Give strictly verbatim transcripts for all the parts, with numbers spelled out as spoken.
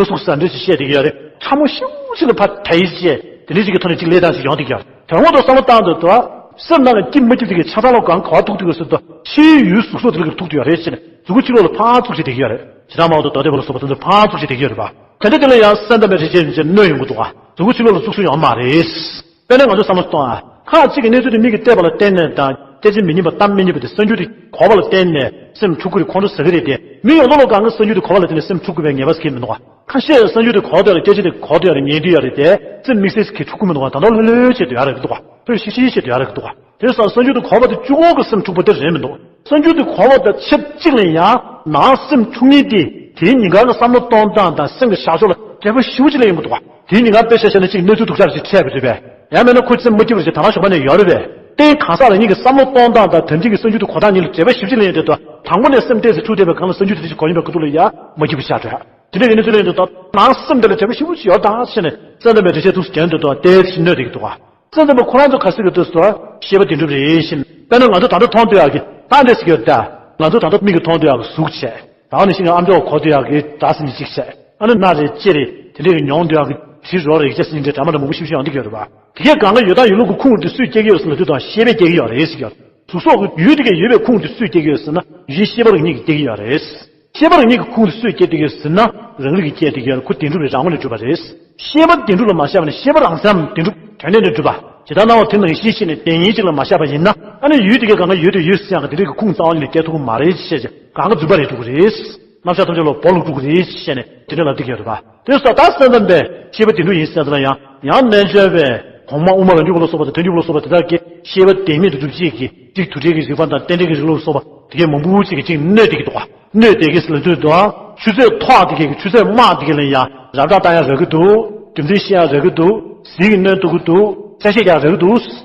ལོ་གཟུགས་ཟ་འདྲ་ཞིག་བཤད་བསྡད་ཀྱི་ཡོད་རེད། ཕྲ་མོ་ཤུགས་ཆེ་ལ་ཕར་དལ་བྱས་དེ་འདྲ་ཞིག་གི་ཐོག་ནས་ཅིག་ལས་སྟངས་ཤིག་ཡོང་བསྡད་ཀྱི་ཡོད་རེད། དོན་དངོས་ཐོག་བསམ་བློ་བཏང་དུས་དོ། སེམས་ནང་ལ་སྐྱིད་མ་སྐྱིད་དེ་གི་ཆ་ཚང་ལ་གང་ག་བ་ཐུག་ཐུག་གི་སུ་དོ། ཕྱིའི་ཡུལ་གཟུགས་སོགས་དེ་ལ་གི་ཐུག་ཐུག་ཡོད་རེད་ཟེར་ནས་གཟུགས་པོ་ཕྱི་ལོགས་ལ་ཕར་བཙུགས་བྱས་བསྡད་ཀྱི་ཡོད་རེད། ཇི་ལྟར་མང་དུ་རྡོ་རྡེག་པ་ལ་སོགས་པ་དེ་ཚོ་ཕར་བཙུགས་བྱས་བསྡད་ཀྱི་ཡོད་རེད་པ། དེ་འདྲ་དེ་ལ་ཡང་སེམས་ཙམ་པའི་རེ་ཆེ་ཡིན་ཚེ་གནོད་ཡོང་གི་འདུག་ག་གཟུགས་པོ་ཕྱི་ལོགས་ལ་བཙུགས་སུ་ཡོང་མ་རེད། དཔེར་ན་ང་ཚོ་བསམ་བློ་གཏོང་ཨ། ཁ་ཅིག་གི་གནས་ཚུལ་དེ་མིག་གིས་བལྟས་པ་ལ་བརྟེན་ནས་དང་སྐད་ཆ་མི་སྙན་པ་གཏམ་མི་སྙན་པ་དེ་གསར་འགྱུར་དེ་གོ་བ་ལ་བརྟེན་ནས་སེམས་འཁྲུག་གི་རེད། ཁོང་ཁྲོ་ཟ་གི་རེད་དེ། མི་ཡོངས་རྫོགས་ལ་གང་གི་གསར་འགྱུར་དེ་གོ་བ་ལ་བརྟེན་ནས་སེམས་འཁྲུག་དགོས་པའི་ངེས་པ་ཟིག་མི་འདུག་ག་ཁ་ཤས་གསར་འགྱུར་དེ་གོ་བསྡད་ཡོད་རེད། སྐད་ཆ་དེ་གོ་བསྡད་ཡོད་རེད། ཉན་བསྡད་ཡོད་རེད་དེ། སེམས་དམིགས་བསལ་གྱི་འཁྲུག་གི་མི་འདུག་ག་ད་དུང་ལྷོད་ལྷོད་བྱས་བསྡད་ཡོད་རེད་འདུག་ག་ལྷོད་ཤིག་ཤིག་བྱས་བསྡད་ཡོད་རེད་འདུག་ག་དེ་སང་གསར་འགྱུར་དེ་གོ་བ་དེ་གཅིག་པོ་གི་སེམས་འཁྲུག་པ་དེ་རེད་མི་འདུག་གསར་འགྱུར་དེ་གོ་བ་དང་ཆབས་ཅིག་ལ་ཡང་ནང་སེམས་འཁྲུག་ཉེན་དེ་དེའི་ཉིན་གང་གི་བསམ་བློ་གཏོང་སྟངས་དང་སེམས་ཀྱི་བཞག་ཕྱོགས་ལ་འབྲེལ་བ་ཞེ་པོ་ཅིག་སླེབས་ཡོང་གི་འདུག་ག་དེའི་ཉིན་གང་དཔེ་ཆ་བཞག་ན་གཅིག་གནས་ཚུལ་སྡུག་ཅག་ཅིག་འཕྲད་པ་རེད་པས། ཡང་མིན་ན་ཁོ་སེམས་མ་སྐྱིད་པ་ཞིག་ད་ལྟ་ཞོགས་པ་ནས་ཡོད་རེད་པས། ཏན་གང་ཟག་རང་ཉིད་ཀྱི་བསམ་བློ་གཏོང་སྟངས་དང་དོན་རྐྱེན་གྱི་གསར་འགྱུར་དེ་གོ་སྟངས་གཉིས་ལ་འབྲེལ་བ་ཞེ་པོ་ཅིག་སླེབས་ཡོང་དུས། དང་པོ་ནས་སེམས་གཏད་ས་འཁྲུག་བསྡད་པའི་སྒང་ལ་གསར་འགྱུར་དེ་ཞིག་གོ་ཡོང་པའི་ཁ་ཐུག་ལ་ཡ་མ་སྐྱིད་པ་ཤར་འགྲོ་ཡ། དེ་འདྲ་ཡིན་ན་ཚུལ་ལེན་དུ་ད་ནང་སེམས་དེ་ལ་འབྲེལ་བ་ཞེ་པོ་ཅིག་ཡོད་ད་ཟེར་ནས་སེམས་ཙམ་པའི་འགྲེལ་བཤད་ཐུགས་སུ་བྱས་འདུག་ཏོ། དེ་ཞིག་གནོད་བསྡད་ཀྱི་འདུག་ག་སེམས་ཙམ་པ་ཁོ་རང་ཚོ་ག་ཟེར་གྱི་འདུག་ཟེར་བ། ཤེས་པ་བདེན་གྲུབ་རེད་ཤེས་ནས། དཔེར་ན་ང་ཚོ་ད་ལྟ་མཐོང་འདོད་ཡག་གི་ད་འདྲ་ཟེར་གྱི་ཡོད་ད། ང་ཚོ་ད་ལྟ་མིག་གིས་མཐོང་འདོད་ཡག་གི་གཟུགས་བྱས། ད་ནི་ཤིང་ཨ་མཆོག་གོ་འདོད་ཡག་གི་སྒྲ་ཟེར་ནས་གཅིག་བྱས། ཨ་ནི་སྣ་རེད་ལྕེ་རེད་དེ་འདྲས་ཀྱི་མྱོང་འདོད་ཡག་གི་དྲི་རོ་རེག་བྱ་ཟེར་ནས་འདྲ་འདྲ་མང་པོ་ཤུགས་ཤུགས་ཡོང་འདུག་ཡོད་རེད་པ། དེ་གས་གང་ག་ཡོད་དང་ཡོད་ལུགས་ཀྱི་ཁུངས་དེ་སུས་སྐྱེལ་གྱི་ཡོད་ཟེར་ན་དུས་དང་ཤེས་པས་སྐྱེལ་གྱི་ཡོད་རེད་ཟེར་གྱི་ཡོད། གཟུགས་སོགས་ཀྱི་ཡུལ་དེ་གས་ཡོད་པའི་ཁུངས་དེ་སུས་སྐྱེལ་གྱི་ཡོད་ཟེར་ན་ཡུལ་ཤེས་པ་རང་ཉིད་ཀྱིས་སྐྱེལ་གྱི་ཡོད་རེད། ཤེས་པ་རང་ཉིད་ཀྱི་ཁུངས་དེ་སུས་སྐྱེལ་བསྡད་ཀྱི་ཡོད་ཟེར་ན་རང་རིག་གིས་སྐྱེལ་བསྡད་ཀྱི་ཡོད་རེད། ཁོ་བདེན་གྲུབ་རེད། རང་ངོས་ནས་གྲུབ་པ་རེད། ཤེས་པ་བདེན་གྲུབ་ལ་མ་བཞག་པ་ནས་ཤེས་པ་རང་མཚན་བདེན་གྲུབ་དོན་གནད་ནས་གྲུབ་པ་ཇི་ལྟར་སྣང་བ་དེ་ནང་བཞིན་ཤེས་ནས་བདེན་གཉིས་གཅིག་ལ་མ་བཞག་པ་ཡིན་ན། ཨ་ནི་ཡུལ་དེ་གས་གང་ག་ཡོད་དང་ཡོད་ཟེར་ཡག་གི་དེ་འདྲས་ཀྱི་ཁུངས་རྩ་བ་ཉིད་ནས་སྐྱེལ་ཐུབ་ཀྱི་མ་རེད་ཅེས་བྱས་གང་ག་རྫུན་པ་རེད་འགྲོ་གི་རེད། རྣམ་གཞག་ཐམས་ཅད་ལ་སྦོ་ལུག་འགྲོ་གི་རེད་ཅེས་བྱས་ནས་དེ་འདྲས་ལབ་བསྡད་ཀྱི་ཡོད་རེད་པ། དེ་སོགས་ད་སེམས་ཙམ་པས་ཤེས་པ་བདེན་གྲུབ་ཡིན་ཟེར་ཙམ་ལ་ཡང་ཡང་རྣལ་འབྱོར་པས་གོང་མ་དབུ་མ་རང་རྒྱུད་པ་ལ་སོགས་པ་དང་དོན་བརྒྱུད་པ་ལ་སོགས་པ་དེ་དག་གིས་ཤེས་པ་བདེན་མེད་དུ་སྒྲུབ་བྱེད་ཀྱི་གཅིག་དུ་བྲལ་གྱི་རིགས་པ་དང་རྟེན་འབྲེལ་གྱི་རིགས་ལ་སོགས་པ་དེ་གས་མང་པོ་ཅིག་གིས་གཅིག་གནོད་བསྡད་ཀྱི་འདུག་ག་གནོད་བསྡད་ཀྱི་ཟེར་ལབ་དུས་དང་ཆུ་ཚོད་ཐོག་དེ་གས་ཀྱི་ཆུ་ཚོད་དམག་དེ་གས་ལ་ཡང་རབ་བསྒྲགས་བཏང་ཡག་རག་གི་འདུག་རྒྱུ་མཚན་ཤེས་ཡག་རག་གི་འདུག་ཟིལ་གྱིས་གནོན་ཐུབ་ཀྱི་འདུག་གསལ་བཤད་རྒྱག་ཡག་རག་གི་འདུག་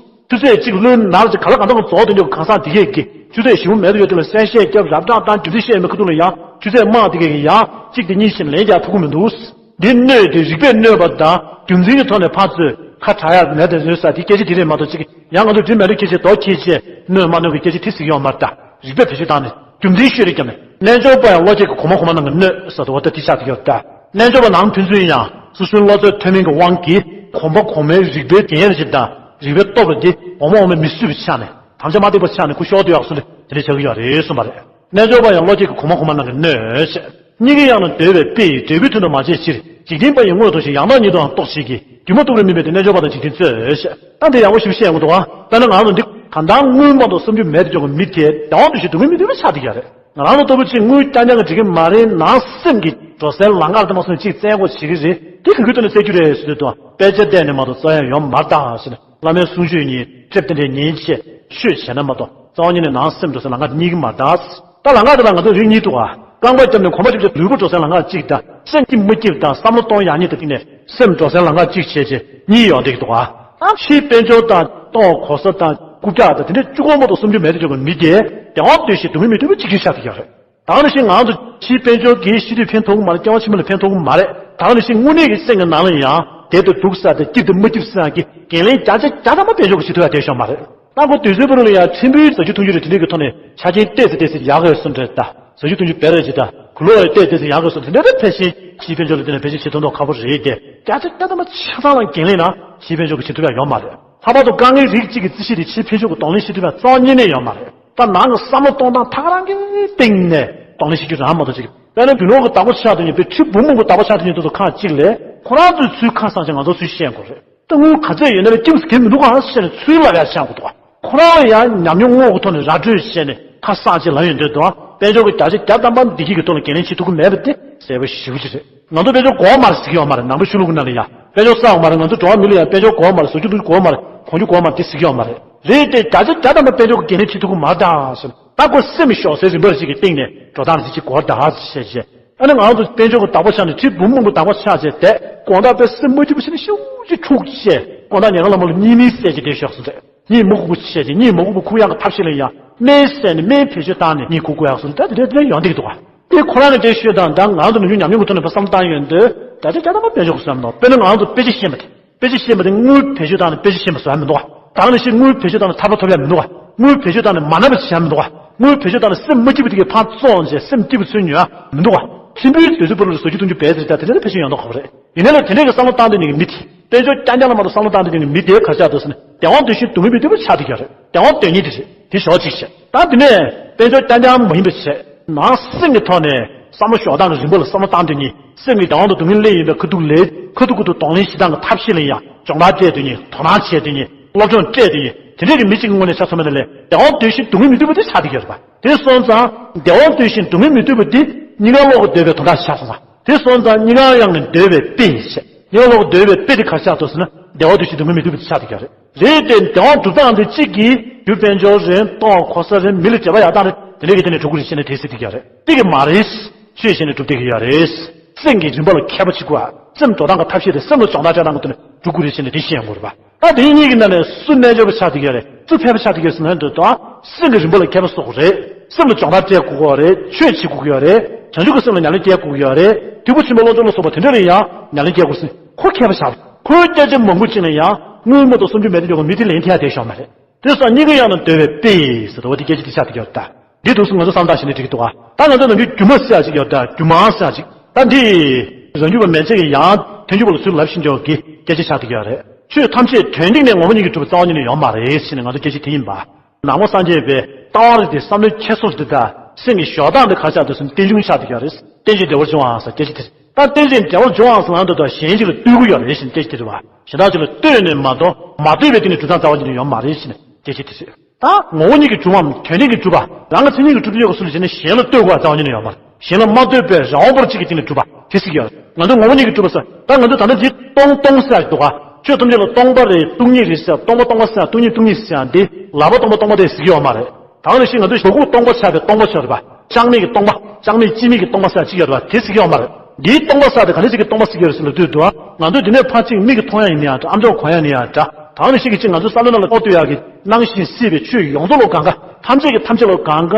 ཆུ་ཚོད་གཅིག་ལོན་ནར་གཅིག་ག་ལ་གང་འདྲ་གང་རྫོགས་དོན་འགྲུབ་གང་ཟག་འདི་གས་ཀྱིས་ཆུ་ཚོད་ཞིབ་མོ་མེད་དུ་ཡོད་དུས་ལ་གསལ་བཤད་རྒྱབ་རབ་བསྒྲགས་བཏང་རྒྱུ་མཚན་བཤད་མེད་ཁ་ཐུག་ལ་ཡང་ཆུ་ཚོད་དམག་འདི་གས་ཀྱིས་ཡང་གཅིག་དེ་གཉིས་བཞིན་ལན་རྒྱག་ཐུབ་ཀྱི་མི་འདུག་འདི་གནོད་དེ་རིགས་པས་གནོད་པ་དང་རྒྱུ་མཚན་གྱི་ཐོག་ནས་ཕར་ཚུར་ཁ་གྲག་ཡག་མེད་དེ་བཟོས་ས་དེ་སྐད་ཆ་དེ་རེད་མ་གཏོགས་གཅིག་ཡང་ང་ཚོ་འདྲི་མེད་འདྲི་ཁྱེད་ཆེ་རྡོ་ཁྱེད་ཆེ་གནོད་མ་གནོད་ཀྱི་སྐད་ཆ་དེ་ཟིག་ཡོད་མ་རེད་ད། རིགས་པས་བེད་སྤྱོད་བཏང་ནས་རྒྱུ་མཚན་ཤོད་རེ་བརྒྱབ་ནས་རྣལ་འབྱོར་པ་ཡང་བློ་སྐྱེད་ཀྱི་གོང་མ་གོང་མ་རྣམས་ཀྱིས་གནོད་ཟེར་དུ་འོ་ད་དེ་ཆགས་ཀྱི་ཡོད་ད། རྣལ་འབྱོར་པ་ནང་ཕན་ཚུན་ཡང་སོ་སོའི་བློ་ཚོད་མཐོ་དམན་གྱི་དབང་གིས་གོང་མ་གོང་མའི་རིགས་པའི་དེ་ཡན་ཞིག་དང་རིགས་པའི་སྟོབས་ལ་དེ་འོག་མ་འོག་མའི་མི་བཟོད་པའི་ཆ་ནས་དམ་བཅའ་མ་བརྟན་པའི་ཆ་ནས་ཁུ་ཤོར་དུ་ཡག་སོང་དེ་དེ་འདྲ་ཆགས་ཀྱི་ཡོད་རེད་གསུངས་པ་རེད། རྣལ་འབྱོར་པ་ཡང་བློ་སྐྱེད་ཀྱི་གོང་མ་གོང་མ་རྣམས་ཀྱིས་གནོད། གཉིས་ཀའི་དབྱངས་ལ་འདོད་པའི་དཔེ་ཡིས་འབྲས་བུའི་དོན་དུ་མ་བྱས་ཕྱིར། འཇིག་རྟེན་པ་ཡི་དངོས་དང་བཞིན་ཡང་དག་ཉིད་དུའང་རྟོགས་བྱེད་ཀྱི། སྒྱུ་མ་རྟོགས་པའི་མིན་པའི་དེ་རྣལ་འབྱོར་པ་དང་འཇིག་རྟེན་རྩོད། ད་འདི་ཡག་པོ་ཞིག་བཤད་ཡོང་གི་འདུག་ཨ། དཔེར་ན་ང་ཚོ་འདི་གང་ལྟར་དངུལ་མ་གཏོགས་བསམ་རྒྱུ་མེད་དུ་འཇོག་གི་མི་དེ་བདེ་བ་འདོད་བཞིན་སྡུག་བསྔལ་མི་འདོད་པ་ཆགས་བསྡད་ཀྱི་རེད། ང་རང་ཚོ་ལྟ་བུ་ཅིག་དངུལ་རྐྱང་རྐྱང་གིས་འགྲིག་གི་མ་རེད། ནང་སེམས་ཀྱི་འགྲོ་སའི་ལམ་ཁ་དེ་མ་སོང་ནས་ཅིག་བཙན་དགོས་བྱེད་ཀྱི་རེད། དེ་ག་གི་དོན་ནས་བཙལ་རྒྱུ་རེད་ཟེར་དུས་དང་དཔེ་ཆ་བལྟས་ནས་མ་གཏོགས་རྩོད་ཡ་ཡོད་མ་རེད་ད་ཟེར་ནས། བླ་མའི་གསུང་ཆོས་ཉིད་ཁྲིད་དེ་འདྲའི་ཉན་ཆེ་ཆོས་བྱས་ན་མ་གཏོགས་རྩ་བ་ཉིད་ནས་ནང་སེམས་འགྲོ་སའི་ལམ་ཁ་རྙེད་ཀྱི་མ་རེད་ད། ད་ལམ་ཁ་དེ་ལ་ང་ཚོ་རིགས་གཉིས་འདུག་ག་རྐང་པ་བརྒྱབ་ནས་གོམ་པ་རྒྱབ་བྱས་ལུས་པོ་འགྲོ་སའི་ལམ་ཁ་གཅིག་དང་སེམས་ཀྱི་མི་སྐྱིད་དང་བསམ་བློ་གཏོང་ཡག་ཉིད་དུ་བརྩིས་ནས་སེམས་འགྲོ་སའི་ལམ་ཁ་གཅིག་བྱས་རྗེས་གཉིས་ཡོང་བསྡད་ཀྱི་འདུག་ག་ཕྱིའི་དཔལ་འབྱོར་དང་ལྟོ་གོ་ས་དང་རྐུབ་བཀྱག་དང་དེ་འདྲའི་གཅིག་པོ་མ་གཏོགས་བསམ་རྒྱུ་མེད་དུ་འཇོག་གི་མི་དེ་བདེ་བ་འདོད་བཞིན་སྡུག་བསྔལ་མི་འདོད་པའི་འཇིགས་སྐྲག་ཆགས་བསྡད་ཀྱི་ཡོད་རེད། ད་ག་ནང་བཞིན་ང་ཚོ་ཕྱིའི་དཔལ་འབྱོར་གྱིས་སྤྱི་འཐུས་ཕན་ཐོགས་ཀྱི་མ་རེད། སྐྱེ་བ་ཕྱི་མ་ལ་ཕན་ཐོགས་ཀྱི་མ་རེད། ད་ག་ནང་བཞིན་དངོས་གནས་ཀྱི་སེམས་ཀྱི་ནང་ལ་ཡང་བདེ་དང་སྡུག་ཟེར་དེ་སྐྱིད་དང་མ་སྐྱིད་ཟེར་གྱི་འགན་ལེན་བརྒྱ་ཆ་བརྒྱ་ཐམ་པ་དཔལ་འབྱོར་གྱིས་བྱེད་ཐུབ་ཡག་བསྡད་ཤོག་མ་རེད། ད་ཁོ་དུས་ཚོད་བར་ལ་ཡང་ཕྲན་བུའི་ཟ་རྒྱུ་འཐུང་རྒྱུ་རེད། དེ་འདྲའི་གི་ཐོག་ནས་ཆ་རྐྱེན་ཏོག་ཙམ་ཏོག་ཙམ་ཡག་གི་ཡོད་སོང་དྲན་ད། ཟ་རྒྱུ་འཐུང་རྒྱུ་བེ་ར་ཅིག་དང་གོས་ལོག་ཡང་ཏོག་ཙམ་ཡག་གི་ཡོད་སོང་དྲན་ད། དེ་འདྲ་ཕལ་ཆེར་ཕྱིའི་དཔལ་འབྱོར་ལ་བརྟེན་ནས་ཕལ་ཆེར་བྱེད་ཐུབ་མདོག་ཁ་པོ་རེད་དེ། བརྒྱ་ཆ་བརྒྱ་ཐམ་པ་ཆ་ཚང་ལ་འགན་ལེན་ན་ཕྱིའི་དཔལ་འབྱོར་གྱིས་བྱེད་ཐུབ་ཡག་ཡོད་མ་རེད། ལྷག་པར་དུ་དཀའ་ངལ་རིགས་གཅིག་གི་རྩིས་གཞི་དེ་ཕྱིའི་དཔལ་འབྱོར་གྱིས་གདོང་ལེན་བྱེད་ཐུབ་ཡག་རྩ་བ་ཉིད་ནས་ཡོད་མ་རེད། ད་ནང་གི་བསམ་བློ་གཏོང་སྟངས་ཐག་རང་གི་སྟེང་ནས་གདོང་ལེན་བྱེད་རྒྱུ་རང་མ་གཏོགས་ཅིག་དཔེར་ན་དུག་ལོག་གི་བདག་པོ་ཆགས་དུས་ཉིད་དུ་ཁྲི་འབུམ་མང་པོ་བདག་པོ་ཆགས་དུས་ཉིད་དུ་ཁག་གཅིག་ལས་ཁོ་རང་ཚོའི་ཚུལ་ཁ་སང་ཆེ་ང་ཚོ་ཚུལ་ཤེས་དགོས་རེད། ད་དངུལ་ག་ཚད་ཡོད་ན་ལས་ཁྱིམ་ཟིག་མི་འདུག་ག་ཟེར་ནས་ཚུལ་ལབ་ཡ་ཆགས་དགོས་འདུག་ག་ཁོ་རང་ལ་ཡང་ཉམས་མྱོང་དངོས་ཀྱི་ཐོག་ནས་ར་སྤྲོད་བྱས་ནས་ཁ་གསག་ཅིག་ལབ་ཡོང་དུས་དུ་དཔལ་འབྱོར་གྱི་བརྒྱ་ཆ་བརྒྱ་ཐམ་པ་བདེ་སྐྱིད་ཀྱི་ཐོག་ལ་འགན་ལེན་བྱེད་ཐུབ་ཀྱི་མེད་པ་དེ་གསལ་པོ་ཞེ་པོ་ཅིག་རེད། ང་ཚོ་དཔལ་འབྱོར་དགོས་མ་རེད་ཟེར་གྱི་ཡོད་མ་རེད། ནང་པའི་ཆོས་ལུགས་ཀྱི་ནང་ལ་ཡང་དཔལ་འབྱོར་བསགས་ཡོད་མ་རེད། ང་ཚོ་འགྲོ་བ་མི་ལ་ཡང་དཔལ་འབྱོར་དགོས་མ་རེད། སོ་སོ་དུས་དགོས་མ་རེད། གོང་ཆུ་དགོས་མ་རེད། དེ་ཟེར་གྱི་ཡོད་མ་རེད། རེད་དེ་བརྒྱ་ཆ་བརྒྱ་ཐམ་པ་དཔལ་འབྱོར་གྱི་འགན་ལེན་བྱེད་ཐུབ་ཀྱི་མ་རེད་ད་ཟེར། ད་ཁོ་སེམས་ཤོར་སའི་རིམ་པ་ཞིག་གི་སྟེང་ནས་འགྲོ་སྟངས་ཞིག་དགོས་རེད་ད་ཟེར་བྱས། ཨ་ནི་ང་ཚོ་དཔལ་འབྱོར་གྱི་བདག་པོ་ཆགས་ནས་ཁྲི་འབུམ་མང་པོ་བདག་པོ་ཆགས་བྱས་ཏེ་དགོང་དག་དཔེ་སེམས་མ་སྐྱིད་པ་ཞིག་ནས་ཤུགས་ཀྱིས་འཁྲུག་བྱས་དགོང་དག་ཉལ་ཁང་ལ་མོ་ལ་གཉིད་མི་སད་ཀྱི་བསྡད་ཤོག་ཟེར་ཏེ། གཉིད་མ་ཁུག་པ་བྱས་ཏེ་གཉིད་མ་ཁུག་པ་ཁུག་ཡག་གི་ཐབས་ཤེས་ལ་ཡང་སྨན་བཟས་ནས་སྨན་བེད་སྤྱོད་བཏང་ནས་གཉིད་ཁུག་དགོས་ཡག་སོང་ད་དེ་འདྲ་དེ་འདྲ་ཡོང་བསྡད་ཀྱི་འདུག་ག་དེ་ཁོ་རང་གི་དེ་ཤོད་དང་ད་ང་ཚོ་ནུས་ཤུགས་ཉམས་མྱོང་གི་ཐོག་ནས་བསམ་བློ་བཏང་ཡོང་དུས་ད་ཆ་ཁྱད་དང་མ་དཔལ་འབྱོར་གྱི་བསམ་མདོག་དཔེར་ན་ང་ཚོ་དཔེ་ཆ་ཤེས་པ་དེ་དཔེ་ཆ་ཤེས་པ་དེ་དངུལ་བེད་སྤྱོད་བཏང་ནས་དཔེ་ཆ་ཤེས་པ་བཟོ་ཡ་མི་འདུག་ག་ད་ག་ནང་བཞིན་དངུལ་བེད་སྤྱོད་བཏང་ནས་ཐར་པ་ཐོབ་ཡ་མི་འདུག་ག་དངུལ་བེད་སྤྱོད་བཏང་ནས་མ་ན་པ་བྱེད་ཡ་མི་འདུག་ག་དངུལ་བེད་སྤྱོད་བཏང་ནས་སེམས་མ་སྐྱིད་པ་དེ་གའི་ཕར་བཙོང་བྱས་སེམས་སྐྱིད་པ་ཚུར་ཉོ་ཡ་མི་འདུག་ག་སྲིན་པོའི་དུས་ཚོད་པུ་རུ་ལ་ཟོ་རྒྱུ་འཐུང་རྒྱུ་བས་ཟེར་ད་དེ་འདྲ་ཕལ་ཆེར་ཡོང་མདོག་ཁ་པོ་རེད། ཡིན་ནའི་ལ་དེ་འདྲའི་གི་བསམ་བློ་བཏང་འདོད་མཁན་གྱི་མི་དེ། དཔལ་འབྱོར་རྐྱང་རྐྱང་ལ་མ་གཏོགས་བསམ་བློ་བཏང་འདོད་མཁན་གྱི་མི་དེ་ག་རེ་ཆགས་འདུག་ཟེར་ན། བདེན་དཔང་འདོད་བཞིན་སྡུག་བསྔལ་མི་འདོད་པ་ཆགས་བསྡད་ཀྱི་ཡོད་རེད། བདེན་དཔང་འདོད་མཁན་དེ་རེད། དེ་ཞོག་གཅིག་བྱས། ད་དེ་ནས་དཔལ་འབྱོར་རྐྱང་རྐྱང་མ་ཡིན་པ་བྱས། ནང་སེམས་ཀྱི་ཐོག་ནས་བསམ་བློ་ཞོག་སྟངས་ཀྱི་རིམ་པ་ལ་བསམ་བློ་བཏང་འདོད་མཁན། སེམས་ཀྱི་བདེན་དཔང་དང་སྡུག་བསྔལ་སླེབས་ཡོང་པའི་ཁ་ཐུག་ལ། ཁ་ཐུག་ཁ་ཐུག་གདོང་ལེན་བྱེད་སྟངས་ཀྱི་ཐབས་ཤེས་ལ་ཡང་སྦྱོང་བརྡར་སྤྲད་འདོད་མཁན། དོ་སྣང་བྱེད་འདོད་མཁན། སློབ་སྦྱོང་སྤྲད་འདོད་མཁན། དེ་འདྲས་ཀྱི་མི་གཅིག་གི་ངོས་ནས་ཆ་མཚོན་པ་ཡིན་ན་ལས། བདེན་དཔང་འདོད་བཞིན་སྡུག་བསྔལ་མི་འདོད་པ་དེ་ཆགས་བསྡད་ཀྱི་ཡོད་རེད་པ། དེ་སོང་ཙང་བདེན་དཔང་འདོད་བཞིན་སྡུག་བསྔལ་མི་འདོད་པ་དེ་གཉིས་ཀ་ལོག་གི་འདོད་པའི་དོན་དག་ཆགས་སོང་ཙང་། དེ་སོང་ཙང་གཉིས་ཀ་ཡང་ནི་འདོད་པའི་དཔེ་ཡིན་ཞེས། གཉིས་ཀ་ལོག་གི་འདོད་པའི་དཔེ་དེ་ག་རེ་ཆགས་འདུག་ཟེར་ན། བདེན་དཔང་འདོད་བཞིན་སྡུག་བསྔལ་མི་འདོད་པ་དེ་ཆགས་བསྡད་ཀྱི་ཡོད་རེད། རེད་དེ། བདེན་དཔང་སྒྲུབ་སྟངས་དེ་གཅིག་གིས་རྒྱུ་དཔལ་འབྱོར་རེད། ལྟོ་གོས་ས་རེད། མི་ལ་བྱེད་པ་ཡག་སྟངས་རེད། དེ་འདྲས་ཀྱི་སྟེང་ནས་སྒྲུབ་དགོས་རེད་ཟེར་ནས་དེ་ཟེར་བསྡད་ཀྱི་ཡོད་རེད། དེ་གི་མ་རེད། ཆོས་བྱས་ནས་སྒྲུབ་བསྡད་ཀྱི་ཡོད་རེད། སེམས་ཀྱི་རིམ་པ་ལ་མཁས་པ་བྱེད་དགོས། སེམས་འགྲོ་སྟངས་ཀྱི་ཐབས་ཤེས་དེ། སེམས་ལ་སྦྱོང་བརྡར་སྤྲད་སྟངས་ཀྱི་ཐོག་ནས་སྒྲུབ་དགོས་རེད་ཟེར་ནས་དེ་བཤད་ཡོང་གི་རེད་པ། ད་དེ་གཉིས་ཀྱི་ནང་ནས་སུ་རྣལ་འབྱོར་པ་ཆགས་བསྡད་ཀྱི་ཡོད་རེད། སུ་ཕལ་པ་ཆགས་བསྡད་ཀྱི་ཡོད་ཟེར་ན། འདི་དང་སེམས་ཀྱི་རིམ་པ་ལ་མཁས་པ་གསོ་དགོས་རེད། སེམས་ལ་སྦྱོང་བརྡར་སྤྲད་དགོས་ཀྱི་རེད། ཆོས་བྱེད་དགོས་ཀྱི་ཡོད་རེད། བྱང་ཆུབ་ཀྱི་སེམས་ལ་ཉམས་ལེན་སྐྱེལ་དགོས་ཀྱི་ཡོད་རེད། ཐེག་པ་ཆེན་པོའི་བློ་སྦྱོང་ལ་སོགས་པ་དེ་འདྲ་ལ་ཡང་ཉམས་ལེན་སྐྱེལ་དགོས་ཟེར། ཁོ་མཁས་པ་ཆགས། ཁོའི་སྐད་ཆ་མང་པོ་ཅིག་ལ་ཡང་དངུལ་མ་གཏོགས་བསམ་རྒྱུ་མེད་དུ་འཇོག་གི་མི་དེ་ལན་ཐེ་ཡ་དེ་ཤོར་མ་རེད། དེ་སོགས་གཉིས་ཀ་ཡང་ན་འདོད་པའི་དཔེ་ཟེར་བ་དེ་སྐད་ཆ་དེ་ཆགས་བསྡད་ཀྱི་ཡོད་རེད་ད། འདི་འདུག་སེ་ང་ཚོ་བསམ་བཏང་ཤེས་ན་འགྲིག་གི་འདུག་ཨ། ད་ང་ཚོ་ནམ་རྒྱུན་སྒྱུ་མ་ཟེར་ཡ་ཅིག་ཡོད་ད། སྒྱུ་མ་ཟེར་ཡ་ཅིག་ད་འདི་རང་རྒྱུད་པ་མན་ཆད་ཀྱི་ཡང་ཐལ་འགྱུར་བ་ལ་ཚུར་ལབ་ཤེས་འཇོག་གི་སྐད་ཆ་ཆགས་བསྡད་ཀྱི་ཡོད་རེད། ཆོས་ཐམས་ཅད་དོན་སྟེང་ནས་ངོ་བོ་ཉིད་ཀྱིས་གྲུབ་པའི་རྩ་བ་ཉིད་ནས་ཡོད་མ་རེད་ཟེར་ནས་ང་ཚོ་སྐད་ཆ་དེ་ཡིན་པ། ནང་པ་སངས་རྒྱས་པའི་ལྟ་བ་རེད་དེ། བསམ་བློའི་འཁྱེར་སོ་རེད་དེ། ད་སེམས་ཀྱི་ཞོག་སྟངས་དེ་ག་རེ་ཆགས་འདུག་ཟེར་ན། རྟེན་འབྱུང་ཆགས་བསྡད་ཀྱི་ཡོད་རེད། རྟེན་ཅིང་འབྲེལ་བར་འབྱུང་བའང་ཟེར་སྐད་ཆ་དེ་རེད། ད་རྟེན་ཅིང་འབྲེལ་བར་འབྱུང་བའང་ཟེར་ན། འདི་དང་གཞན་གཅིག་ལ་ལྟོས་དགོས་ཡོད་རེད་ཟེར་ནས་སྐད་ཆ་དེ་རེད་བ། གཞན་དག་ཅིག་ལ་ལྟོས་ནས་མ་གཏོགས་མ་ལྟོས་པའི་སྟེང་ནས་གྲུབ་སྟངས་རྩ་བ་ཉིད་ནས་ཡོད་མ་རེད་ཟེར་ནས་སྐད་ཆ་དེ་རེད། ད་ངོ་བོ་ཉིད་ཀྱིས་གྲུབ་པའམ་དོན་སྟེང་གིས་གྲུབ་པ། རང་གི་མཚན་ཉིད་ཀྱིས་གྲུབ་ཀྱི་ཡོད་པ་སུ་ལ་ཟེར་ན། གཞན་ལ་ལྟོས་དགོས་པ་རྩ་བ་ཉིད་ནས་ཡོད་མ་རེད། གཞན་ལ་མ་ལྟོས་པའི་རང་དབང་པོ་གཅིག་གི་སྟེང་ནས་གྲུབ་པ་དེ་ཟེར་གྱི་ཡོད་རེད། ང་ཚོ་ངོ་བོ་ཉིད་ཀྱིས་གྲུབ་པ་ཟེར། ད་ང་ཚོ་ད་ལྟ་འདི་སྟོང་སྟོང་ཟེར་ཡ་ཞིག་འདུག་ག་ཆོས་ཐམས་ཅད་ལ་སྟོང་པ་རེད། སྟོང་ཉིད་རེད་ཟེར། སྟོང་པ་སྟོང་པ་ཟེར། སྟོང་ཉིད་སྟོང་ཉིད་ཟེར་ཡ་འདི་ལག་པ་སྟོང་པ་སྟོང་པ་དེ་ཟེར་གྱི་ཡོད་མ་རེད། ད་ག་ནང་བཞིན་ང་ཚོ་ཞོག་ཁོག་སྟོང་པ་ཆགས་པའི་སྟོང་པ་ཆགས་རེད་པ། ཅང་མེད་ཀྱི་སྟོང་པ། ཅང་མེད་ཅི་མེད་ཀྱི་སྟོང་པ་ཟེར་ཡ་གཅིག་ཡོད་རེད་པ། དེ་ཟེར་གྱི་ཡོད་མ་རེད། འདིའི་སྟོང་པ་ཟེར་དེ་ག་ནས་ཅིག་གི་སྟོང་པ་ཟེར་གྱི་ཡོད་རེད་ཟེར་ལབ་དུས་འདུག་ག་ང་ཚོ་འདི་ནས་ཕར་ཅིག་མིག་གིས་མཐོང་ཡ་ཡིན་ན་ཡང་འདྲ། ཨ་མཆོག་གོ་ཡ་ཡིན་ན་ཡང་འདྲ། ད་ག་ནང་བཞིན་གྱི་ཅིག་ང་ཚོ་བསམ་བློ་ནང་ལ་གཏོགས་སྡོད་ཡ་གི་སྣང་ཞིང་སྲིད་པའི་ཆོས་ཡོངས་རྫོགས་ལ་གང་ག་ཐམས་ཅད་ཀྱི་ཐམས་ཅད་ལ་གང་ག་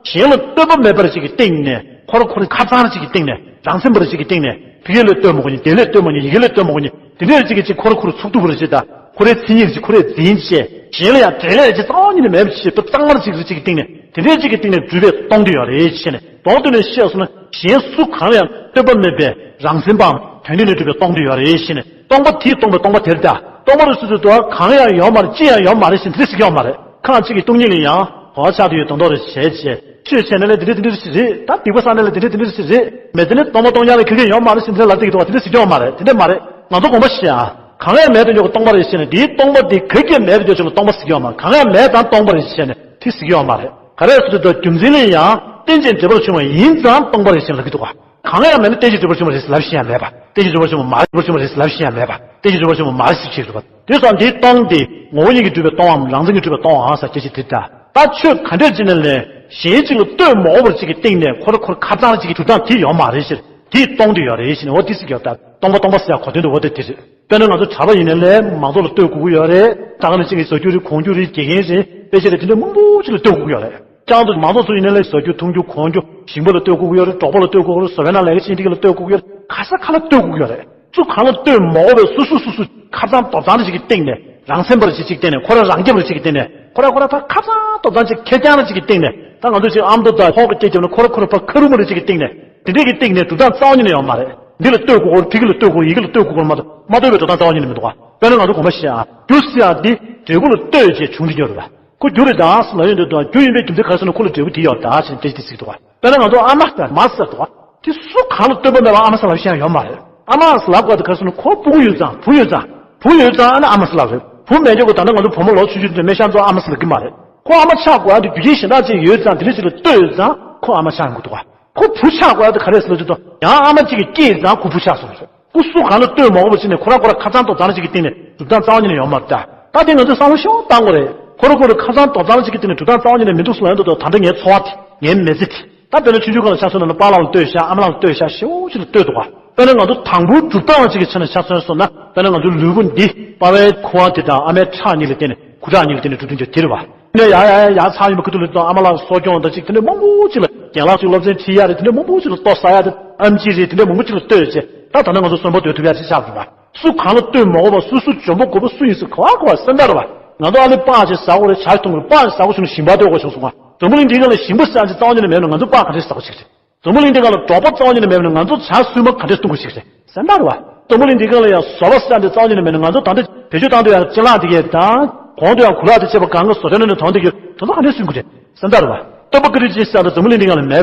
གཞན་ལ་ལྟོས་པ་མེད་པར་ཅིག་གི་སྟེང་ནས། ཁོ་རང་ཁོ་རང་ཁ་རྩང་རེ་ཅིག་གི་སྟེང་ནས། རང་སེམས་པ་རེ་ཅིག་གི་སྟེང་ནས། ཕ་གི་ལ་ལྟོས་མ་དགོས་ནི། དེ་ལ་ལྟོས་མ་དགོས་ནི། ཡི་གེ་ལ་ལྟོས་མ་དགོས་ནི། དེ་འདྲ་རེ་ཅིག་གི་ཅིག་ཁོ་རང་ཁོ་རང་ཚུགས་ཐུབ་པ་རེ་ཅིག་དང་། ཁོ་རའི་མཚན་ཉིད་ཅིག་ཁོ་རས་འཛིན་བྱས། གཞན་ལ་ཡང་དེ་ལས་ཅིག་རྩ་བ་ཉིད་ནས་མེད་པ་ཅིག་བྱས། ཏོག་གཙང་མ་རེ་ཅིག་རེ་ཅིག་གི་སྟེང་ནས། དེ་འདྲ་ཅིག་གི་སྟེང་ནས་གྲུབ་པའི་སྟོང་དེ་ཡོད་རེད་ཅེས་ནས། དོན་དུ་ནས་བཤད་སོང་ན། གཞན་སུ་གང་ལ་ཡང་ལྟོས་པ་མེད་པའི་རང་སེམས་པའམ་དོན་སྟེང་ནས་གྲུབ་པའི་སྟོང་དེ་ཡོད་རེད་ཅེས་ནས། སྟོང་པ་དེས་སྟོང་པའི་སྟོང་པ་དེར་ལྟ། སྟོང་པ་རེད་ཟེར་དུས་དོ་གང་ཡང་ཡོད་མ་རེད། ཅི་ཡང་ཡོད་མ་རེད་ཟེར་དེ་ཟེར་གྱི་ཡོད་མ་རེད། ཁ་ཅིག་གིས་སྟོང་ཉིད་ལ་ཡང་གོ་བ་ཆགས་བསྡད་ཡོད་མདོག་མདོག་རེ་བྱས་བྱས། ཆོས་བྱས་ན་ལས་འདི་འདྲ་འདི་འདྲ་ཞིག་རེད། ད་སྡིག་པ་བསགས་ན་ལས་འདི་འདྲ་འདི་འདྲ་ཞིག་རེད། མི་ཚེ་ནི་སྟོང་པ་སྟོང་རྐྱང་ལ་ཁེ་ཁེ་ཡོད་མ་རེད་ཟེར་འདི་འདྲ་ལབ་བསྡད་ཀྱི་འདུག་བ། དེ་འདྲ་ཟེར་གྱི་ཡོད་མ་རེད། དེ་འདྲ་མ་རེད། ང་ཚོ་དགོངས་པ་བཞེས་ཨ། གང་ཡང་མེད་དུ་འཇོག་གི་སྟོང་པ་རེད་ཟེར་ནས། དེའི་སྟོང་པ་དེ་ག་གེ་མེད་པ་དེ་ཆོག་ལ་སྟོང་པ་ཟེར་གྱི་ཡོད་མ་རེད། གང་ཡང་མེད་དང་སྟོང་པ་རེད་ཟེར་ནས་དེ་ཟེར་གྱི་ཡོད་མ་རེད། ག་རེ་ཟེར་དུས་རྒྱུ་མཚན་ལ་ཡང་རྟེན་ཅིང་འབྲེལ་པར་བྱུང་བ་ཡིན་ཙང་སྟོང་པ་རེད་ཟེར་ལབ་ཀྱི་འདུག་བ། གང་ཡང་མེད་ན་རྟེན་ཅིང་འབྲེལ་པར་བྱུང་བ་རེད་ཟེར་ལབ་ཤེས་ཡ་མེད་པ། རྟེན་ཅིང་འབྲེལ་པར་བྱུང་བ་མ་རེད། འབྲེལ་པར་བྱུང་བ་རེད་ཟེར་ལབ་ཤེས་ཡ་མེད་པ། རྟེན་ཅིང་འབྲེལ་པར་བྱུང་བ་མ་རེད་ཟེར་བྱེད་ཀྱི་འདུག་བ། དེ་སོང་འདིའི་སྟོང་དེ་ངོ་བོ་ཉིད་ཀྱིས་གྲུབ་པའི་སྟོང་བའམ་རང་མཚན་གྱིས་གྲུབ་པའི་སྟོང་བའང་ཟེར་སྐད་ཆ་དེ་འདྲ། ད་ཆོས་ག་འདྲ་ཅིག་ན་ལས་གཞན་གཅིག་ལ་ལྟོས་མ་དགོས་པར་ཅིག་གི་སྟེང་ནས་ཁོ་རང་ཁོ་རང་ཁ་རྩང་ཅིག་གི་གྲུབ་སྟངས་དེ་ཡོད་མ་རེད་ཟེར། དེའི་སྟོང་དེ་ཡོད་རེད་ཟེར་ནས། འོ་དེ་ཟེར་གྱི་ཡོད། ད་སྟོང་པ་སྟོང་པ་ཟེར་ཡ་གོ་དོན་དུ་འོ་དེ་དེ་རེད། དཔེར་ན་ང་ཚོ་གྲྭ་པ་ཡིན་ན་ལས་མང་ཚོགས་ལ་ལྟོས་དགོས་ཀྱི་ཡོད་རེད། ད་ག་ནང་བཞིན་གྱི་ཟ་རྒྱུ་རེད། གོན་རྒྱུ་རེད། དགེ་རྒན་རེད། དཔེ་ཆ་རེད། དེ་འདྲ་མང་པོ་ཅིག་ལ་ལྟོས་དགོས་ཀྱི་ཡོད་རེད། ཀྱང་དུ་མང་ཚོགས་ཚོ་ཡིན་ན་ལས་ཟ་རྒྱུ་འཐུང་རྒྱུ་གོན་རྒྱུ། ཞིང་པ་ལ་ལྟོས་དགོས་ཀྱི་ཡོད་རེད། འབྲོག་པ་ལ་ལྟོས་དགོས་ཀྱི་རེད། བཟོ་པའི་ནང་ལས་ཀ་བྱེད་མཁན་དེ་ག་ལ་ལྟོས་དགོས་ཀྱི་ཡོད་རེད། ག་ས་ག་ལ་ལྟོས་དགོས་ཀྱི་ཡོད་རེད། སུ་གང་ལ་ལྟོས་མ་དགོས་པའི་སོ་སོ་སོ་སོ་ཁ་རྩང་རྡོག་རྩང་རེ་ཅིག་གི་སྟེང་ནས། རང་སེམས་པ་རེ་ཅིག་ཅིག་སྟེང་ནས། ཁོ་རང་རང་རྐྱ་པ་རེ་ཅིག་གི་སྟེང་ནས། ཁོ་རང་ཁོ་རང་ད་ཁ་རྩང་རྡོག་རྩང་ཅིག་ཁེར་རྐྱང་རེ་ཅིག་གི་སྟེང་ནས། ད་ང་ཚོ་ཅིག་ཨ་མདོ་དང་ཧོག་གི་སྐད་རྒྱབ་ན་ཁོ་རང་ཁོ་རང་ཕར་ཁ་རུ་མ་རེ་ཅིག་གི་སྟེང་ནས། དེ་འདྲས་ཀྱི་སྟེང་ནས་གྲུབ་སྟངས་རྩ་བ་ཉིད་ནས་ཡོད་མ་རེད། འདི་ལ་ལྟོས་དགོས་ཀྱི་ཡོད་རེད། ཕ་གི་ལ་ལྟོས་དགོས་ཀྱི་ཡོད་རེད། ཡི་གེ་ལ་ལྟོས་དགོས་ཀྱི་ཡོད་རེད་མ་གཏོགས་མ་ལྟོས་པའི་གྲུབ་སྟངས་རྩ་བ་ཉིད་ནས་མི་འདུག་བ། དཔེར་ན་ང་ཚོ་དགོངས་པ་བཞེས་ཨ། རྒྱུ་ཟེར་ཡ་འདི་འབྲས་བུ་ལ་ལྟོས་བྱས་བྱུང་གི་ཡོད་རེད་པ། ཁོ་རྒྱུ་རེད་ད་ཟེར་ལབ་ཡོང་དུས། རྒྱུ་ཡིན་པའི་རྒྱུ་མཚན་ག་རེ་ཟེར་ན། ཁོ་ལ་འབྲས་བུ་དེ་ཡོད་ད་ཟེར་ནས་སྐད་ཆ་དེ་ཟེར་གྱི་འདུག་བ། དཔེར་ན་ང་ཚོ་ཨ་མ་དང་མ་ཟེར་འདུག་བ། དེ་སུ་གང་ལ་ལྟོས་པ་མེད་པར་ཨ་མ་ཟེར་ལབ་ཤེས་ཡ་ཡོད་མ་རེད། ཨ་མ་ཟེར་ལབ་དགོས་དེ་ག་རེ་ཟེར་ན། ཁོ་སྤུ་གུ་ཡོད་ཙང་། བུ་ཡོད་ཙང་། བུ་ཡོད་ཙང་ཨ་ནི་ཨ་མ་ཟེར་ལབ་རེད། བུ་མེད་ཀྱོག་གི་ད་ལྟ་ང་ཚོ་བུ་མོ་ལོ་ཆུང་ཆུང་དེ་མེ་ཤ་འཚོ་ཨ་མ་ཟེར་ལབ་ཀྱི་མ་རེད། ཁོ་ཨ་མ་ཆགས་དགོས་ཡ་དེ་རྒྱུ་རྐྱེན་གཞན་དག་ཅིག་ཡོད་ཙང་། དེ་འདྲ་ཅིག་ལ་ལྟོས་ཙང་ཁོ་ཨ་མ་ཆགས་ཡོང་གི་འདུག་བ། ཁོ་བུ་ཆགས་དགོས་ཡ་དེ་ག་རེ་ཟེར་ལབ་དུས། ཡང་ཨ་མ་གཅིག་གིས་སྐྱེས་ཙང་ཁོ་བུ་ཆགས་སོང་རེད། ཁོ་སུ་གང་ལ་ལྟོས་མ་དགོས་པ་བྱས་ནས། ཁོ་རང་ཁོ་རང་ཁ་རྩང་རྡོག་རྩང་རེ་ཅིག་གི་སྟེང་ནས་གྲུབ་སྟངས་རྩ་བ་ཉིད་ནས་ཡོད་མ་རེད་ད། ད་དེ་ང་ཚོས་བསམ་བློ་ཤོག་བཏང་དགོས་རེད། ཁོ་རང་ཁོ་རང་ཁ་རྩང་རྡོག་རྩང་རེ་ཅིག་གི་སྟེང་ནས་གྲུབ་སྟངས་རྩ་བ་ཉིད་ནས་མི་འདུག་ཟེར་ལབ་ཡོང་དུས། ད་ལྟ་ངའི་ཚོར་བ་དེ། ངའི་མི་ཚེ་དེ། ད་དཔེར་ན་ཆུང་ཆུང་སྒང་ལ་ཆ་མཚོན་ན། པཱ་ལགས་ལ་ལྟོས་ཤག་ཨ་མ་ལགས་ལ་ལྟོས་ཤག་ཞེ་པོ་ཅིག་ལ་ལྟོས་འདུག་ག་དཔེར་ན་ང་ཚོ་དང་པོའི་གྲུབ་སྟངས་ཅིག་གི་ཆ་ནས་ཆ་མཚོན་སོང་ན། དཔེར་ན་ང་ཚོའི་ལུས་པོ་འདི་པ་ཕའི་ཁུ་བ་དེ་དང་ཨ་མའི་ཁྲག་གཉིས་ལ་བརྟེན་ནས། ཁུ་ཁྲག་གཉིས་ལ་བརྟེན་ནས་གྲུབ་དོན་ཅིག་དེ་རེད་བ། ཡ་ཡ་ཡ་ཡ་ཚར་ཡིན་པ་ཁུ་ཐུག་ལ་ཏོ། ཨ་མ་ལགས་གསོ་སྐྱོང་དང་ཅིག་དེ་འདྲ་མང་པོ་ཅིག་ལ། རྒན་ལགས་ཅིག་སློབ་ཚན་ཁྲིད་ཡ་རེད། དེ་འདྲ་མང་པོ་ཅིག་ལ་ལྟོ་ཟ་ཡ་རེད། ཨེམ་ཆི་རེད། དེ་འདྲ་མང་པོ་ཅིག་ལ་ལྟོས་བྱས། ད་ད་ནང་ང་ཚོ་གསོན་པོ་སྡོད་ཐུབ་ཡ་ཅིག་ཆགས་འདུག་བ། སུ་གང་ལ་ལྟོས་མ་དགོས་པ། སུ་སུ་འཇོན་པོ་དགོས་པ་སུ་ཡིན་སུ་ག་བ་ག་བ་སེམས་ཐག་རེད་བ། ང་ཚོ་ཨ་ནི་སྤགས་ཅིག་ཟ་དགོས་རེད། ཇ་འཐུང་དགོས་རེད། སྤགས་ཅིག་ཟ་དགོས་བྱུང་ན་ཞིང་པ་ལྟོས་དགོས་བྱུང་སོང་བ། འཛམ་བུ་གླིང་འདིའི་ནང་ལ་ཞིང་པ་ཟེར་ཡ་ཅིག་རྩ་བ་ཉིད་ནས་མེད་ན། ང་ཚོ་སྤགས་ག་འདྲས་ཟ་དགོས་ཅིག་རེད། འཛམ་བུ་གླིང་འདི་སྒང་ལ་འབྲོག་པ་རྩ་བ་ཉིད་ནས་མེད་པ་ནི་ང་ཚོ་བྱ་སུན་མ་ག་འདྲས་སྟོན་དགོས་ཤིག་རེད། སེམས་ཐག་རེད་བ། འཛམ་བུ་གླིང་འདི་སྒང་ལ་ཡང་བཟོ་པ་ཟེར་ཡ་འདི་རྩ་བ་ཉིད་ནས་མེད་ནི་ང་ཚོ་ད་ལྟ་བེད་སྤྱོད་བཏང་སྡོད་ཡ་ཅ་ལག་འདི་གས་དང་གོང་དུ་ཡང་གོ་ལག་དང་བཅས་པ་གང་ག་བཟོ་གྲྭའི་ནང་ནས་དོན་དེ་གས་དོན་དག་ག་འདྲས་སུན་དགོས་རེད། སེམས་ཐག་རེད་བ། སྟོན་པ་བཀའ་དྲིན་ཅན་ཟེར་ཡ་འདི་འཛམ་བུ་གླིང་འདི་སྒང་ལ་མེད་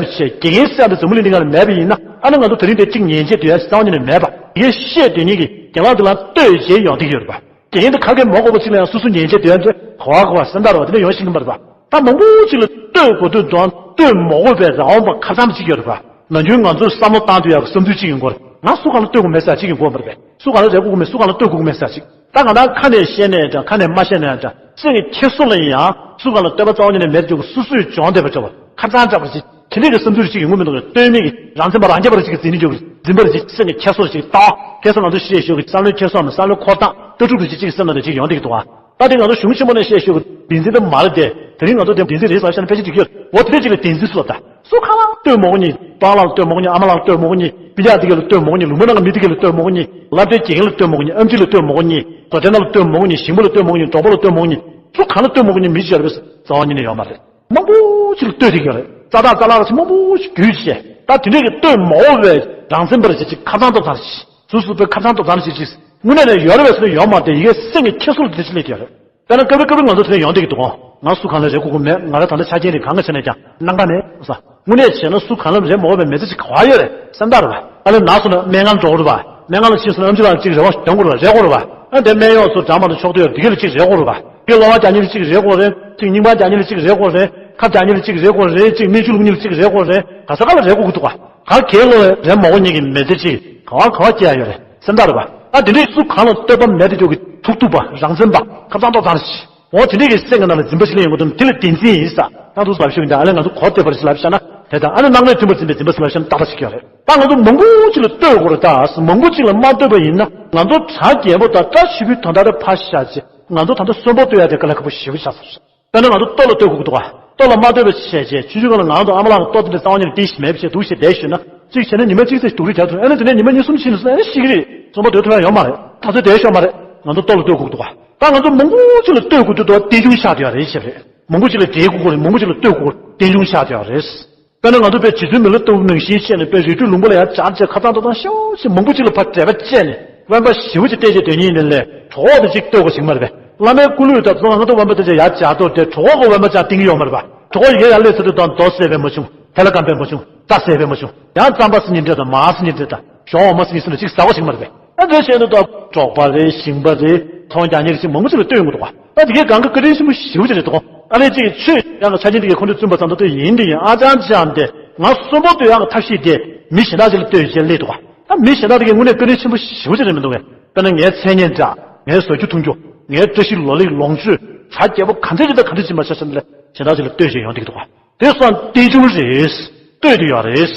པ་བྱས། དགེ་རྒན་ཟེར་ཡ་འདི་འཛམ་བུ་གླིང་འདི་སྒང་ལ་མེད་པ་ཡིན་ན་ཨ་ནི་ང་ཚོ་དེ་རིང་འདིར་གཅིག་ཉན་བྱས་སྡོད་ཡ་རྩ་བ་ཉིད་ནས་མེད་པ། དེ་གས་བཤད་སྡོད་མཁན་གྱི་རྒན་ལགས་འདི་ལ་ལྟོས་བྱས་ཡོང་བསྡད་ཀྱི་ཡོད་རེད་བ། དེ་ཡིན་དུས་ཁ་སྐད་མ་གོ་བ་ཅིག་ལ་ཡང་སོ་སོ་ཉན་བྱས་དོན་དེ་གོ་བ་གོ་བ་སེམས་ཐག་རེད་བ། དེ་འདྲ་ཡོང་ཤེས་ཀྱི་མ་རེད་བ། ད་མང་པོ་ཅིག་ལ་ལྟོས་དགོས་དུས་དང་ལྟོས་མ་དགོས་པའི་རང་དབང་པ་ཁ་ཚང་ཅིག་ཡོད་རེད་བ། ནམ་རྒྱུན་ང་ཚོས་བསམ་བློ་བཏང་དུས་ཡག་གི་བསམ་ཚུལ་ཅིག་ཡིན་དགོས་རེད། ང་སུ་གང་ལ་ལྟོས་དགོས་མེད་ཟེར་ཅིག་ཡིན་དགོས་མ་རེད་པས། སུ་གང་ལ་རེ་དགོས་ཀྱི་མེད། སུ་གང་ལ་ལྟོས་དགོས་ཀྱི་མེད་ཟེར་ཅིག་ད་གང་ལྟར་ཁ་ནས་བཤད་ནའི་འདྲ། ཁ་ནས་མ་བཤད་ནའི་འདྲ། སེམས་ཀྱི་འཁྱེར་སོ་ལ་ཡང་སུ་གང་ལ་ལྟོས་པ་རྩ་བ་ཉིད་ནས་མེད་འཇོག་གི་སོ་སོས་སྦྱོང་བསྡད་པ་འདྲ་བ། ཁ་ཚང་འདྲ་བ་ཅིག་དེ་འདྲའི་གི་བསམ་ཚུལ་ཅིག་ཡོང་གི་མི་འདུག་ལྟོས་མེད་ཀྱི་རང་བཙན་པ་རང་རྒྱལ་པ་ཅིག་གི་འཛིན་ནི་འཇོག་གི་འཛིན་པ་ཅིག་སེམས་ཀྱི་འཁྱེར་སོ་ཅིག་བཏང་། ཁ་སང་ང་ཚོ་བཤད་ཞོར་གི་བསམ་བློའི་འཁྱེར་སོ་མ་བསམ་བློའི་འཁོར་སྟངས་ལྟ་གྲུབ་རེ་ཅིག་ཅིག་སེམས་ནང་དེ་ཅིག་ཡོང་བསྡད་ཀྱི་འདུག་ཨ། ད་དེ་ང་ཚོ་གཞུང་ཆེན་མོ་ནས་བཤད་ཞོར་གི་བདེན་འཛིན་དེ་མ་རེད་དེ། དེ་རིང་ང་ཚོ་དེ་བདེན་འཛིན་རེད་ཟེར་བཤད་ན་ཕལ་ཆེར་འགྲིག་གི་ཡོད། འོ་དེ་འདྲ་ཅིག་ལ་བདེན་འཛིན་སུ་ལ་ད། སུ་གང་ལ་ལྟོས་མ་དགོས་ནི། སྤང་ལ་ལྟོས་མ་དགོས་ནི། ཨ་མ་ལ་ལྟོས་མ་དགོས་ནི། སྤུན་ཀྱག་དེ་ག་ལ་ལྟོས་མ་དགོས་ནི། ལུང་པ་ནང་གི་མི་དེ་ག་ལ་ལྟོས་མ་དགོས་ནི། སློབ་གྲྭའི་དགེ་རྒན་ལ་ལྟོས་མ་དགོས་ནི། ཨེམ་ཆི་ལ་ལྟོས་མ་དགོས་ནི། བཟོ་གྲྭའི་ནང་ལ་ལྟོས་མ་དགོས་ནི། ཞིང་པ་ལ་ལྟོས་མ་དགོས་ནི། གྲོགས་པོ་ལ་ལྟོས་མ་དགོས་ནི། སུ་གང་ལ་ལྟོས་མ་དགོས་ནི་མི་ཅིག་ཡོད་རེད་པས། རྩ་བ་ཉིད་ནས་ཡོད་མ་རེད། མང་པོ་ཅིག་ལ་ལྟོས་བསྡད་ཀྱི་ཡོད་རེད། རྩ་དག་རྩ་ལག་ཅིག་མང་པོ་ཞིག་བརྒྱུད་བྱས། ད་དེ་འདྲས་ཀྱི་ལྟོས་མ་དགོས་པའི་རང་བཙན་པར་བྱེད་ཅིག་ཁ་ཚང་ཐོབ་ཚང་ཞིག་སོ་སོ་པའི་ཁ་ཚང་ཐོབ་ཚང་ཞིག་ཅིག་དངོས་གནས་ནས་ཡོད་རེད་པས་ཟེར་ན་ཡོད་མ་རེད་དེ། ཡི་གེ་སེམས་ཀྱི་འཁྱེར་སོ་ལ་དེ་ཅིག་སླེབས་ཀྱི་ཡོད་རེད། དཔེར་ན་སྐབས་རེ་སྐབས་རེ་ང་ཚོ་དེ་འདྲ་ཡོང་བསྡད་ཀྱི་འདུག་གོ། ང་སུ་གང་ལ་རེ་དགོས་ཀྱི་མེད། ང་རང་ད་ལྟ་ཆ་རྐྱེན་རེད། གང་ག་བྱས་ནས་ཀྱང་སྣང་ག་མེད་ས། དངོས་གནས་བྱས་ན་སུ་གང་ལ་རེ་མ་དགོས་པའི་མི་ཚེ་ཅིག་ག་བ་ཡོད་རེད། སེམས་ཐག་རེད་བ། ཨ་ལས་ན་སོང་ན་སྨན་ཁང་འགྲོ་དགོས་རེད་བ། སྨན་ཁང་ལ་ཕྱིན་སོང་ན་ཨེམ་ཆི་ལགས་ཅིག་རེ་བ་ཞིག་འདོན་དགོས་རེད་བ། རེ་དགོས་རེད་བ། ཨ་དེ་སྨན་གཡོག་ཚོ་འདྲ་མ་འདྲ་ཕྱོགས་བསྡུས་ཡོད་རེད། དེ་ག་ལ་ཅིག་རེ་དགོས་རེད་བ། དེ་གློ་བ་རྒྱག་མཁན་ལ་ཅིག་རེ་དགོས་རེད། ཅིག་རྙིང་པ་རྒྱག་མཁན་ལ་ཅིག་རེ་དགོས་རེད། ཁབ་རྒྱག་མཁན་ལ་ཅིག་རེ་དགོས་རེད། ཅིག་སྨན་ཆུ་བླུག་མཁན་ལ་ཅིག་རེ་དགོས་རེད། ག་ས་ག་ལ་རེ་དགོས་ཀྱི་འདུག་བ། ག་གེ་ལོ་རེ་མ་དགོས་མཁན་གྱི་མི་ཚེ་ཅིག་ག་བ་ག་བ་སྐྱེལ་ཡ་ཡོད་རེད། སེམས་ཐག་རེད་བ། ཨ་དེ་འདྲས་སུ་གང་ལ་ལྟོས་པ་མེད་དེ་འཇོག་གི་ཐུགས་ཐུབ་པ་རང་བཙན་པ་ཁ་ཚང་ཐོབ་ཚང་ཞིག་འོ་དེ་འདྲས་ཀྱི་སེམས་ཀྱི་ནང་ལ་འཛིན་པ་ཞིག་སླེབས་ཡོང་གི་འདུག་དེ་ལ་བདེན་འཛིན་ཡིན་ས། ད་དུང་ལབ་ཤོད་ཀྱི་འདུག་ཨ་ལས་ང་ཚོ་གོ་བདེ་བར་ཞིག་ལབ་བྱས་ན་དེ་དང་ཨ་ནི་སྣང་རེས་མཐུན་པར་འཛིན་པའི་འཛིན་པ་ཞིག་ལབ་བྱས་ན་ཏག་ཏག་ཅིག་ཡོད་རེད། ད་ང་ཚོ་མང་པོ་ཅིག་ལ་ལྟོས་དགོས་རེད། ད་མང་པོ་ཅིག་ལ་མ་ལྟོས་པ་ཡིན་ན་ང་ཚོ་གྲ་རྒྱས་པོ་དང་བཀྲ་ཤིས་པོའི་དོན་དག་རེ་ཕར་བཞག་བྱས་ང་ཚོ་ད་ལྟ་གསོན་པོ་ལྟོས་ཡ་དེ་དཀའ་ལས་ཁག་པོ་ཞེ་པོ་ཆགས་སོང་། དཔེར་ན་ང་ཚོ་ལྟོ་ལ་ལྟོས་དགོས་ཀྱི་འདུག་ག་ལྟོ་ལ་མ་ལྟོས་པ་བྱས་བྱས་ཆུང་ཆུང་སྒང་ལ་ང་རང་དང་ཨ་མ་ལགས་ལ་ལྟོ་དེ་འདྲ་རྩ་བ་ཉིད་ནས་སྟེར་ཞིག་མེད་པ་བྱས་འདུག་བྱས་བསྡད་ཞུས་ན་གཅིག་བྱས་ན་ཉི་མ་གཅིག་ཙམ་སྡུག་རུས་རྒྱག་ཐུབ། ཨ་ནི་དེ་ནས་ཉི་མ་གཉིས་གསུམ་ཕྱིན་ནས་སོང་ན་ཨ་ནི་ཤི་གི་རེད། གསོན་པོ་སྡོད་ཐུབ་ཡ་ཡོད་མ་རེད། ད་ཚོད་བསྡད་ཤོག་མ་རེད། ང་ཚོ་ལྟོ་ལ་ལྟོས་དགོས་ཀྱི་འདུག་ག་ད་ང་ཚོ་མང་པོ་ཅིག་ལ་ལྟོས་དགོས་དུས་དོ་རྟེན་འབྱུང་ཆགས་བསྡད་ཡོད་རེད་ཞེས་རེད། མང་པོ་ཅིག་ལ་འབྲེལ་དགོས་ཀྱི་རེད། མང་པོ་ཅིག་ལ་ལྟོས་དགོས་རྟེན་འབྱུང་ཆགས་བསྡད་ཡོད་རེད། དཔེར་ན་ང་ཚོ་དཔེ་རྗེ་བཙུན་མི་ལ་ལྟ་བུ་ནང་བཞིན་བྱས་ནས་དཔེ་རི་ཁྲོད་ལུང་པ་ལ་ཡར་སྦྱར་བྱས་ཁ་ཚང་ཐོབ་ཚང་ཤོག་ཅིག་མང་པོ་ཅིག་ལ་ཕར་འགྲེལ་པ་བཅད་ནས་དབེན་པ་ཞེ་པོ་ཅིག་བལྟས་བྱས་སྡོད་མཁན་ཡིན་ནའི་ལས་གྲོགས་པོ་དེ་གཅིག་ལྟོས་དགོས་ཞིག་མ་རེད་པས། བླ་མའི་སྐུ་ལུས་དང་ཚོ་ང་ཚོ་དབེན་པ་དེ་ཚོ་ཡར་སྦྱར་དོར་ཏེ་གྲོགས་པོ་གི་དབེན་པ་ཅང་བསྟེན་གྱི་ཡོད་མ་རེད་པ། གྲོགས་པོ་ཡི་གེ་ཡར་སླེབས་ཚར་དུས་དང་རྡོ་བསད་པས་མ་བྱུང་། ཐལ་བ་སྐམ་པས་མ་བྱུང་། རྩྭ་བསད་པས་མ་བྱུང་། ཡང་རྩམ་པ་ཟེར་མཁན་འདྲ་དང་མར་ཟེར་མཁན་འདྲ་དང་གཞོང་འོ་མ་ཟེར་མཁན་སུ་ལ་གཅིག་ཟ་བ་ཞིག་མ་རེད་པས། ཨ་འདྲ་བྱས་ནས་ད་འབྲོག་པ་རེད། ཞིང་པ་རེད། ཚོང་རྒྱག་མཁན་རེད། ཅིག་མང་པོ་ཅིག་ལ་ལྟོས་ཡོང་གི་འདུག་ག་ད་དེ་གའི་གང་གི་བཀའ་དྲིན་ཆེན་པོ་ཞེ་པོ་ཅིག་རེད་འདུག་ཨ་ལས་ཅིག་ཆོས་ཡང་གི་ཆ་རྐྱེན་དེ་གའི་ཁོང་ཁྲོ་བཙུན་པ་ཙམ་ད་ལྟ་ཡིན་དེ་ཡིན། ཨ་ཅང་ཅང་དེ་ང་གསོན་པོ་སྡོད་ཡག་གི་ཐབས་ཤེས་དེ་མི་གཞན་དག་ཅིག་ལ་ལྟོས་བྱས་སླེབས་འདུག་ག་ད་མི་གཞན་དག་དེ་གའི་དངོས་གནས་བཀའ་དྲིན་ཆེན་པོ་ཞེ་པོ་ཅིག་རེད་མི་འདུག་གས། དཔེར་ན་ངའི་མཚན་སྙན་གྲགས། ངའི་བཟའ་རྒྱུ་འཐུང་རྒྱུ། ངའི་བཀྲ་ཤིས་ལོ་ལེགས་ལོངས་སྤྱོད། གྲ་རྒྱས་པོ་ག་ཚོད་ཅིག་དང་ག་འདྲ་ཅིག་མ་ཆ་ཆ་ལ་གཞན་དག་ཅིག་ལ་ལྟོས་བྱས་ཡོང་བསྡད་ཀྱི་འདུག་ག་དེ་སོང་བརྟན་བཞུགས་རེད། ལྟོས་དེ་ཡོད་རེད།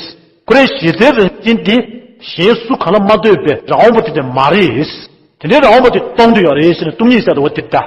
ཁོ་རའི་གཞི་རྩའི་རང་བཞིན་དེ་གཞན་སུ་གང་ལ་མ་ལྟོས་པའི་རང་དབང་པོ་དེ་དེ་མ་རེད། དེ་འདྲའི་རང་དབང་པོ་དེ་སྟོང་དུ་ཡོད་རེད་ཟེར་ནས་སྟོང་ཉིད་ཟེར་དུ་བ་དེ་ལྟ།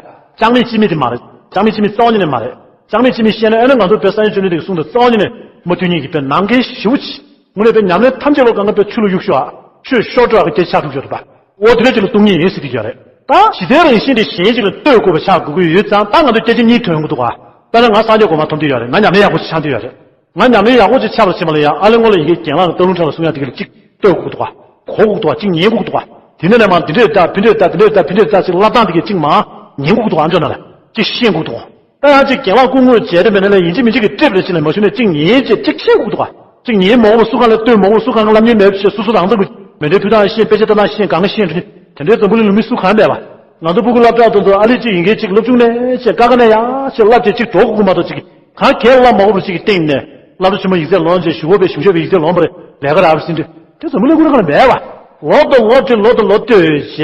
ཅང་མེད་ཅི་མེད་དེ་མ་རེད། ཅང་མེད་ཅི་མེད་རྩ་བ་ཉིད་ནས་མ་རེད། ཅང་མེད་ཅི་མེད་བཤད་ན་ཨེ་ན་ང་ཚོ་བོད་ས་ཡོམ་བཅུ་གཉིས་དེ་གི་གསུང་དུ་རྩ་བ་ཉིད་ནས་མ་མཐུན་ཉིད་ཀྱི་དཔེ་ནང་འགལ་ཞེ་པོ་ཅིག་དངོས་གནས་དཔེ་ཉམས་ལེན་ཐམས་ཅད་ལོ་གང་ག་དཔེ་ཆུ་ལ་གཡུག་ཤོག་ཨ། ཆུ་ཤོར་འགྲོ་ཨ་གི་སྐད་ཆ་ཐུག་ཡོད་རེད་པ། འོ་དེ་འདྲ་ཅིག་ལ་སྟོང་ཉིད་ཡིན་ཟེར་གྱི་ཡོད་རེད། ད་ཞི་བདེའི་རང་བཞིན་དེ་གཞན་ཞིག་ལ་ལྟོས་དགོས་པ་ཆགས་དགོས་ཀྱི་ཡོད་ཙང་ད་ང་ཚོ་སྐད་ཆ་གཉིས་ཐོན་གྱི་འདུག་ག་དཔེར་ན་ང་སངས་རྒྱས་སྒོ་མང་མཐོང་གི་ཡོད་རེད། ང་ཉམས་ལེན་ཡག་པོ་ཞིག་ཆགས་ཀྱི་ཡོད་རེད། ང་ཉམས་ལེན་ཡག་པོ་ཅིག་ཆགས་པར་བྱེད་པ་ལ་ཡང་ཨ་ལས་སྔོན་ལ་ཡི་གེ་རྒན་ལགས་ཀྱི་སྟག་ལུང་ཁྲ་ལ་གསུང་ཡག་དེ་ག་ལ་གཅིག་ལྟོས་དགོས་འདུག་ག་གོ་དགོས་འདུག་ག་གཅིག་ཉན་དགོས་འདུག་ག་དེ་ནས་ནས་མར་འདི་འདྲས་ད་དེ་འདྲས་ད་དེ་འདྲས་ད་དེ་འདྲས་ད་ཅིག་ལབ་སྟངས་དེ་ག་གཅིག་མར་ཉན་དགོས་འདུག་ག་ཨ་མཆོག་ན་ལ་གཅིག་ཤེས་དགོས་འདུག་ག་ད་ཡང་གཅིག་རྒན་ལགས་སྐུ་ངོ་བྱས་ཏེ་མེད་ན་ལས་ཡིན་གཅིག་མིན་གཅིག་གི་ཊིབ་རེ་ཅིག་ལ་མ་ཞུ་ནས་གཅིག་ཉན་བྱས་གཅིག་ཤེས་དགོས་འདུག་ག་གཅིག་ཉན་མ་འོངས་པ་སུ་གང་ལ་ལྟོས་མ་འོངས་སུ་གང་ལ་ལབ་མཁན་མེད་པ་བྱས་སོ་སོ་རང་ཚོ་གི་མེ་འདྲའི་ཕུ་ཐག་ཤེས་དཔེ་ཆ་ལྟ་སྟངས་ཤེས་གང་ག་ཤེས་འགྲོ་ནི་དེ་འདྲའི་འཛམ་བུ་གླིང་ལ་མི་སུ་གང་མེད་པ། ང་ཚོ་སྤུ་གུ་སློབ་གྲྭ་དེ་ཚོ་ཨ་ལི་གཅིག་ཡིན་མཁན་གཅིག་སློབ་ཆུང་ནས་ཅིག་ཀ་ཀ་ནས་ཡར་ཅིག་བསླབ་བྱས་གཅིག་འགྲོ་དགོས་མ་གཏོགས་གཅིག་གང་གས་བསླབ་མ་དགོས་པ་ཅིག་གི་སྟེང་ནས་བསླབ་གྲྭ་ཆེན་མོ་ཡིག་ཚད་ལོན་བྱས་ཞུ་བ་པའི་གཞུང་ཞབས་པའི་ཡིག་ཚད་ལོན་པ་རེད། ལས་ཀ་རག་པ་ཟིན་དུས་དེ་འཛམ་བུ་གླིང་ཁོ་རང་ག་ལ་མེད་པ། ལོ་དང་ལོ་དེ་ལོ་དང་ལོ་ལྟོས་བྱས་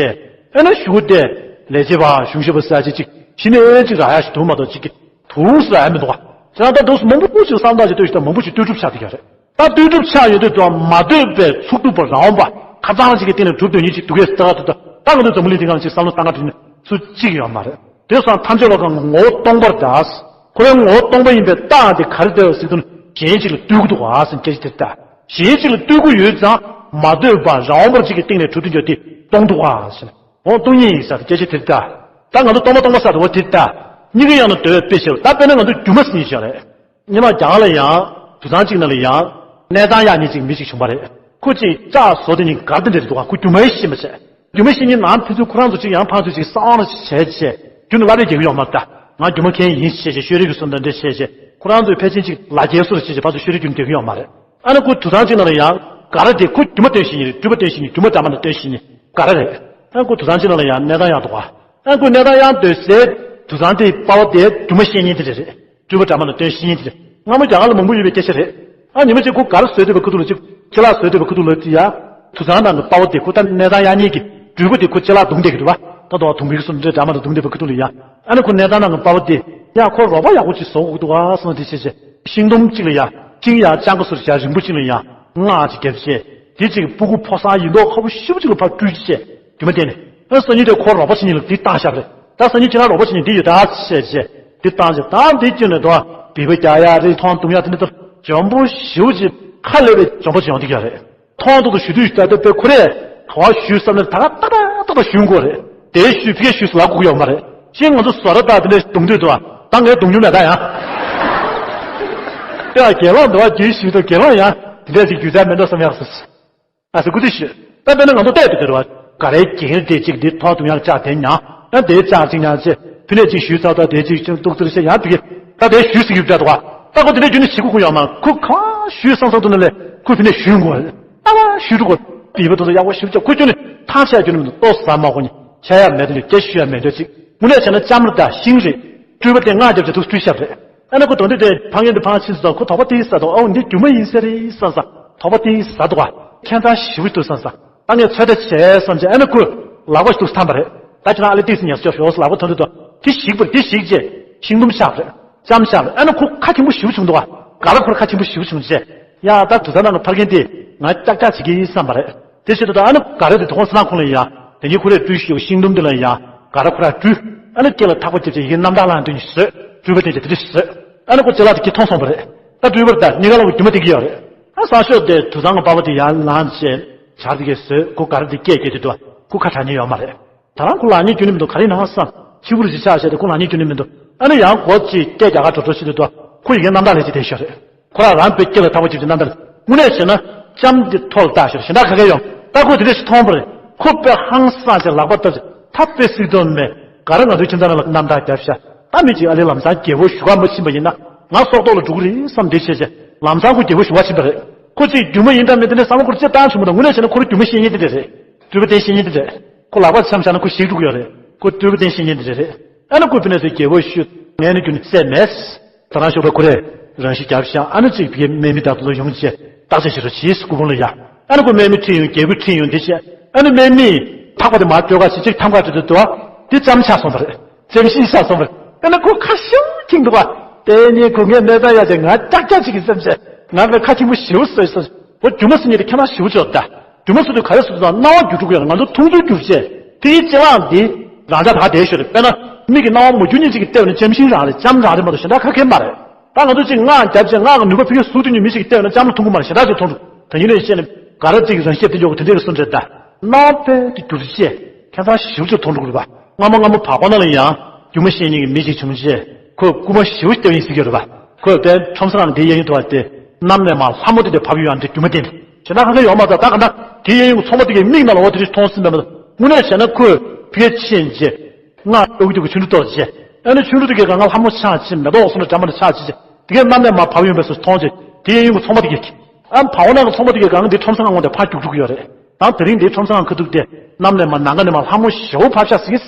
ཨེ་ན་ཞུ་སྟེ་ལས་བྱེད་པ་གཞུང་ཞབས་པ་ཟེར་ཅིག་གཅིག་གཞི་ནས་ཅིག་རག་ཡ་ཞིག་འདུག་མ་གཏོགས་གཅིག་གི་དུས་སུ་རག་ཡ་མི་འདུག་ག་དེ་ན་ད་དུས་སུ་མང་པོ་ཅིག་བསམ་བཏང་བྱས་ལྟོས་ཤིག་ད་མང་པོ་ཅིག་ལྟོས་གྲུབ་ཆགས་བསྡད་ཀྱི་ཡོད་རེད། ད་ལྟོས་གྲུབ་ཆགས་ཡོད་དུས་དུ་མ་ལྟོས་པའི་ཚུགས་ཐུབ་པ་རང་དབང་པ་ཁ་ཚང་ཅིག་གི་སྟེང་ནས་གྲུབ་དོན་ཉིད་ཅིག་འདུག་གས་ཟེར་ད་ད་ད་ང་ཚོ་འཛམ་བུ་གླིང་འདི་སྒང་ཅིག་བསམ་བློ་བཏང་ག་དྲན་ནས་སུ་གཅིག་ཡོད་མ་རེད། དེ་སོང་ཐམས་ཅད་ལོ་གང་ངོ་བོ་སྟོང་པར་གདའ། ཁོ་རའི་ངོ་བོ་སྟོང་པ་ཡིན་པའི་རྟགས་དེ་ག་རེ་བསྟན་པ་ཟེར་དུས་གཞན་ཅིག་ལ་ལྟོས་ཀྱི་འདུག་ག་ཟེར་སྐད་ཆ་དེ་ལྟ། གཞན་ཅིག་ལ་ལྟོས་ཀྱི་ཡོད་ཙང་མ་ལྟོས་པ་རང་དབང་པ་ཅིག་གི་སྟེང་ནས་གྲུབ་དོན་ཡོད་དེ་སྟོང་འདུག་ག་ཟེར། འོ་སྟོང་ཉིད་ཡིན་ས་སྐད་ཆ་དེ་ལྟ། ད་ང་ཚོ་སྟོང་པ་སྟོང་པ་ས་དེ་འོ་དེ་ལྟ། གཉིས་ཀའི་ཡང་ན་འདོད་པའི་དཔེ་བཤད་པ་ད་དཔེར་ན་ང་ཚོ་སྒྱུ་མ་ཟེར་མཁན་ཞིག་རེད། སྔོན་མ་རྒྱ་གར་ལ་ཡང་དུད་ཚང་གཅིག་ནང་ལ་ཡང་ གནས་སྟངས་ཡག་ཉེས་ཅིག་མི་ཅིག་བྱུང་བ་རེད། ཁོ་ཅིག་ལྕགས་བཟོ་དེ་ནི་གར་དེ་འདྲ་རེད་འདུག་ག་ཁོ་རྒྱུ་མ་ཤེས་མ་བྱས། རྒྱུ་མ་ཤེས་ཉིན་ནང་ཕན་ཚུན་ཁོ་རང་ཚོ་ཅིག་ཡང་ཕར་ཚུར་ཅིག་སང་ལ་བྱས་བྱས་རྒྱུ་ནི་བླ་བས་རྒྱག་གི་ཡོད་མ་རེད་ད། ང་རྒྱུ་མ་མཁན་ཡིན་བྱས་བྱས་ཤོད་རེས་ཀྱི་སོ་འདྲ་འདྲ་བྱས་བྱས་ཁོ་རང་ཚོས་ཕལ་ཆེར་ཅིག་ལ་རྒྱལ་སོ་རེ་བྱས་བྱས་ཕར་ཚུར་ཤོད་རེས་རྒྱུ་ནི་རྒྱག་གི་ཡོད་མ་རེད། ཨ་ནི་ཁོ་དུད་ཚང་གཅིག་ནང་ལ་ཡང་ག་ར་དེ་ཁོ་རྒྱུ་མ་སྟོན་ཤེས་ཉིན་རེད། སྤྲུལ་པ་སྟོན་ཤེས་ཉིན་རྒྱུ་མ་འདྲ་མ་འདྲ་སྟོན་ཤེས་ཉིན་ག་ར་རེད། ཨ་ཁོ་དུད་ཚང་གཅིག་ནང་ལ་ཡང་གནས་སྟངས་ཡག་འདུག་ག་ཨ་ཁོ་གནས་སྟངས་ཡག་འདོད་སའི་དུད་ཚང་དེ་དཔའ་བོ་དེ་རྒྱུ་མ་ཤེས་ཉིན་དེ་རེད། རེད། སྤྲུལ་པ་འདྲ་མ་འདྲ་སྟོན་ཤེས་ཉིན་དེ་རེད། སྔ་མོ་རྒྱ་གར་ལ་མང་པོ་ཡོད་པའི་སྐད་ཆ་རེད། ཨ་ཉི་མ་གཅིག་ཁོ་ག་རེ་བཟོས་བསྡད་པའི་ཁུ་ཐུག་ལ་གཅིག་ཅི་ལག་བཟོས་བསྡད་པའི་ཁུ་ཐུག་ལ་ཅི་ཡ། དུད་ཚང་ནང་གི་དཔའ་བོ་དེ་ཁོ་ད་གནས་སྟངས་ཡག་ཉིན་གྱི་སྤྲུལ་པ་དེ་ཁོ་ཅི་ལག་བརྡུངས་བསྡད་ཀྱི་འདུག་བ། ད་དོ་བ་དུང་བའི་སུ་འདྲ་འདྲ་མ་འདྲ་བརྡུངས་བསྡད་པའི་ཁུ་ཐུག་ལ་ཡ། ཨ་ནི་ཁོ་གནས་སྟངས་ནང་གི་དཔའ་བོ་དེ་ཡ་ཁོ་རོགས་པ་ཡག་པོ་ཅིག་བཟོ་དགོས་འདུག་ཨ་སོང་དེ་བྱས་བྱས་ཤིང་སྡོང་གཅིག་ལ་ཡ་ཤིང་ཡ་ལྕང་ག་སུ་ར་བྱ་རིང་པོ་གཅིག་ལ་ཡ་སྔགས་ཅིག་བརྒྱབ་བྱས་དེ་གཅིག་སྤུ་གུ་ཕོ་གསར་ཡིན་མདོག་ཁ་པོ་ཞེ་པོ་གཅིག་ལ་ཕར་སྤྲུལ་བྱས་རྒྱུ་མ་བསྟན་ནས་ཨ་སང་ཉིན་དེ་ཁོ་རོགས་པ་བྱེད་ཉིན་ལ་དེ་བཏང་བཞག་པ་རེད། ད་སང་ཉིན་ཁྱེད་རང་རོགས་པ་བྱེད་ཉིན་དེ་ཡོད་ད་བྱས་བྱས་དེ་བཏང་བྱས་ད་དེ་བསྐྱོན་ནས་དོ་བ་བིས་པ་རྒྱག་ཡ་རེད། མཐོང་རྡུང་ཡ་དེ་འདྲ་ད་འཇོན་པོ་ཞེ་པོ་ཅིག་ཁ་ལས་པའི་འཇོན་པོ་ཅིག་ཡོང་གི་ཡོད་རེད། མཐོང་ཐོག་ཏུ་ཞུ་དུས་ད་ལྟ་དཔེ་ཁོ་རས་ག་བ་ཞུས་བསམ་ནས་ད་ག་ཏག་ཏག་ཏག་ཏག་ཞུ་དགོས་རེད། དེའི་ཞུས་ཕི་ཀའི་ཞུས་སུ་ལབ་དགོས་ཀྱི་ཡོད་མ་རེད། ཤིང་ང་ཚོ་བཟོ་ར་ད་དེ་འདྲ་རྡུང་དུས་དུ་བ་ད་ངས་རྡུང་རྒྱུ་མེད་ད་ཡང་། དེ་ལ་དགེ་སློང་འདུ་བ་རྒྱུད་ཞུས་དུས་དགེ་སློང་ཡང་དེ་འདྲ་ཞིག་རྒྱུ་ཆ་མེད་འགྲོ་བསམ་ཡག་སོ། ཨ་སི་ཀུ་ཏི་ཤི། ད་དཔེར་ན་ང་ཚོ་བལྟས་དུས་དེ་རུ་བ་ག་རེ་རྒྱན་དེ་གཅིག་འདི་ཐོག་ཏུ་ཡང་ལྕགས་དེ་ཉང་ཡང་དེའི་ལྕགས་གཅིག་ཉང་ཅེ་ཕི་ནས་གཅིག་ཞུས་ཚར་ད་དེ་གཅིག་ཅུང་ཏོག་ཙིར་ཤེ་ཡང་དེ་གི་ད་དེ་ཞུས་སི་གི་བྲ་དུ་བ་ད་ཁོ་དེ་འདྲ་རྒྱུ་ནི་ཞིག་གུ་ཁུ་ཡོང་མ་ཁུ་གང་ཞུས་སང་སང་དུ་ནི་ལས་ཁུ་ཕི་ནས་ཞུས་གོ་ད་བ་ཞུས་འགྲོ་གོ་བི་བ་དུ་དུ་ཡག་པོ་ཞུ་ཅེ་ཁུ་ཅུ་ནི་ཐང་ཆད་རྒྱུ་ནི་ཏོ་ཟ་མ་གོ་ནི་ཆ་ཡ་མེད་དུ་ནི་སྐད་ཞུ་ཡ་མེད་འདོད་ཅིག་དངོས་གནས་བྱས་ན་ལྕམ་ར་ད་ཤིང་རེད། སྤྲུལ་པ་དེ་སྔགས་རྒྱབ་ཀྱི་ཐུགས་སྤྲུལ་ཤབ་རེད། ཨ་ནི་ཁོ་དོན་དུ་དེ་ཕ་ངན་དུ་ཕང་ཕྱིན་སོང་ཁོ་དོགས་པ་དེ་ཟ་དོ་ཨོ་འདི་རྒྱུ་མ་ཡིན་ཟེར་རེད་བསམ་ས་དོགས་པ་དེ་ཟ་དོ་ཁྱད་མཚར་ཞིབ་འདུག་བསམ་ས་ད་ངས་ཚོད་ལྟ་བྱས་བསམ་བྱས་ཨ་ནི་ཁོས་ལག་པ་ཞིག་ཐུགས་ཐམ་པ་རེད། ད་ཁྱེད་རང་ཨ་ལེ་ཏིས་ཉར་ཅོ་ཞོག་ལག་པ་ཐོན་དུ་དོ་དེ་ཞིག་པར་དེ་ཞིག་རྗེས་ཤིང་དུམ་ཤག་རེད། ལྕམ་ཤག་རེད། ཨ་ནི་ཁོ་ཁ་ཆེན་པོ་ཞིབ་བྱུང་འདུག་ག་ལ་ཁོར་ཁ་ཆེན་པོ་ཞིབ་བྱུང་རྗེས་ཡ་ད་དུ་ད་ནང་གི་ཕར་རྒན་དེ་ང་ཀྱག་ཀྱག་བྱེད་ཀྱི་ཡིན་བསམ་པ་རེད། དེ་བྱེད་དུ་ད་ཨ་ནི་ག་རེ་དེ་དུ་ཁོང་སི་ནང་ཁོང་ལ་ཡ་དེ་ཉིད་ཁོ་རས་སྤྲུལ་ཞིག་ཤིང་དུམ་དེ་ལ་ཡ་ག་ར་ཁོ་ར་སྤྲུལ། ཨ་ནི་སྐེ་ལ་ཐག་པ་བརྒྱབ་བྱས་ཡིན་རྣམ་དག་ལངས་དུས་ནི་བཟོས་སྤྲུལ་པ་དེ་ཚོ་དེ་འདྲ་བཟོས། ཨ་ནི་ཁོ་ཅ་ལག་དེ་ཁྱེད་མཐོང་སོང་བ་རེད། ད་སྤྲུལ་པར་ད་གཉིས་ཀ་ལ་ཁོ་རྒྱུ་མ་དེ་གི་ཡོད་རེད། ཨ་ས་ཤོག་དེ་དུ་ཚང་གི་པ་པ་དེ་ཡར་ལངས་བྱས་ཇར་དེ་གས་བཟོས་ཁོ་ག་རེ་དེ་སྐད་སྐད་དེ་དུ་ཁོ་ཁ་གྲག་ཉེ་ཡོད་མ་རེད། ད་རང་ཁོ་ལག་ཉེས་རྒྱུ་ནི་མི་འདུག་ག་རེ་ནང་བསམ་ཕྱི་བུར་ཞིག་ཆགས་བྱས་ཏེ་ཁོ་ལག་ཉེས་རྒྱུ་ནི་མི་འདུག་ཨ་ནི་ཡང་གོ་ཅིག་སྐད་རྒྱག་ག་གྲོ་གྲོ་ཞིག་དུ་དུ་ཁོ་ཡི་གེ་རྣམ་དག་ལས་ཅི་དེ་ཤོར་རེད། ཁོ་རང་རང་པའི་སྐེ་ལ་ཐག་པ་བཅུག་ཅིག་རྣམ་དག་དངོས་གནས་བྱས་ན་ལྕམ་འདི་ཐོག་ལ་བཏགས་ཤོར་ཞེ་དྲག་ཁ་ཁ་ཡོང་ད་ཁོ་དེ་འདྲ་ཞིག་མཐོང་བ་རེད། ཁོ་དཔེ་ཧང་སངས་ཅིག་ལག་པ་བཏབ་ཅིག་ཐབས་དཔེ་སྲིད་དོན་མེད་ག་ར་ང་ཚོའི་ཁྱིམ་ཚང་ནང་ལ་རྣམ་དག་རྒྱབ་ཤག་ད་མི་གཅིག་ཨ་ལེ་ལམ་སང་རྒྱལ་པོ་ཞུ་ག་མ་ཕྱིན་པ་ཡིན་ན་ང་སྲོག་ཐོག་ལ་འགྲོ་གི་རེད་བསམ་འདི་བྱས་བྱས་ལམ་སང་ཁོ་རྒྱལ་པོ་ཞུ་ག་ཕྱིན་པ་རེད། ཁོ་གཅིག་རྒྱུ་མ་ཡིན་དང་མིན་དེ་འདྲ་བསམ་བློ་ཁོར་ཅི་བཏང་བྱུང་མ་གཏོགས་དངོས་གནས་བྱས་ན་ཁོ་རང་རྒྱུ་མ་ཤེས་ཉེན་དེ་འདྲ་རེད། སྤྲུལ་པ་བསྟན་ཤེས་ཉེན་དེ་འདྲ་རེད། ཁོ་ལག་པ་འཆམ་བཞག་ན་ཁོ་ཞིག་འགྲོ་གི་ཡོད་རེད། ཁོ་སྤྲུལ་པ་བསྟན་ཤེས་ཉེན་དེ་འདྲ་རེད། ཨ་ནི་ཁོ་ཕི་ནས་ཚོས་རྒྱལ་པོ་ཞུ་ངས་ནི་རྒྱུ་ནི་བསད་མེད། ད་རང་ཤོག་པ་ཁོ་རས་རང་ཤི་རྒྱབ་ཤག་ཨ་ནི་གཅིག་ཕི་གའི་སྨན་མི་དག་ཏུ་ལ་ཡོང་བྱས་བརྟག་དཔྱད་བྱེད་རོགས་བྱེད་སྐུ་ཕུང་ལ་ཡ། ཨ་ནི་ཁོ་སྨན་མི་ཁྲིད་ཡོང་རྒྱལ་པོ་ཁྲིད་ཡོང་འདི་བྱས་ཨ་ནི་སྨན་མིས་ཐག་པ་དེ་མར་བཀྲོལ་ག་བྱེད་ཅིག་ཐམ་ག་བྲིས་ཏེ་འདུག་ཨ། འདི་ལྕམ་ཆགས་སོང་བ་རེད། ལྕམ་ཤིང་ཆགས་སོང་བ་རེད། ཨ་ནི་ཁོ་ཁ་ཤུགས་ཁེངས་འདུག་ཨ། དེ་ཉིན་ཁོ་ངའི་གནས་སྟངས་ཡ་དེ་ང་ཀྱག་ཀྱག་ཅིག་གི་སེམས་བྱས་ང་ངའི་ཁ་ཆེན་པོ་ཞེ་པོ་བཟོས་སོང་། འོ་རྒྱུ་མ་སུ་ཉིད་དེ་ཁྱེད་རང་ཞེ་པོ་བྱོས་ད། རྒྱུ་མ་སུ་དུས་ག་རེ་སུ་དུས་དང་སྣང་བ་འགྱུར་འགྲོ་གི་ཡོད་ང་ཚོ་མཐོང་ཚུལ་འགྱུར་བྱས་དེའི་ལྕེ་ལངས་འདི་རང་འཇགས་ད་བསྡད་ཤོར་རེད། དཔེར་ན་མིག་གི་སྣང་བ་མ་འགྱུར་ཉིན་གཅིག་གི་ལྟས་ན་ལྕམ་ཤིང་རང་རེད། ལྕམ་རང་རེད་མ་གཏོགས་གཞན་དག་ག་གེ་མ་རེད། ད་ང་ཚོ་གཅིག་སྔགས་རྒྱབ་བྱས་སྔགས་ཀྱི་ནུས་པ་ཕི་གའི་ཟུར་དུ་ཉིད་མི་ཞིག་གི་ལྟས་ན་ལྕམ་ལ་མཐོང་གི་མ་རེད། གཞན་དག་ཅིག་མཐོང་འགྲོ་ད་ཡིན་ནས་བཤད་ནས་ག་རེ་གཅིག་རང་བཤད་དེ་འཇོག་གི་དེ་འདྲའི་གི་སུ་འདྲ་ད་སྣང་བ་དཔེ་དེ་འགྱུར་བྱས་ཁྱད་མཚར་ཞིབ་ཅིག་མཐོང་འགྲོ་གི་རེད་པ། སྔ་མ་སྔ་མ་བར་སྐོར་ན་ལ་ཡང་རྒྱུ་མ་ཤེས་ཉིན་གྱི་མི་ཞིག་བྱུང་རྗེས་ཁོས་སྐུ་མ་ཞེ་པོ་ཞིག་བསྟན་ཡིན་ཟེར་གྱི་རེད་པ། ཁོས་དཔེ་ཁྲོམ་ས་ནང་དེའི་གཡས་གཡོན་དུ་བ་དེ་གནམ་ནས་མར་ལྷ་མོ་དེ་དེ་བབས་ཡོང་དེ་རྒྱུ་མ་བསྟན་དེ་ཞེ་དྲག་ཁ་ཁ་ཡོང་མ་ཐག་ད་ག་ད་དེའི་གཡས་གཡོན་གྱི་ཚོང་པ་དེ་གའི་མིག་ནང་ལ་འོ་དེ་རིགས་མཐོང་སྲིད་པས་མ་གཏོགས་དངོས་གནས་བྱས་ན་ཁོས་ཕི་གའི་ཕྱིན་རྗེས་སྔགས་ཨུ་ཏུ་གི་ཆུ་འབྲུ་གཏོར་རྗེས་ཨ་ནི་ཆུ་འབྲུ་དེ་གའི་སྒང་ལྷ་མོ་ཆགས་ཅིག་མེ་ཏོག་སོང་ནས་འདྲ་མ་འདྲ་ཆགས་ཅིག་དེ་གའི་གནམ་ནས་མར་བབས་ཡོང་བས་སུ་མཐོང་རྗེས་དེའི་གཡས་གཡོན་གྱི་ཚོང་པ་དེ་གའི་ཨ་བར་སྐོར་ན་གི་ཚོང་པ་དེ་གའི་སྒང་དེ་ཁྲོམ་ས་ནང་འོང་དེ་ཕར་རྒྱུག་འགྲོ་གི་ཡོད་རེད། ད་དེ་རིང་འདིའི་ཁྲོམ་ས་ནང་ཁ་ཐུག་སྟེ་གནམ་ནས་མར་ནམ་མཁའ་ནས་མར་ལྷ་མོ་ཞེ་པོ་བབས་ཤག་ཟེར་གི།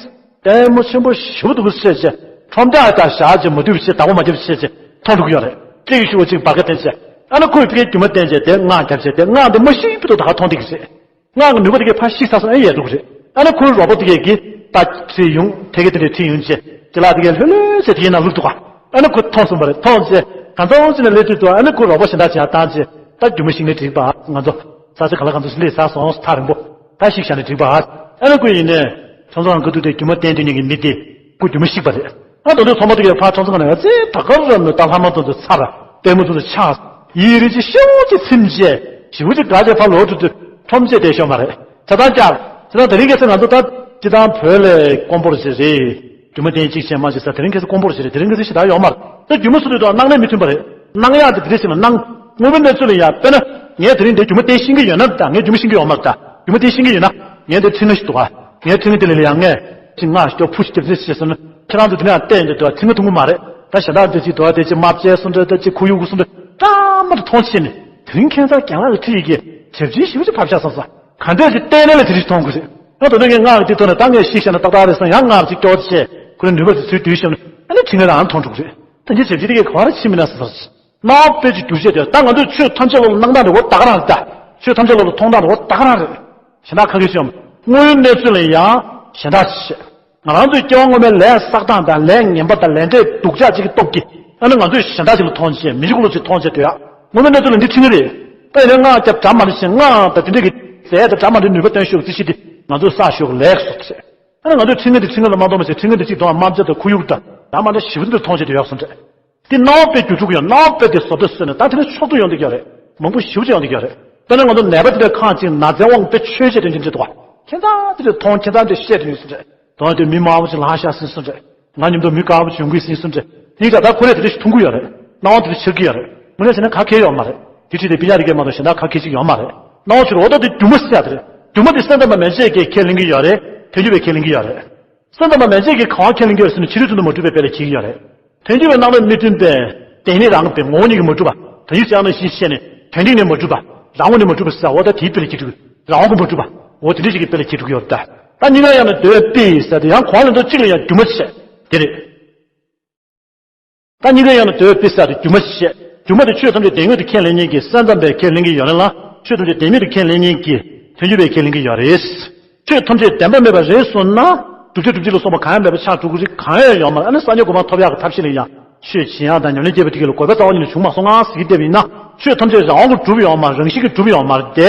ལྟད་མོ་ཆེན་པོ་ཞེ་པོ་འདུག་ཟེར་བྱས་ཁྲོམ་བདག་དང་ཞག་ཅིག་མ་འདུས་བྱས་བདག་པོ་མ་བརྒྱབ་བྱས་བྱས་མཐོང་འགྲོ་གི་ཡོད་རེད། ཅིག་ཤུ་བ་ཅིག་འབར་ག་བསྟན་བྱས་ཨ་ནི་ཁོས་ཕི་གའི་རྒྱུ་མ་བསྟན་བྱས་དེ་སྔགས་བརྒྱབ་བྱས་དེ་སྔགས་འདི་མ་ཤེས་པ་དུ་ད་ག་མཐོང་བསྡད་ཀྱི་རེད། སྔགས་ཀྱི་ནུས་པ་དེ་གའི་ཕར་བཤིག་ཚར་སོང་ཨེ་ཡས་འགྲོ་གི་རེད། ཨ་ནི་ཁོའི་རོགས་པ་དེ་གའི་གིས་ད་ཁྲིད་ཡོང་ཐད་ཀའི་དེ་འདྲས་ཁྲིད་ཡོང་བྱས་ཅི་ལགས་དེ་གའི་ལྷོད་ལྷོད་བྱས་དེ་གའི་ནང་བླུགས་འདུག་ག་ཨ་ནི་ཁོ་མཐོང་སོང་བ་རེད། མཐོང་བྱས་གང་འཚམ་ཅིག་ནས་སླེབས་དུས་དུ་ཨ་ནི་ཁོ་རོགས་པ་གཞན་དག་ཅིག་ཡར་བཏང་བྱས་ད་རྒྱུ་མ་བཤིག་ནས་འགྲིག་པ་ང་ཚོ་ས་ཆ་ག་ལ་གང་འཚམ་ཞིག་སླེབས་ཚར་སོང་ཐག་རིང་པོ་ད་བཤིག་བཞག་ནས་འགྲིག་པ་ཨ་ནི་ཁོ་ཡིན་ནས་ཁྲོམ་ཚང་ཁ་ཐུག་དེ་རྒྱུ་མ་བསྟན་དུས་ཉིན་གྱི་མི་དེ་ཁོ་རྒྱུ་མ་བཤིག་པ་རེད། ཨ་ད་དུང་ཚོང་པ་དེ་གའི་ཕར་ཁྲོམ་ཚང་ནང་ཡ་ཙེ་ད་ག་ར་མི་ད་ལྷ་མ་ཏོ་དུ་ཚར་ལྟད་མོ་ཚོ་དུ་ཆགས་ཡིད་རེ་ཅིག་ཤོག་ཅིག་ཚིམ་བྱས་ཞིབ་ཅིག་དགའ་བྱས་ཕར་ལོག་འགྲོ་དུས་ཁྲོམ་ཆས་དེ་ཤོར་མ་རེད། ཆ་ཚང་བསྐྱར་ཁྱེད་རང་དེ་རིང་ཁ་སང་ང་ཚོ་ད་སྤྱི་བཏང་བོད་ལས་དཀོན་པོར་ཞིག་རེད། རྒྱུ་མ་བསྟན་གཅིག་བྱས་མ་ཞིག་ས་དེ་རིང་ཁ་སང་དཀོན་པོར་ཞིག་རེད། དེ་རིང་ཁ་སང་ཞིག་ད་ཡོང་མ་རེད། ད་རྒྱུ་མ་སུ་དུས་དང་སྣང་གནས་མི་མཐུན་པ་རེད། སྣང་ཡག་དེ་དེ་རེད་ཟེར་ན་སྣང་ དངོས་པོའི་གནས་ཚུལ་ལ་ཡང་དཔེར་ན། ངས་དེ་རིང་འདིར་རྒྱུ་མ་བསྟན་ཤེས་ཀྱི་ཡོད་ན་ད། ངས་རྒྱུ་མ་ཤེས་ཀྱི་ཡོད་མ་རེད་ད། རྒྱུ་མ་བསྟན་ཤེས་ཀྱི་ཡོད་ན། ངས་འདིར་ཁྲི་ལྔ་ཞིག་འདུག་ག་ངས་འདིར་ཁྲི་ལྔ་ཞིག་སྐྱོར་ཕུ་ཞིག་རྒྱབ་རྩིས་བྱས་སོང་ན། ཁྱེད་རང་ཚོ་དེ་ནས་བལྟས་ཡོང་དུས་ད་ཁྲི་ལྔ་ཐུབ་ཀྱི་མ་རེད། ད་གཞན་དག་འདི་ཅིག་འདུག་ག་དེ་ཅིག་དམར་བཅས་སོང་འདྲ། ད་ཅིག་ཁོར་ཡུག་སོང་འདྲ། སྐྲག་མ་འདྲ་མཐོང་ཆེ་ནས། དེ་རིང་ཁྱེད་ཚོ་རྒན་ལགས་ཀྱི་ཁྲི་ཡི་གེ་ཞབས་ཕྱི་ཞེ་པོ་ཅིག་བབས་ཤག་བསམ་ས། ག་འདྲས་ཅིག་བལྟས་ན་ལས་དེ་རིགས་མཐོང་གི་རེད། ང་ད་དུང་ངས་སྔགས་ཀྱི་དེ་ཐོག་ནས་ད་ངས་ཤེས་བཞག་ན་ཏག་ཏག་རེད་བསམ། ཡང་སྔགས་ཅིག་སྐྱོར་བྱས་ཁོ་རང་ནུས་པ་དེ་ཚུར་བསྡུས་བཞག་ན་ཨ་ནི་ཁྲི་ལྔ་རང་མཐོང་འགྲོ་གི་རེད། ད་འདི་ཞབས་ཕྱི་དེ་གས་ག་པར་ཕྱིན་མིན་ན་བསམ་ས་རེད། སྣང་བ་དཔེ་ཅིག་བསྒྱུར་བྱས་དེ། ད་ང་ཚོས་ཆོས་ཐམས་ཅད་སློབ་ལ་སྣང་སྟངས་དེ་འོ་ད་ག་རང་རེད་ད། ཆོས་ཐམས་ཅད་སློབ་ལ་མཐོང་སྟངས་དེ་འོ་ད་ག་རང་རེད། གཞན་དག་ག་གེ་ཅིག་ཡོད་མ་རེད། དངོས་ཡོད་གནས་ཚུལ་ལ་ཡང་གཞན་དག་ཅིག་བཤད། ང་རང་ཚོའི་སྐྱེ་བ་སྔོན་མའི་ལས་བསགས་སྟངས་དང་ལས་ངན་པ་དང་ལས་འབྲས་སྡུག་ཅག་ཅིག་གི་སྟོབས་ཀྱིས་ཨ་ནི་ང་ཚོས་གཞན་དག་ཅིག་ལ་མཐོང་བྱས། མི་གཞན་ལ་ཅིག་མཐོང་བྱས་སྡོད་ཡག་དངོས་ཡོད་གནས་ཚུལ་ལ་འདི་ཁྲི་ལྔ་རེད། ད་ཡིན་ན་སྔགས་རྒྱབ་གྲ་མ་འདྲ་བྱས། སྔགས་དང་དེ་འདྲས་ཀྱི་རྫས་དང་གྲ་མ་འདྲའི་ནུས་པ་བཏོན་ཤོག་རྩིས་གཞི་དེ་ང་ཚོས་བསགས་ཤོག་ལེགས་སོ་ཟེར། ཨ་ནི་ང་ཚོས་ཁྲི་ལྔ་དེ་ཁྲི་ལྔ་ལ་མ་མཐོང་བ་བྱས། ཁྲི་ལྔ་དེ་གཅིག་མཐོང་བ། དམར་ཆ་དང་ཁོར་ཡུག་དང་གྲ་མ་འདྲ་ཞེ་པོ་འདིར་མཐོང་བྱས་དེ་ཡག་སོང་རེད། དེ་སྣང་བ་དཔེ་འགྱུར་འགྲོ་གི་ཡོད། སྣང་བ་དཔེ་དེ་བཟོ་ལྟ་བཟོས་ནས་ད་དེ་ནས་མཆོག་ཏུ་ཡོང་བསྡད་ཀྱི་ཡོད་རེད། མང་པོ་ཞེ་པོ་ཅིག་ཡོང་བསྡད་ཀྱི་ཡོད་རེད། དཔེར་ན་ང་ཚོ་ནད་པ་དེ་འདྲ་ཁག་ཅིག་ན་ཚའི་དབང་དུ་ཆོས་བཤད་དེ་འདྲ་འདྲ་འདུག་ག་ཁྱེད་ཚང་དེ་འདྲ་མཐོང་། ཁྱེད་ཚང་དེ་འདྲ་བཤད་དེ་ཡོད་སོང་རེད། དོན་དེ་མི་མང་པོ་ཅིག་ལངས་ཤག་ཟིན་སོང་རེད། ང་མཉམ་དུ་མི་དཀར་པོ་བྱུང་གི་ཟིན་སོང་རེད། ཡིན་ཀྱང་ད་ཁོ་རེ་དེ་འདྲ་ཞིག་མཐོང་གི་ཡོད་རེད། སྣང་བ་དེ་འདྲ་འཆར་གྱི་ཡོད་རེད། དངོས་གནས་བྱས་ན་ག་གེ་ཡོད་མ་རེད། དེ་ཁྲིད་དེ་སྤུན་ཀྱག་དེ་གས་མ་གཏོགས་གཞན་དག་ག་གེ་ཅིག་ཡོད་མ་རེད། སྣང་བ་ཆུ་རུ་འོ་ད་དེ་སྒྱུ་མ་ཟེར་ཡག་དེ་རེད། སྒྱུ་མ་དེ་སེམས་ཙམ་པ་མན་ཆད་ཀྱིས་ཁས་ལེན་གྱི་ཡོད་རེད། ཐལ་འགྱུར་བས་ཁས་ལེན་གྱི་ཡོད་རེད། སེམས་ཙམ་པ་མན་ཆད་ཀྱིས་གང་ཁས་ལེན་གྱི་ཡོད་རེད་ཟེར་ན། ཕྱི་རོལ་དུ་མ་གྲུབ་པའི་དཔེ་ལ་འཁྱེར་གྱི་ཡོད་རེད། ཐལ་འགྱུར་བའི་སྣང་རབ་མི་མཐུན་པས། དེ་ཉིད་རང་གི་ངོ་བོ་ཉིད་ཀྱིས་མ་གྲུབ་པ། ད་ཡིག་ཚད་ནི་བཞིན་བཤད་ནས་དོན་སྟེང་ནས་མ་གྲུབ་པ། རང་ངོས་ནས་མ་གྲུབ་པ་ཟེར་བ་ད་དེའི་དཔེ་ལ་འཁྱེར་འགྲོ་གི། རང་དབང་གིས་མ་གྲུབ་པ། འོ་དེ་འདྲ་ཞིག་གི་དཔེ་ལ་འཁྱེར་འགྲོ་གི་ཡོད་རེད་ད། ད་གཉིས་ཀ་ཡང་ན་འདོད་པའི་དཔེ་ཟེར་དེ་ཡང་གོང་ལ་འདོད་གཅིག་ལ་ཡང་སྒྱུ་མ་བྱས། དེ་རེད། ད་གཉིས་ཀ་ཡང་ན་འདོད་པའི་དཔེ་ཟེར་དེ་སྒྱུ་མ་བྱས། སྒྱུ་མ་དེ་ཆོས་ཐམས་ཅད་བདེན་དངོས་དེ་ཁས་ལེན་མཁན་གྱི་སེམས་ཙམ་པས་ཁས་ལེན་གྱི་ཡོད་རེད་ལ། ཆོས་ཐམས་ཅད་བདེན་མེད་དུ་ཁས་ལེན་མཁན་གྱི་ཐལ་འགྱུར་བས་ཁས་ལེན་གྱི་ཡོད་རེད། ཆོས་ཐམས་ཅད་བདེན་པ་མེད་པ་རེད་གསུངས་ན། བསྒྲུབ་བྱ་སྒྲུབ་བྱེད་ལ་སོགས་པ་གང་ཡང་མེད་པ་ཆགས་འགྲོ་གི་རེད། གང་ཡང་ཡོད་མ་རེད། ཨ་ནི་སངས་རྒྱས་གོ་འཕང་ཐོབ་ཡག་གི་ཐབས་ཤེས་ལ་ཡང་ཆོས་བྱེད་ཡག་དང་ཉམས་ལེན་བྱེད་པ་དེ་གས་ལ་དགོས་པའི་རྩ་བ་ཉིད་ནས་བྱུང་མ་སོང་ང་ཟེར་གྱི་བསྡད་པ་ཡིན་ན། ཆོས་ཐམས་ཅད་རང་དབང་གིས་གྲུབ་ཡོད་མ་རེད། རང་བཞིན་གྱིས་གྲུབ་ཡོད་མ་རེད་དེ།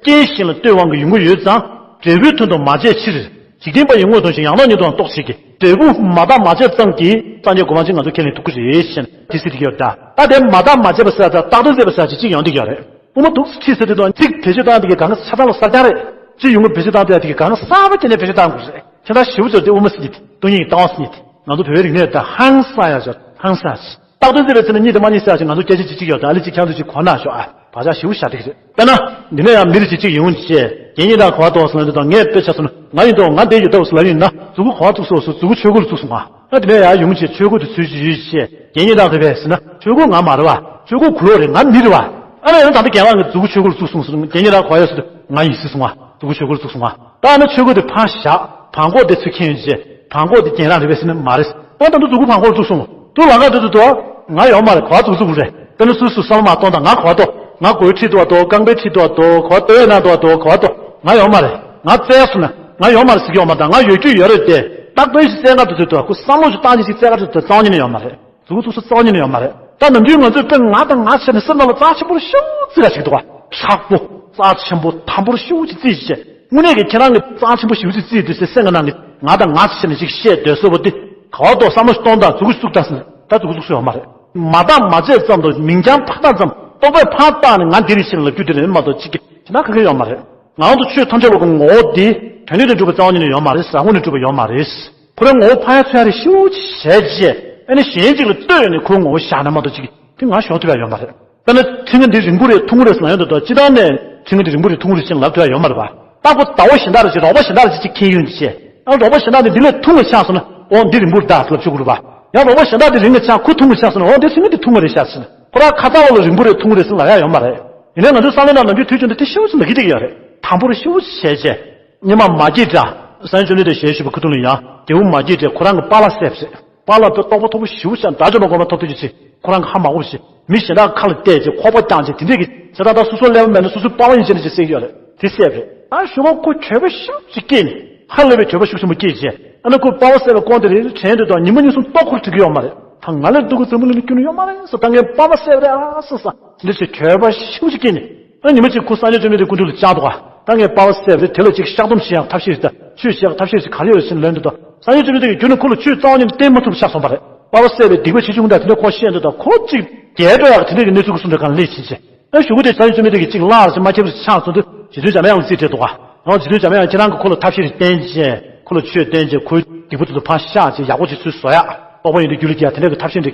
རྐྱེན་གཞན་ལ་ལྟོས་དབང་གིས་ཡོང་གི་ཡོད་ཙང་། འབྲས་བུའི་དོན་དུ་མ་བྱས་ཕྱིར། འཇིག་རྟེན་པ་ཡི་དངོས་དང་བཞིན། ཡང་དག་ཉིད་དུའང་རྟོག་བྱེད་ཀྱི། འབྲས་བུ་མ་བརྟགས་མ་དཔྱད་ཙམ་གྱིས་སངས་རྒྱས་གོ་འཕང་ཅིག་ང་ཚོ་ཁས་ལེན་ཐུབ་ཀྱི་རེད་ཟེར་ནས་དེ་ཟེར་གྱི་ཡོད་ད། ད་དེ་མ་བརྟགས་མ་དཔྱད་པ་ཟེར་ཡག་དང་བརྟགས་ཏེ་བརྩད་པ་ཟེར་ཡག་ཅིག་ཡོང་བསྡད་ཀྱི་ཡོད་རེད། དབུ་མ་འདུག་སེ་ཁྲིད་ཟེར་དུས་དང་ཚིག་བེད་སྤྱོད་བཏང་དེ་གས་གང་ག་ཆ་ཚང་ལ་གསལ་རྐྱང་རེད། སྤྱིར་ཡོང་གི་བེད་སྤྱོད་བཏང་དེ་གས་གང་ག་གསར་པ་དེ་ནས་བེད་སྤྱོད་བཏང་དགོས་རེད། ཁྱེད་རང་ཞིབ་པོ་བྱས་ཏེ་དབུ་མ་ཟེར་གྱི་དེ་སྟོང་ཉིད་ཀྱི་ལྟ་བ་ཟེར་གྱི་དེ་ང་ཚོ་བོད་པའི་རིག་གནས་དང་ཧང་སང་ཡག་ཅིག་ཧང་སང་ཅིག་བརྟགས་ཏེ་བརྩད་པ་ཟེར་ན་གཉིས་དང་མ་གཉིས་ཟེར་ཡག་ཅིག་ང་ཚོ་སྐད་ཆ་ཅིག་ཅིག་ཡོད་ད། ཨ་ལེ་ཅིག་ཁྱེད་ཚོ་ཅིག་གོ་ན་ཤོག་ཨ། བག་ཆགས་ཞེ་པོ་བཞག་བསྡད་ཀྱི་རེད། དཔེར་ན། འདི་ནས་ཡང་མི་རེ་ཅིག་ཅིག་ཡོང་བྱས། རྒན་ཡིན་དང་ག་པར་འདུག་ཟེར་ལབ་དུས་དང་། ངས་དཔེ་ཆ་བཟོས་ན་ང་ཡིན་དང་ང་འདིར་ཡོད་དོ་ཟེར་ལབ་ཡིན་ན། མཛུབ་གུ་ག་པར་བཙུགས་སོང་ཟེར། མཛུབ་གུ་ཆོས་གོས་ལ་བཙུགས་སོང་ང་། ཨ་འདི་ནས་ཡང་ཡོང་བྱས་ཆོས་གོས་དེ་ཚུར་ཅིག་ཡོད་བྱས། རྒན་ཡིན་དང་རེད་པས་ཟེར་ན། ཆོས་གོས་ང་མ་རེད་པ། ཆོས་གོས་གུ་ལོག་རེད། ང་མི་རེད་པ། ཨ་ནི་ཡང་ད་ལྟ་རྒན་ལགས་ཀྱིས་མཛུབ་གུ་ཆོས་གོས་ལ་བཙུགས་སོང་ཟེར། རྒན་ཡིན་དང་ག་པར་ཡོད་ཟེར་དུས་ང་ཡིན་ཟེར་སོང་ང་། མཛུབ་གུ་ཆོས་གོས་ལ་བཙུགས་སོང་ང་། ད་ནི་ཆོས་གོས་དེ་ཕར་བཞག་བྲང་ཁོག་དེ་ཚུར་འཁྱེར་ཡོང་བྱས། བྲང་ཁོག་དེ་རྒན་རང་རེད་པས་ཟེར་ན་མ་རེད། ཨ་ད་དུང་མཛུབ་གུ་བྲང་ཁོག་ལ་བཙུགས་སོང་། དུ་ལམ་ཁ་འགྲོ་དུས་དུ། ང་ཡོད་མ་རེད། ག་པར་འཛུལ་འཛུལ་དགོས་རེད། དཔེར་ན་སོ་སོས་བསམ་བློ་མ་གཏོང་དང་། ང་ག་པར་འདུག་ང་སྒོའི་འཁྲིས་འདུག་པ་འདུག་རྐང་པའི་འཁྲིས་འདུག་པ་འདུག་ག་པར་འདུག་སྟོད་ནས་འདུག་པ་འདུག་ག་པར་འདུག་ང་ཡོད་མ་རེད། ང་བཙལ་སོང་ན་ང་ཡོད་མ་རེད་ཟེར་གྱི་ཡོད་མ་རེད། ད་ང་ཡོད་རྒྱུ་ཡོད་རེད་དེ། རྟག་པའི་གཞི་བཙལ་ག་འགྲོ་དུས་དུ་ཁོ་བསམ་བློ་ཞིག་བཏང་རྗེས་ཤིག་བཙལ་ག་འགྲོ་དུས་དུ་རྩ་བ་ཉིད་ནས་ཡོད་མ་རེད། མཛུབ་གུ་བཙུགས་ས་རྩ་བ་ཉིད་ནས་ཡོད་མ་རེད། ད་ནམ་རྒྱུན་ང་ཚོས་དཔེ་ང་དང་ང་བྱས་ནས་སེམས་ནང་ལ་རྩ་ཆེན་པོ་ཞེ་པོ་ཅིག་བརྩི་ར་ཞིག་འདུག་པ། མཁྲེགས་པོ། རྩ་ཆེན་པོ་དམ་པོ་ཞེ་པོ་ཅིག་བརྩི་བྱས། དངོས་གནས་ཀྱི་ཁྱེད་རང་གིས་རྩ་ཆེན་པོ་ཞེ་པོ་ཅིག་བརྩིས་དུས་སེམས་ཀྱི་ནང་གི་ང་དང་ང་བྱས་ནས་ཅིག་བཤད་སྡོད་སྲོལ་པོ་འདི། ག་པར་འདུག་བསམ་བློ་ཞིག་གཏོང་དང་། མཛུབ་གུ་བཙུགས་དང་ཟེར་ན་ད་མཛུབ་གུ་བཙུགས་ས་ཡོད་མ་རེད། མ་བརྟགས་མ་དཔྱད་ཙམ་དང་མིང་རྐྱང་ཕར་བཏགས་ཙམ། རྟོག་པས་ཕར་བཏགས་ནས་ང་འདི་རེད་ཟེར་ལབ་རྒྱུ་དེ་རེད་མ་གཏོགས་ཅིག་གི་དེ་ན་ག་གེ་ཡོད་མ་རེད། ང་རང་ཚོ་ཆོས་ཐམས་ཅད་པོ་གི་ངོ་བོ་འདི་དོན་སྟེང་དུ་གྲུབ་པ་རྩ་བ་ཉིད་ནས་ཡོད་མ་རེད། རང་ངོས་ནས་གྲུབ་པ་ཡོད་མ་རེད། ཁོ་རང་ངོ་བོ་ཕར་ཡ་ཚུར་ཡ་རེ་ཞེ་པོ་ཅིག་བྱས་རྗེས། ཨ་ནི་གཞན་ཅིག་ལ་ལྟོས་ནས་ཁོའི་ངོ་བོ་བཞག་ན་མ་གཏོགས་ཅིག་དེ་ང་ཤོར་ཐུབ་ཡ་ཡོད་མ་རེད། དཔེར་ན་ཁྲི་ང་འདི་རིང་པོ་རེད་ཐུང་ངུ་རེད་ཟེར་ན་ཡོང་དུས་དང་། སྤྱིར་བཏང་ནས་ཁྲི་ང་འདི་རིང་པོ་རེད་ཐུང་ངུ་རེད་ཅེས་ལབ་ཐུབ་ཡ་ཡོད་མ་རེད་པ། རྟག་པར་ཟླ་བ་གཞན་དག་རེ་ཅིག་རོགས་པ་གཞན་དག་རེ་ཅིག་ཅིག་ཁྱེར་ཡོང་བྱས། ཨ་རོགས་པ་གཞན་དག་འདི་འདི་ལས་ཐུང་ངུ་ཆགས་སོང་ན། འོ་འདི་རིང་པོ་རེད་ད་ཟེར་ལབ་ཆོག་གི་རེད་པ། ཡང་རོགས་པ་གཞན་དག་འདི་རིང་ངུ་ཆགས་ཁོ་ཐུང་ངུ་ཆགས་སོང་ན། འོ་འདི་ཁྲི་ང་འདི་ཐུང་ངུ་རེད་ཤག་ཟེར་ནས་ཁོ་རང་ཁ་ཚ་བ་ལ་རིང་པོ་རེད་ཐུང་ངུ་རེད་ཟེར་ལབ་ཡ་ཡོད་མ་རེད། ཡིན་ནའི་ང་ཚོའི་བསམ་བློའི་ནང་ནམ་རྒྱུན་དུས་རྒྱུན་དུ་དེ་ཤེའུ་ཅིག་མ་གི་དེ་གི་ཡོད་རེད། དང་པོ་རེ་ཤེའུ་ཅིག་བྱས་རྗེས། སྔོན་མ་མ་སྐྱེས་དགྲ། སངས་རྒྱས་བཅོམ་ལྡན་འདས་ཞལ་བཞུགས་པའི་སྐུ་གདུང་ལ་ཡང་རྒྱལ་པོ་མ་སྐྱེས་དགྲས་ཁོ་རང་གི་པཱ་ལགས་བསད་པ་རེད། པཱ་ལགས་དཔེ་རྟོགས་པ་མཐོ་པོ་ཞེ་པོ་ཅིག་དགྲ་བཅོམ་པ་གོང་མ་ཐོབ་ཐུབ་རྒྱུ་ཅིག་ཁོ་རང་གི་ཧ་མ་གོ་བ་ཞིག་མི་གཞན་དག་ཁ་ལ་གཏད་ཅིག་ཁོག་པ་བརྐྱངས་ཅིག་དེ་འདྲས་ཀྱི་བྱེད་སྟངས་ད་སོ་སོ་ཀླད་པ་མེད་ན་སོ་སོའི་པཱ་ལགས་ཡིན་ཅེས་ནས་ཅིག་བསད་ཀྱི་ཡོད་རེད། དེ་བསད་པ་རེད། ད་གཞུག་གུ་ཁོ་གྱོད་པ་ཤུགས་ཅིག་སྐྱེས་ནས། ཧ་ལས་པའི་གྱོད་པ་ཤུགས་ཆེན་པོ་སྐྱེས་རྗེས། ཨ་ནི་ཁོས་པཱ་ལགས་བསད་པའི་སྐོར་དེ་རེ་རེ་དྲན་དུས་དང་ཉི་མ་གཉིས་གསུམ་ལྟོ་ཁོར་འགྲིག་གི་ཡོད་མ་རེད། ད་ང་ལས་སྡུག་གི་འཛམ་བུ་གླིང་ལ་སྐྱོན་ཡོད་མ་རེད་ཟེར། ད་ངས་པཱ་ལགས་བསད་པ་རེད་ཨ་ཟེར་ས། འདི་ཚོས་གྱོད་པ་ཤུགས་ཆེ་སྐྱེས་ནས། ཨ་ཉི་མ་གཅིག་ཁོ་སངས་རྒྱས་བཅོམ་ལྡན་འདས་སྐུ་མདུན་ལ་བཅར་འདུག་ག་ད་ངས་པཱ་ལགས་བསད་པ་རེད། དེ་ལ་ཅིག་བཤགས་སྡོམ་བྱེད་ཡག་ཐབས་ཤེས་རེད་ད། ཆོས་བྱེད་ཡག་ཐབས་ཤེས་ཅིག་ག་རེ་ཡོད་རེད་ཟེར་ནས་ལན་འདུག་ད་སངས་རྒྱས་བཅོམ་ལྡན་འདས་ཀྱིས་ཁྱོད་ནི་ཁོ་ལ་ཆོས་རྩ་བ་ཉིད་ནས་བསྟན་མ་ཐུབ་པ་ཆགས་སོང་བ་རེད། པཱ་ལགས་བསད་པའི་སྡིག་པ་ཆེ་ཆུང་དང་དེ་འདྲ་ཁོ་ཤེས་འདུག་ད་ཁོ་གཅིག་རྒྱལ་འགྲོ་ཡག་དེ་འདྲ་གི་གནས་ཚུལ་གྱི་གསུང་འདྲ་གང་ལས་ཕྱིན་ཆེ། ཨ་གཞུག་གུ་དེ་སངས་རྒྱས་བཅོམ་ལྡན་འདས་ཀྱིས་གཅིག་བརླག་ཅིག་མ་ཁྱབ་ཅིག་ཆགས་སོང་དུས་རྗེ་བཙུན་འཇམ་དབྱངས་ལ་རྩིས་སྤྲད་འདུག་ག་ཨོ་རྗེ་བཙུན་འཇམ་དབྱངས་ཁྱེད་རང་གིས་ཁོ་ལ་ཐབས་ཤེས་ཅིག་བསྟན་བྱས། ཁོ་ལ་ཆོས་བསྟན་བྱས། ཁོའི་སྡིག་པ་དེ་ཚོ་ཕར་བཤགས་བྱས། ཡག་པོ་ཅིག་ཚུར་བཟོ་ཡག་རྟོགས་པ་ཡོན་ཏན་རྒྱུད་ལ་སྐྱེ་ཡག་དེ་འདྲ་གི་ཐབས་ཤེས་འདྲ་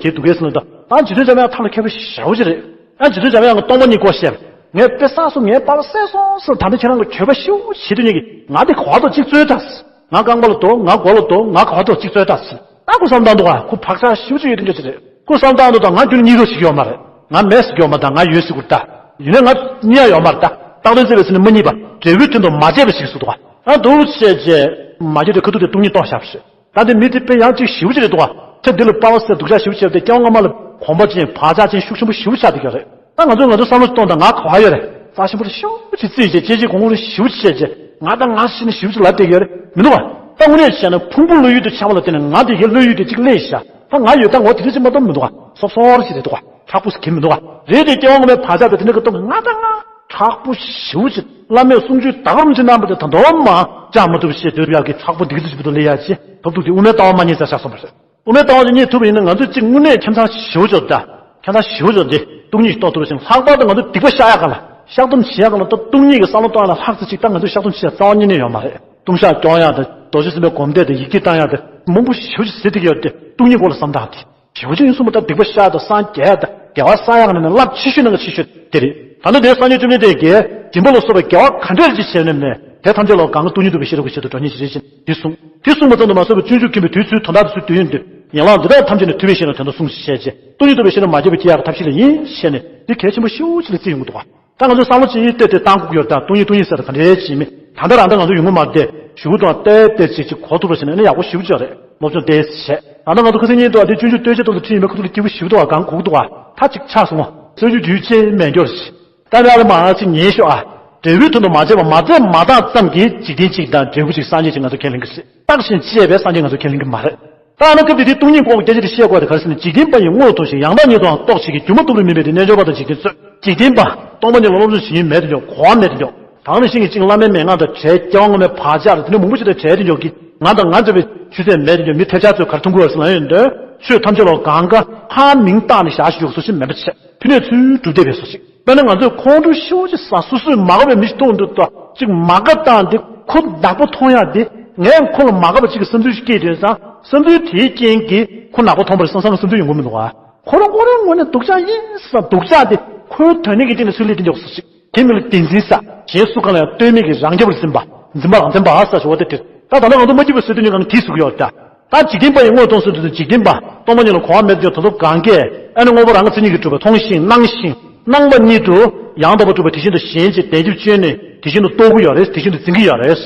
བྱེད་འདུག་གས་ཟེར་ལབ་དུས། ད་རྗེ་བཙུན་འཇམ་དབྱངས་ཐབས་ལ་མཁས་པ་ཞེ་པོ་ཅིག་རེད། ཨ་རྗེ་བཙུན་འཇམ་དབྱངས་ཀྱིས་སྟོང་པ་ཉིད་སྐོར་བཤད། ངས་དཔེ་བསགས་སོང་། ངའི་པ་ཕ་བསད་སོང་ཟེར། ད་ལྟ་ཁྱེད་རང་གི་གྱོད་པ་ཞེ་པོ་བྱེད་དུས་ཉིད་ཀྱི་ང་དེ་ག་བར་དུ་གཅིག་རྩོད་དྲགས། ང་རྐང་པ་ལ་རྡོ། ང་མགོ་ལ་རྡོ། ང་ག་བར་དུ་གཅིག་རྩོད་དྲགས་ཟེར། ད་ཁོ་བསམ་བཏང་འདུག་ག་ཁོ་བག་ཆགས་ཞེ་པོ་ཅིག་ཡོད་དེ་འདྲ་ཅིག་རེད། ཁོ་བསམ་བཏང་འདུག་ད་ང་རྒྱུན་གཉིད་ལོག་ཞིག་ཡོད་མ་རེད། ང་མེད་ཟེར་གྱི་ཡོད་མ་རེད། ད་ང་ཡོད་ཟེར་གྱི་རེད། ད་ཡིན་ནའི་ང་གཉིད་ཡ་ཡོད་མ་རེད། ད་རྟག་དོན་བརྩད་པའི་ཚེ་ནི་མ་གཉིད་པ། འབྲས་བུའི་དོན་དུ་མ་བྱས་པ་ཞིག་ཟེར་འདུག་ག་ཨ་འདུག་བྱས་རྗེས་མ་གྱུར་ཏེ་ཁ་ཐུག་དེ་སྟོང་ཉིད་རྟོགས་བཞག་པ་རེད། ད་དེ་མི་དེ་དཔེ་ཡང་གཅིག་ཞེ་པོ་ཅིག་རེད་འདུག་ག་ཁྱེད་འདི་ལ་པ་ཕ་བསད་སྡུག་ཅག་ཞེ་པོ་བྱས་པ་དེ་སྐྱེ་བ་སྔ་མ་ལ་གོམས་པ་ཅན་བག་ཆགས་ཅན་ཤུགས་ཆེན་པོ་ཞེ་པོ་ཆགས་བསྡད་ཀྱི་རེད། ད་ང་ཚོས་ང་ཚོའི་བསམ་བློ་གཏོང་དང་། ང་ག་བ་ཡོད་རེད། རྩ་ཆེན་པོ་ལ་ཞེ་པོ་ཅིག་བརྩིས་བྱས། སྐྱེ་རྗེས་གོང་འོག་ལ་ཞེ་པོ་ཅིག་བྱས་རྗེས་ང་དང་ང་ཤི་ནས་ཞེ་པོ་ཅིག་ལབ་བསྡད་ཀྱི་ཡོད་རེད། མི་འདུག་ག་ད་དངོས་གནས་བྱས་ན་ཕུང་པོ་བློ་ཡུལ་དུ་འཆར་བ་ལ་བརྟེན་ནས་ང་དེ་གའི་བློ་ཡུལ་དེ་གཅིག་སླེབས་ཤག་ད་ང་ཡོད་ད་ངོ་དེ་འདྲ་ཅིག་མ་གཏོགས་མི་འདུག་ག་སོབ་སོབ་ཅིག་རེད་འདུག་ག་མཁྲེགས་པོ་ཟེར་གྱི་མི་འདུག་ག་རེད་དེ་སྐྱེ་བ་སྔ་མའི་བག་ཆགས་དེ་དེ་འདྲ་གི་སྟོབས་ང་དང་ང་མཁྲེགས་པོ་ཞེ་པོ་ཅིག་བླ་མས་གསུང་ཆོས་ད་ག་རང་ཅིག་གནང་བ་དེ་ད་དུང་མ་བཅག་མ་ཐུབ་ཞེས་འདོད་པའི་ཡག་གི་མཁྲེགས་པོ་འདི་ག་ཚོད་ཅིག་བུ་དུ་ལས་ཡག་ཅིག་ཐོབ་ཐུབ་དེ་དབུ་མའི་ལྟ་བ་མ་རྙེད་ས་ཆགས་སོང་བ་རེད། དབུ་མའི་ལྟ་བ་ཅིག་རྙེད་ཐུབ་པ་ཡིན་ན་ང་ཚོས་གཅིག་དངོས་གནས་ཁྱིམ་ཚང་ཞེ་པོ་ཅིག་ད། ཁྱིམ་ཚང་ཞེ་པོ་ཅིག་དེ་སྟོང་ཉིད་རྟོགས་ཐུབ་པ་ཞིག་ལྷག་པར་དུ་ང་ཚོ་སྡིག་པ་བཤགས་ཡག་ག་ལ་བཤགས་སྡོམ་བྱེད་ཡག་ག་ལ་ད་སྟོང་ཉིད་ཀྱི་བསམ་བློ་གཏོང་ཡག་ལ་ལྷག་ཙམ་ཅིག་ད་ང་ཚོས་བཤགས་སྡོམ་བྱེད་ཡག་རྩ་བ་ཉིད་ནས་ཡོད་མ་རེད། ལྟུང་བཤགས་སྐྱོང་ཡག་དང་རྡོ་རྗེ་སེམས་དཔའི་སྒོམ་བཟླས་དང་ཡིག་བསྐྱེད་བཏང་ཡག་དང་མང་པོ་ཞེ་པོ་ཅིག་ཟེར་བསྡད་ཀྱི་ཡོད་དེ་སྟོང་ཉིད་སྐོར་ལ་བསམ་སྟངས་དེ། ཞེ་པོ་ཅིག་ཡིན་གསུངས་པ་ད་སྡིག་པ་བཤགས་དང་སངས་རྒྱས་དང་དགེ་བ་བསགས་ཡག་ནང་ནས་རླབས་ཆེ་ཤོས་ནང་གི་ཆེ་ཤོས་དེ་རེད། ད་ལྟ་དེ་སངས་རྒྱས་བཅོམ་ལྡན་འདས་ཀྱིས་སྦྱིན་པ་ལ་སོགས་པའི་དགེ་བ་ག་འདྲ་ཅིག་བྱས་ནས་ནས་དེ་ཐམས་ཅད་ལ་གང་ག་སྟོང་ཉིད་རྟོགས་པའི་ཤེས་རབ་ཀྱི་ཆེད་དུ་གྲོལ་ནས་ཅི་རེད་ཅེས་འདི་གསུངས། དེ་གསུངས་པ་ཙམ་དུ་མ་ཟད་པར་སྤྱོད་འཇུག་མཁན་པོའི་དུས་ཚོད་དོན་དག་དུ་ཚུལ་དུས་ཡུན་དུ་ཡན་ལག་འདི་དག་ཐམས་ཅད་ནི་ཐུབ་པས་ཤེས་ནས་དོན་དུ་གསུངས་ཞེས་བྱས། སྟོང་ཉིད་རྟོགས་པའི་ཤེས་རབ་མ་སྐྱེས་པ་སྐྱེ་ཡག་གི་ཐབས་ཤེས་ལ་ཡིན་ཞེས་ནས་འདི་གལ་ཆེན་པོ་ཞེ་པོ་ཅིག་ལ་བརྩི་ཡོང་གི་འདུག་ག་ད་ང་ཚོས་བསམ་བློ་ཅིག་བལྟས་ཏེ་བཏང་དགོས་ཀྱི་ཡོད་རེད། ད་སྟོང་ཉིད་སྟོང་ཉིད་ཟེར་ད་ག་འདྲའི་ཅིག་མིན་ད་ལྟ་རང་ད་ང་ཚོ་ཡོང་གི་མ་རེད་དེ་གཞུག་གུ་དང་བལྟས་བལྟས་ཅིག་ཅིག་གོ་ཐུབ་པ་བྱས་ན་ཨ་ནི་ཡག་པོ་ཞེ་པོ་ཅིག་རེད། སློབ་སྦྱོང་བལྟས་བྱས། ད་ལྟ་ང་ཚོ་ཁ་སང་ཉིན་དུ་ཨ་དེ་སྤྱོད་འཇུག་བསྟོད་ཆ་ཐོག་ཏུ་ཁྲིད་ཡིན་པའི་ཁ་ཐུག་ལ་སྐྱིད་པོ་ཞེ་པོ་འདུག་ག་གང་གོ་གི་འདུག་ག་ད་ཅིག་ཆགས་སོང་ངོ་། སྤྱོད་འཇུག་རྒྱུད་ཆེན་མེད་འགྱུར་ཞེས། ད་ནི་ཨ་ལ་མ་ཅིག་ཉན་ཤོག་ཨ། འབྲས་བུའི་དོན་དུ་མ་བྱས་པ་མ་བྱས་མ་བཏང་ཙམ་གྱིས་འཇིག་རྟེན་གཅིག་དང་འབྲས་བུ་གཅིག་སངས་རྒྱས་ཅིག་ང་ཚོ་ཁས་ལེན་གྱི་རེད། བརྟགས་ཤིང་དཔྱད་པས་སངས་རྒྱས་ང་ཚོ་ཁས་ལེན་གྱི་མ་རེད། ད་ཨ་ན་སྐབས་དེ་དུས་སྟོང་ཉིད་སྐོར་གྱི་སྐད་ཆ་དེ་བཤད་དགོས་དེ་ག་རེ་ཟེར་ན། འཇིག་རྟེན་པ་ཡི་དངོས་ལ་མཐོང་ཞིང་། ཡང་དག་ཉིད་དུའང་རྟོགས་བྱེད་ཀྱི། སྒྱུ་མ་ལྟ་བུར་མིན་པའི་དེ་རྣལ་འབྱོར་པ་དང་འཇིག་རྟེན་རྩོད། འཇིག་རྟེན་པ། སྟོང་པ་ཉིད་ལ་སློབ་སྦྱོང་བྱེད་མྱོང་མེད་དེ་འཇོག་གོ་བ་མེད་དེ་འཇོག་ད་ག་ནང་བཞིན་གྱི་གཅིག་བླ་མའི་མན་ངག་དང་བྲལ། སྐྱེ་བ་སྔོན་མའི་བག་ཆགས་དང་དེ་ནས་མང་པོ་ཞིག་དང་བྲལ་དེ་འཇོག་གི། ང་དང་ང་འདྲ་བའི་ཆུ་ཚད་མེད་དེ་འཇོག་མི་ཐེབས་ཆག་ཚོས་ག་རེ་མཐོང་གི་ཡོད་ཟེར་ན་ཡོད་འདོད། ཆོས་ཐམས་ཅད་ལ་གང་ག་ཧ་མིང་བཏགས་ནས་བཞག་ཞིག་ཡོད་སོ་ཞིག་མེད་པ་བྱས། ཕི་ནས་ཚུར་གྲུབ་བསྡད་པའི་སོ་ཞིག་དཔེར་ན་ང་ཚོས་ཁོང་ཁྲོ་ཤོར་ཅིག་ཟ་སོ་སོས་མ་དགའ་བའི་མི་ཞིག་མཐོང་འདུག་ཏོ། ཅིག་མ་དགའ་སྟངས་འདི་ཁོ་ནག་པོ་མཐོང་ཡག་འདི། ངས་ཁོ་ལ་མ་དགའ་བ་ཅིག་གི་བསམ་ཚུལ་ཞིག་སྐྱེས་དུས་ཙང་བསམ་ཚུལ་དེའི་རྐྱེན་གྱིས་ཁོ་ནག་པོ་མཐོང་བ་རེད་བསམ་བསམ་བསམ་ཚུལ་ཡོང་གི་མི་འདུག་ག་ཁོ་རང་ཁོ་རང་ངོས་ནས་སྡུག་ཅག་ཡིན་བསམ། སྡུག་ཅག་དེ་ཁོའི་དོན་སྙིང་གི་སྟེང་ནས་ཚུར་སླེབས་དེ་འཇོག་སོ་ཞིག་དེ་མི་ལ་བདེན་འཛིན་ས། གཞན་སུ་གང་ལ་ཡང་ལྟོས་མེད་ཀྱི་རང་རྐྱ་བར་འཛིན་པ། འཛིན་པ་རང་བཙན་པ་ས་ཞུ་བ་དེ་དེ། ད་ད་ལྟ་ང་ཚོ་མ་སྐྱིད་པ་ཟེར་དུས་ནི་གང་དེ་ཟུག་ཡོད་ད། ད་འཇིག་རྟེན་པ་ཡི་དངོས་མཐོང་ཟེར་དུས་འཇིག་རྟེན་པ། སྟོང་པ་ཉིད་ལ་གོ་བ་མེད་དུ་ད་དུང་གང་གས་ཨ་ནི་དངོས་པོ་རང་གི་མཚན་ཉིད་ཀྱིས་གྲུབ་པ་མཐོང་ཞིང་སྣང་ཞིང་སྣང་བ་ཉིད་དུ་ཡང་དག་པར་གྲུབ་པ་དེ་བཞིན་དུ་ཞེན་ཅིང་བཟླས་བརྗོད་བཅོས་ནས་དེ་བཞིན་དུ་རྟོགས་ཀྱི་ཡོད་རེད། དེ་བཞིན་དུ་འཛིན་གྱི་ཡོད་རེད།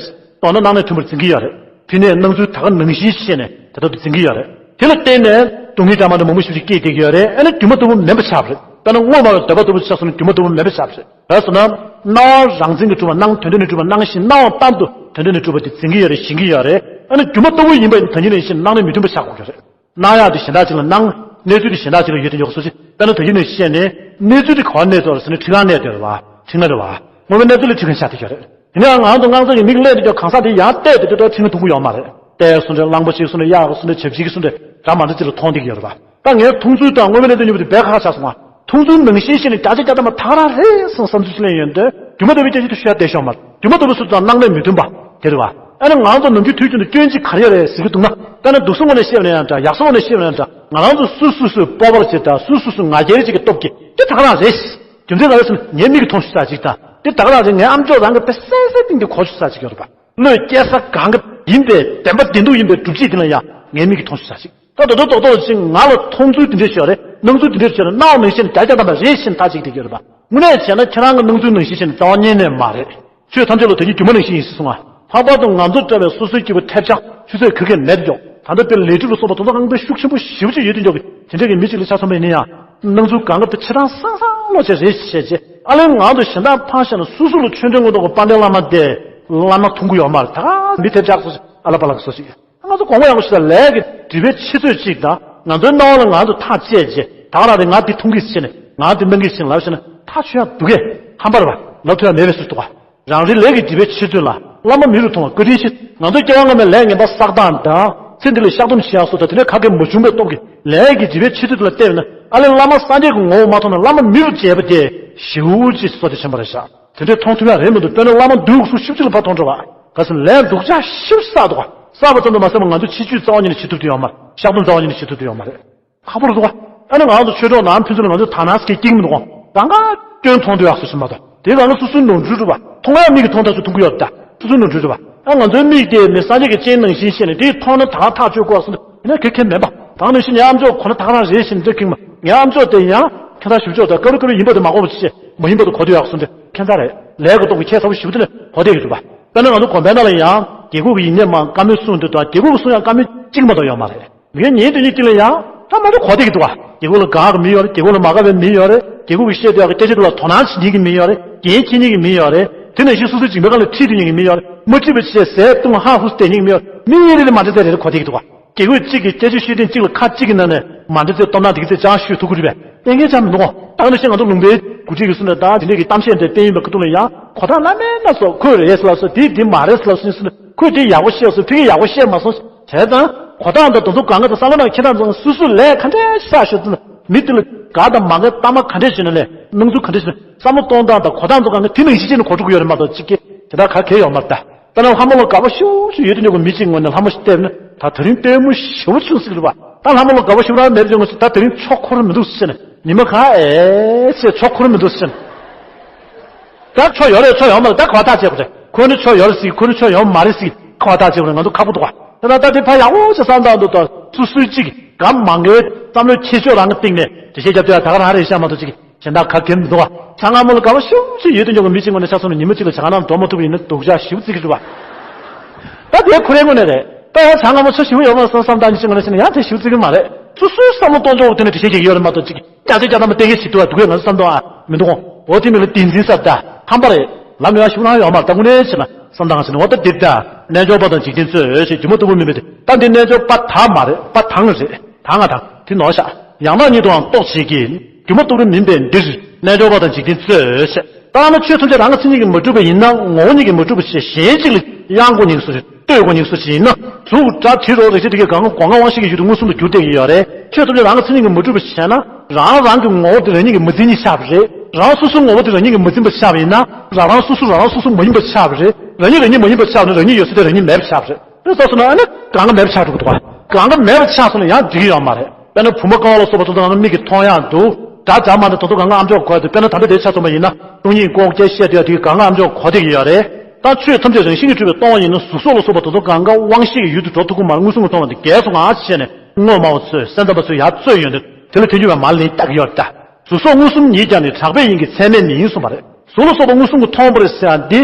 མདོར་ན་སྣང་གནས་མཐུན་པར་འཛིན་གྱི་ཡོད་རེད། ཕི་ནས་སྣང་ཚུལ་ད་ག་ནང་བཞིན་ཤེས་ནས་དེ་ལྟར་དུ་འཛིན་གྱི་ཡོད་རེད། དེ་ལ་བརྟེན་ནས་སྡུག་བསྔལ་འདྲ་མི་འདྲ་མང་པོ་ཞིག་ཅིག་སྐྱེས་བསྡད་ཀྱི་ཡོད་རེད། ཨ་ནི་སྒྱུ་མ་ལྟ་བུ་མིན་པ་ཆགས་པ་རེད། དཔེར་ན་དངོས་སྨྲ་བའི་འདོད་པ་ལྟ་བུ་ཆགས་སོང་ན་སྒྱུ་མ་ལྟ་བུ་མིན་པ་ཆགས་པ་རེད། ག་རེ་ཟེར་ན། སྣང་བ་རང་མཚན་གྱིས་གྲུབ་པ་སྣང་དོན་འདི་ནི་གྲུབ་པ་སྣང་ཞིང་སྣང་བ་ལྟར་དུ་དོན་འདི་ནི་གྲུབ་པ་དེ་འཛིན་གྱི་ཡོད་རེད་ཞེན་གྱི་ཡོད་རེད། ཨ་ནི་སྒྱུ་མ་ལྟ་བུ་ཡིན་པ་ཡིན་དོན་གྱི་ནང་བཞིན་སྣང་གནས་མི་མཐུན་པ་ཆགས་དགོས་ཀྱི་རེད། སྣང་ཡག་དེ་གཞན་དག་ཅིག་ལ་སྣང་། གནས་ཚུལ་དེ་གཞན་དག་ཅིག་ལ་ཡོད་དེ་འཇོག་སོ་ཅི། དཔེར་ན་དོན་གྱི་ནང་བཤད་ནས་གནས་ཚུལ་དེ་ག་བར་གནས་ཚུལ་ལ་ཟེར་ན་འཕྲུལ་ཁང་གནས་དེ་རེད་བ། འཕྲུལ་ཁང་རེད་བ། དངོས་པོའི་གནས་ཚུལ་ལ་འཕྲུལ་ཁང་ཆགས་བསྡད་ཀྱི་རེད། ཡིན་ནའང་ང་ཚོ་སྔ་ཚོད་ཀྱི་མིག་ལས་དེ་ཀྱང་གང་ཟག་དེ་ཡང་བལྟས་ཏེ་དེ་ལྟར་འཕྲུལ་ཁང་མཐོང་གི་ཡོད་མ་རེད། གཏེར་སུ་འདྲ་གླང་པོ་ཆེ་སུ་འདྲ་གཡག་སུ་འདྲ་བྱབ་ཆེན་སུ་འདྲ་འདྲ་མ་འདྲ་ཅིག་ལ་མཐོང་བསྡད་ཀྱི་ཡོད་རེད་བ། ད་ངས་མཐོང་ཚུལ་དང་དངོས་པོའི་གནས་ཚུལ་གཉིས་པོ་དེ་རྦད་ཁ་ཁ་ཆགས་སོང་ང་། མཐོང་ཚུལ་ནང་བཞིན་ཤེས་ནས་བརྒྱ་ཆ་བརྒྱ་ཐམ་པ་ད་ག་རང་རེད་བསམ་བསམ་ཚུལ་ཞིག་ལེན་ཡོང་དུས་སྒྱུ་མ་ལྟ་བུའི་སྐད་ཆ་དེ་ཤོད་ཡ་བསྡད་ཤོག་མ་རེད། སྒྱུ་མ་ལྟ་བུ་སུ་དང་སྣང་གནས་མི་མཐུན་པ་དེ་རེད་བ། ཨ་ནི་ང་ཚོ་ནམ་རྒྱུན་དུས་རྒྱུན་དུ་སྐྱོན་གཅིག་ག་རེ་ཡོད་རེད་ཟེར་གྱི་འདུག་ན། དཔེར་ན་འདུག་སེ་དངོས་གནས་བཤད་ན་ཡང་འདྲ་ཡག་སོ་དངོས་གནས་བཤད་ན་ཡང་འདྲ་ང་རང་ཚོ་སུ་སུ་སུ་སྤོབས་པར་བྱེད་དང་སུ་སུ་སུ་ང་རྒྱལ་བྱེད་ཀྱི་སྟོབས་ཀྱིས་དེ་ད་ག་རང་རེད། རྒྱུ་མཚན་ག་རེ་ཟེར་ན་ངའི་མིག་གིས་མཐོང་ཤེས་ས་ཅིག་དང་དེ་ད་ག་རང་རེད། ངའི་ཨམ་ཅོག་རང་གི་དཔེ་གསལ་གསལ་སྟེང་གི་གོ་ཤེས་ས་ཅིག་ཡོད་རེད་པ། བློས་སྐྱེ་ས་གང་གི་ཡིན་པའི་བདེན་པ་བདེན་སྡུག་ཡིན་པའི་སྒྲུབ་བྱེད་དེ་ལ་ཡང་ངའི་མིག་གིས་མཐོང་ཤེས་ས་ཅིག་ད་དོ་དོ་དོ་དོ་ཅིག་ང་ལ་མཐོང་ཚུལ་དེ་འདྲ་ཞིག་ཡོད་རེད། སྣང་ཚུལ་དེ་འདྲ་ཞིག་ཡོད་རེད། སྣང་བ་ནང་བཞིན་བརྒྱ་ཆ་བརྒྱ་ཐམ་པ་རེད་ཤེས་ཐག་ཆོད་བསྡད་ཀྱི་ཡོད་རེད་པ། དངོས་གནས་བྱས་ན་ཁྱེད་རང་གི་སྣང་ཚུལ་ནང་བཞིན་བྱས་ན་རྩ་བ་ཉིད་ནས་མ་རེད། ཆོས་ཐམས་ཅད་ལ་དོན་གྱི་སྒྱུ་མ་ནང་བཞིན་ཡིན་ཟེར་གསུངས་ང་། ལྷག་པར་དུ་ང་ཚོ་འདྲ་བའི་སོ་སོའི་སྐྱེ་བོ་ཐེབས་ཆག་ཆུ་ཚད་ག་གེ་མེད་དེ་འཇོག་ད་ལྟ་དཔེ་ལས་སྒྲིབ་ལ་སོགས་པ་དེ་ཚོ་ཨང་དཔེ་ཤུགས་ཆེན་པོ་ཞེ་པོ་ཅིག་ཡོད་དེ་འཇོག་གི་དེ་འདྲ་གི་མི་གཅིག་ལ་ཆ་མཚོན་པ་ཡིན་ན་ཡང་། སྣང་ཚུལ་གང་ག་དེ་ཆ་ཚང་སང་སང་ལོག་བྱས་རེད་བྱས་རྗེས་ཨ་ལས་ང་ཚོ་གཞན་དག་ཕར་བཞག་ན་སོ་སོ་ལ་ཆོས་འབྲེལ་དངོས་ཐོག་གི་དཔལ་ལྡན་བླ་མ་དེ་བླ་མ་མཐོང་གི་ཡོད་མ་རེད། ད་ག་མི་ཐེབས་ཆག་སོ་སོ་ཨ་ལ་པ་ལ་སོ་སོ་ཡིན། ང་ཚོ་གོང་མ་ཡག་པོ་ཞིག་དང་ལས་ཀྱི་སྒྲིབ་པའི་ཆུ་ཚོད་གཅིག་དང་ང་ཚོའི་སྣང་བ་ལ་ང་ཚོ་ཐག་བཅད་རྗེས་ད་ག་རང་རེད། ང་འདི་མཐོང་གི་ཟེར་ནས་ང་འདི་སྣང་གི་ཟེར་ནས་ལབ་ཟེར་ན་ཐག་ཆོད་ཡག་འདུག་གས། ཧམ་པ་རེད་པ། ལབ་ཐུབ་ཡག་མེད་པའི་ཟེར་འདུག་ག་རང་རེའི་ལས་ཀྱི་སྒྲིབ་པའི་ཆུ་ཚོད་ལ་བླ་མ་མི་རུ་མཐོང་བ་བཀའ་དྲིན་ཆེ། ང་ཚོའི་སྐྱེ་བ་སྔ་མའི་ལས་ངན་པ་བསགས་སྟངས་དང་ཚེ་འདི་ལ་བཤགས་སྡོམ་བྱེད་ཡག་སོགས་དང་དེ་འདྲའི་ག་གེ་མ་བྱུང་བའི་སྟོབས་ཀྱིས་ལས་ཀྱི་སྒྲིབ་པའི་ཆུ་ཚོད་དེ་ལ་བལྟས་པ་ན་ཨ་ལས་བླ་མ་སངས་རྒྱས་ཀྱི་ངོ་བོ་མ་མཐོང་ན་བླ་མ་མི་རུ་བྱས་པ་དེ་ཞེ་པོ་ཅིག་བསོད་བདེ་ཆེན་པོ་རེད་ཤག་དེ་འདྲའི་མཐོང་ཐུབ་ཡག་རེད་མི་འདུག་དཔེར་ན་བླ་མ་འདུག་སུ་ཤུགས་ཆེ་ལ་ཕར་མཐོང་འགྲོ་བ། ག་ཟེར་ན་ལས་སྡུག་ཅག་ཞེ་པོ་བསགས་འདུག་ག་བསགས་པ་ཙམ་དུ་མ་ཟད་པར་ང་ཚོ་ཕྱི་བཅོས་རྩ་བ་ཉིད་ནས་བྱེད་ཐུབ་ཀྱི་ཡོད་མ་རེད། བཤགས་སྡོམ་རྩ་བ་ཉིད་ནས་བྱེད་ཐུབ་ཀྱི་ཡོད་མ་རེད། ཁག་པོ་རེད་འདུག་ག་ཨ་ནི་ང་ཚོ་ཆོས་གྲོགས་ནང་ཕན་ཚུན་ལ་ང་ཚོ་དག་སྣང་སྐྱེ་སྐྱེ་གི་མི་འདུག་ག་གང་ག་སྐྱོན་མཐོང་དུ་ཡག་སུ་ཞིག་མ་གཏོགས། དེ་གང་ག་སོ་སོའི་ནོར་འཁྲུལ་རེད་པ། མཐོང་ཡག་མིག་གིས་མཐོང་ཐག་ཆོད་མཐོང་གི་ཡོད་ད། སོ་སོའི་ནོར་འཁྲུལ་རེད་པ། ཨ་ང་ཚོའི་མིག་དེ་མི་སངས་རྒྱས་ཀྱི་སྤྱན་ནང་བཞིན་ཤེས་ནས་དེས་མཐོང་ན་ད་ཐག་ཆོད་དགོས་སོང་ན་ཁེ་ཁེ་མེད་པ། ད་ནང་བཞིན་ངའི་ཨམ་ཅོག་གོ་ན་ད་ག་རང་རེད་ཤེས་ནས་འདྲ་ཁེངས་མ། ངའི་ཨམ་ཅོག་དེ་ཡང་ཁྱད་མཚར་ཞིབ་ཆོག་ད་དཀར་པོ་དཀར་པོ་ཡིན་པ་དེ་མ་གོ་བ་ཅི་བྱེད་མ་ཡིན་པ་དེ་གོ་དུ་ཡག་སོང་དེ་ཁྱད་མཚར་རེད། ལས་ཀ་གཏོང་གི་ཁྱད་མཚར་པོ་ཞིབ་དེ་ནས་གོ་བསྡད་ཀྱི་འདུག་པ། དཔེར་ན་ང་ཚོ་དགོན་པའི་ནང་ལ་ཡང་རྒྱལ་ཁབ་ཀྱི་ཡིན་ནས་མ་བཀའ་མོལ་གསུང་དུས་དང་རྒྱལ་ཁབ་ཀྱི་གསུང་ཡང་བཀའ་མོལ་གཅིག་མ་གཏོགས་ཡོད་མ་རེད། མི་ཉིན་དེ་ཉིད་དེ་ལ་ཡང་ཐ་མ་དུ་གོ་བསྡད་ཀྱི་འདུག་བ། རྒྱལ་ཁབ་ལ་དགའ་གི་མི་ཡོད་རེད། རྒྱལ་ཁབ་ལ་མ་དགའ་བའི་མི་ཡོད་རེད། རྒྱལ་ཁབ་ཀྱི་བཤད་སྡོད་ཡག་གི་སྐད་ཆ་དེ་ལ་དོ་སྣང་བྱེད་མཁན་གྱི་མི་ཡོད་རེད། འགན་འཁྱེར་མཁན་གྱི་མི་ཡོད་རེད། དེ་ནང་བཞིན་སོ་སོའི་སྦྱིན་པའི་སྒང་ལ་ཁྲིད་སྡོད་མཁན་གྱི་མི་ཡོད་རེད། མ་ཁྲིད་པ་བྱས་ཟས་བཏུང་ཧ་ཧུ་བསྡད་མཁན་གྱི་མི་ཡོད་རེད། མི་རེ་རེ་མ་འདྲ་ཚད་རེ་རེ་གོ་བསྡད་ཀྱི་འདུག་བ། རྒྱལ་ཁབ་གཅིག་གི་སྐད་ཆ་ཤོད་སྟེང་གཅིག་ལ་ཁ་གཅིག་གི་ནང་ནས་མ་འདྲ་ཚད་སྟོབས་ན་དེ་གི་ཚད་ཅང་ཤོད་ཐུབ་ཀྱི་རེད་པས། གཏན་འཁེལ་ཅང་མི་འདུག་གོ། ད་ནི་ཤེས་ང་ཚོ་ལུང་པའི་འགོ་ཁྲིད་ཀྱི་སུ་ནས་ད་དེ་འདྲས་ཀྱི་གཏམ་བཤད་འདྲ་སྤེལ་ཡིན་པའི་ཁ་ཐུག་ལ་ཡང་གོ་ཐག་བླ་མེད་སྣ་ཚོགས་ཁོས་རེད་ཟེར་ལ་སོ་དེ་དེ་མ་རེད་ཟེར་ལ་སོ་ཡིན་སུ་ནས་ཁོས་དེ་ཡག་པོ་བཤད་སོང་ཕ་གིས་ཡག་པོ་བཤད་མ་སོང་། བྱས་ཙང་གོ་ཐག་འདི་དེ་ཚོ་གང་ག་དང་བསམ་བློ་ནང་ཁྱེད་རང་ཚོ་སུ་སུ་ལས་ག་འདྲས་ཤག་ཤོད་ཙང་མི་དེ་ལ་དགའ་དང་མ་དགའ་གཏམ་ག་འདྲས་བྱས་ན་ལས་སྣང་ཚུལ་ག་འདྲས་བྱས་ན་བསམ་བློ་གཏོང་སྟངས་དང་གོ་ཐག་ཚོ་གང་ག་དེ་ནང་བཞིན་བྱས་ནས་གོ་འགྲོ་གི་ཡོད་རེད་མ་གཏོགས་གཅིག་གིས་དེ་འདྲ་ག་གེ་ཡོད་མ་རེད་ད། ད་ནང་ལྷ་མོ་ལ་དགའ་པོ་ཤུགས་ཤུགས་ཡོད་དུས་ཉོ་གི་མི་གཅིག་ངོ་ནས་ལྷ་མོ་ཞིག་བལྟས་ན་ད་དེ་རིང་ལྟད་མོ་ཞེ་པོ་བྱུང་ཟིག་རེད་པ། ད་ལྷ་མོ་ལ་དགའ་པོ་ཞེ་པོ་རང་མེད་ཅེས་ངོ་ཤེས་ད་དེ་རིང་ཆོ་འཁོར་མི་འདུག་ཟེར་ནས་ཉི་མ་གང་ཨེ་ཟེར་ཆོ་འཁོར་མི་འདུག་ཟེར་ནས། ད་ཆོ་ཡོད་རེད་ཆོ་ཡོད་མ་རེད་ད་གོ་ཐག་བཅད་དགོས་རེད། ཁོ་ནི་ཆོ་ཡོད་རེད་ཟེར་ཁོ་ནི་ཆོ་ཡོད་མ་རེད་ཟེར་གོ་ཐག་བཅད་དགོས་རེད། ང་ཚོ་ཁག་པོ་འདུག་ག་ད་ད་ད་དེ་ཕ་ཡག་པོ་ཞིག་བསམ་སྟངས་འདུག་ད་སུ་སུའི་གཅིག་གམ་མང་གི་བསམ་བློའི་ཁྱད་ཆོས་རང་གི་སྟེང་ནས་དེ་བཤད་རྒྱབ་དུས་ད་ག་རང་རེད་ཤག་མ་གཏོགས་གཅིག་གཞན་དག་ག་གེ་མི་འདུག་བ། བྱ་ངང་མོ་ལ་དགའ་བ་ཤུགས་ཤུགས་ཡོད་དུ་འཇོག་གི་མི་གཅིག་ངོ་ནས་ཆ་མཚོན་ན་ཉི་མ་གཅིག་ལ་བྱ་ངང་ནང་འགྲོ་མ་ཐུབ་པ་ཡིན་ན་སྡུག་ཅག་ཞེ་པོ་བརྩི་གི་རེད་བ། ད་དེ་ཁོ་རའི་ངོས་ནས་རེད། ད་ཡང་བྱ་ངང་མོ་ཆ་ཞེ་པོ་ཡོད་མ་སོང་བསམ་སྟངས་ཀྱི་ཅིག་ངོ་ནས་བྱས་ན་ཡང་དེ་ཞེ་པོ་བརྩི་གི་མ་རེད། སོ་སོའི་བསམ་བློ་གཏོང་ཕྱོགས་དེ་ནས་དྲི་ཤེས་ཀྱི་ཡོད་རེད་མ་གཏོགས་ཅིག་སྐྱ་ཚེ་སྐྱ་ཐ་མ་གཏན་འཁེལ་བྱེད་ཐུབ་པ་འདུག་གས་ང་ཚོ་བསམ་བློ་ཨ་མི་འདུག་གོ། འོ་དེ་མིན་ལ་བདེན་འཛིན་ཟེར་ད་ཧམ་པ་རེད། ལམ་ཡོང་ཞེ་པོ་རང་ཡོད་མ་རེད། ད་དངོས་གནས་བྱས་ན་བསམ་སྟངས་ཟེར་ནས་འོ་ད་འདིར་ད་རྣལ་འབྱོར་པ་དང་འཇིག་རྟེན་གཙོས་ཞེས་སྒྱུ་མ་ལྟ་བུ་མིན་པས་ད་འདི་རྣལ་འབྱོར་པ་དག་མ་རེད་པ་དང་རེད། ད་ང་དང་དེ་ནོར་ཤག་ཡང་དག་ཉིད་དུའང་རྟོག་བྱེད་ཀྱི། སྒྱུ་མ་ལྟ་བུ་མིན་པས་འདིར་རྣལ་འབྱོར་པ་དང་འཇིག་རྟེན་གཙོས། ལྟར་ན་ཆོས་ཐམས་ཅད་རང་གི་མཚན་ཉིད་ཀྱིས་མ་གྲུབ་པ་ཡིན་ན་ངོ་བོ་ཉིད་ཀྱིས་མ་གྲུབ་པ་ཞེས་གཞན་གཅིག་ལ་གཡེང་དགོས་ཉེན་སོ་ཞེས་ལྟོས་དགོས་ཉེན་སོ་ཞེས་ཡིན་ན་གཟུགས་སྒྲ་དྲི་རོ་རེག་བྱ་དེ་གའི་གང་གང་གང་ག་དབང་ཤེས་ཀྱི་ཡུལ་དུ་མངོན་སུམ་དུ་གྱུར་བསྡད་ཀྱི་ཡོད་རེད། ཆོས་ཐམས་ཅད་རང་གི་མཚན་ཉིད་ཀྱིས་མ་གྲུབ་པ་ཞེ་ན་རང་རང་གི་ངོ་བོ་དེ་རང་ཉིད་ཀྱིས་མ་འཛིན་ཉིད་ཆགས་པ་རེད། རང་སོ་སོའི་ངོ་བོ་དེ་རང་ཉིད་ཀྱིས་མ་འཛིན་པ་ཆགས་པ་ཡིན་ན་རང་རང་སོ་སོ་རང་རང་སོ་སོ་མ་ཡིན་པ་ཆགས་པ་རེད། རང་ཉིད་རང་ཉིད་མ་ཡིན་པ་ཆགས་ན་རང་ཉིད་ཡོད་ས་དེ་རང་ཉིད་མེད་པ་ཆགས་པ་རེད། དེ་ལྟ་སོང་ན་ཨ་ནི་གང་ག་མེད་པ་ཆགས་འགྲོ་གི་འདུག་ག་གང་ག་མེད་པ་ཆགས་སོང་ན་ཡང་འགྲིག་གི་ཡོད་མ་རེད། དཔེར་ན་བུ་མོ་དཀར་བ་ལ་སོགས་པ་དེ་ཚོ་གང་ག་མིག་གིས་མཐོང་ཡག་འདུག་སྒྲ་འཇགས་མ་འདི་དེ་ཚོ་གང་ག་ཨམ་ཅོག་གོ་ཡག་འདུག་དཔེར་ན་ད་ལྟ་དེ་ཆ་མཚོན་པ་ཡིན་ན་སྟོང་ཉིད་ཀོ་ཀོ་བཤད་བསྡད་ཡག་དེ་གང་ག་ཨམ་ཅོག་གོ་བསྡད་ཀྱི་ཡོད་རེད། ད་ཆོས་ཐམས་ཅད་རང་བཞིན་གྱིས་གྲུབ་པས་སྟོང་བ་ཡིན་ན་གཟུགས་སོགས་ལ་སོགས་པ་དེ་ཚོ་གང་ག་དབང་ཤེས་ཀྱི་ཡུལ་དུ་འགྲོ་ཐུབ་ཀྱི་མ་རེད། མངོན་སུམ་གྱིས་མཐོང་བ་འདི་བརྒལ་སོང་ང་བྱས་ནས་དངོས་སྨྲ་བ་ཚོས་སེམས་ཙམ་པ་ཚོས་ཡར་རྩོད་ཡོང་དུས་དེ་ལ་ཐལ་འགྱུར་བས་མར་ལན་བཏབ་ཀྱི་ཡོད་རེད་ད། གཟུགས་སོགས་མངོན་སུམ་ཉིད་ཀྱང་ནི་གྲགས་པས་ཡིན་གྱི་ཚད་མས་མིན་གསུངས་པ་རེད། གཟུགས་ལ་སོགས་པ་མངོན་སུམ་གྱིས་མཐོང་བར་ཟེར་ཡག་འདི་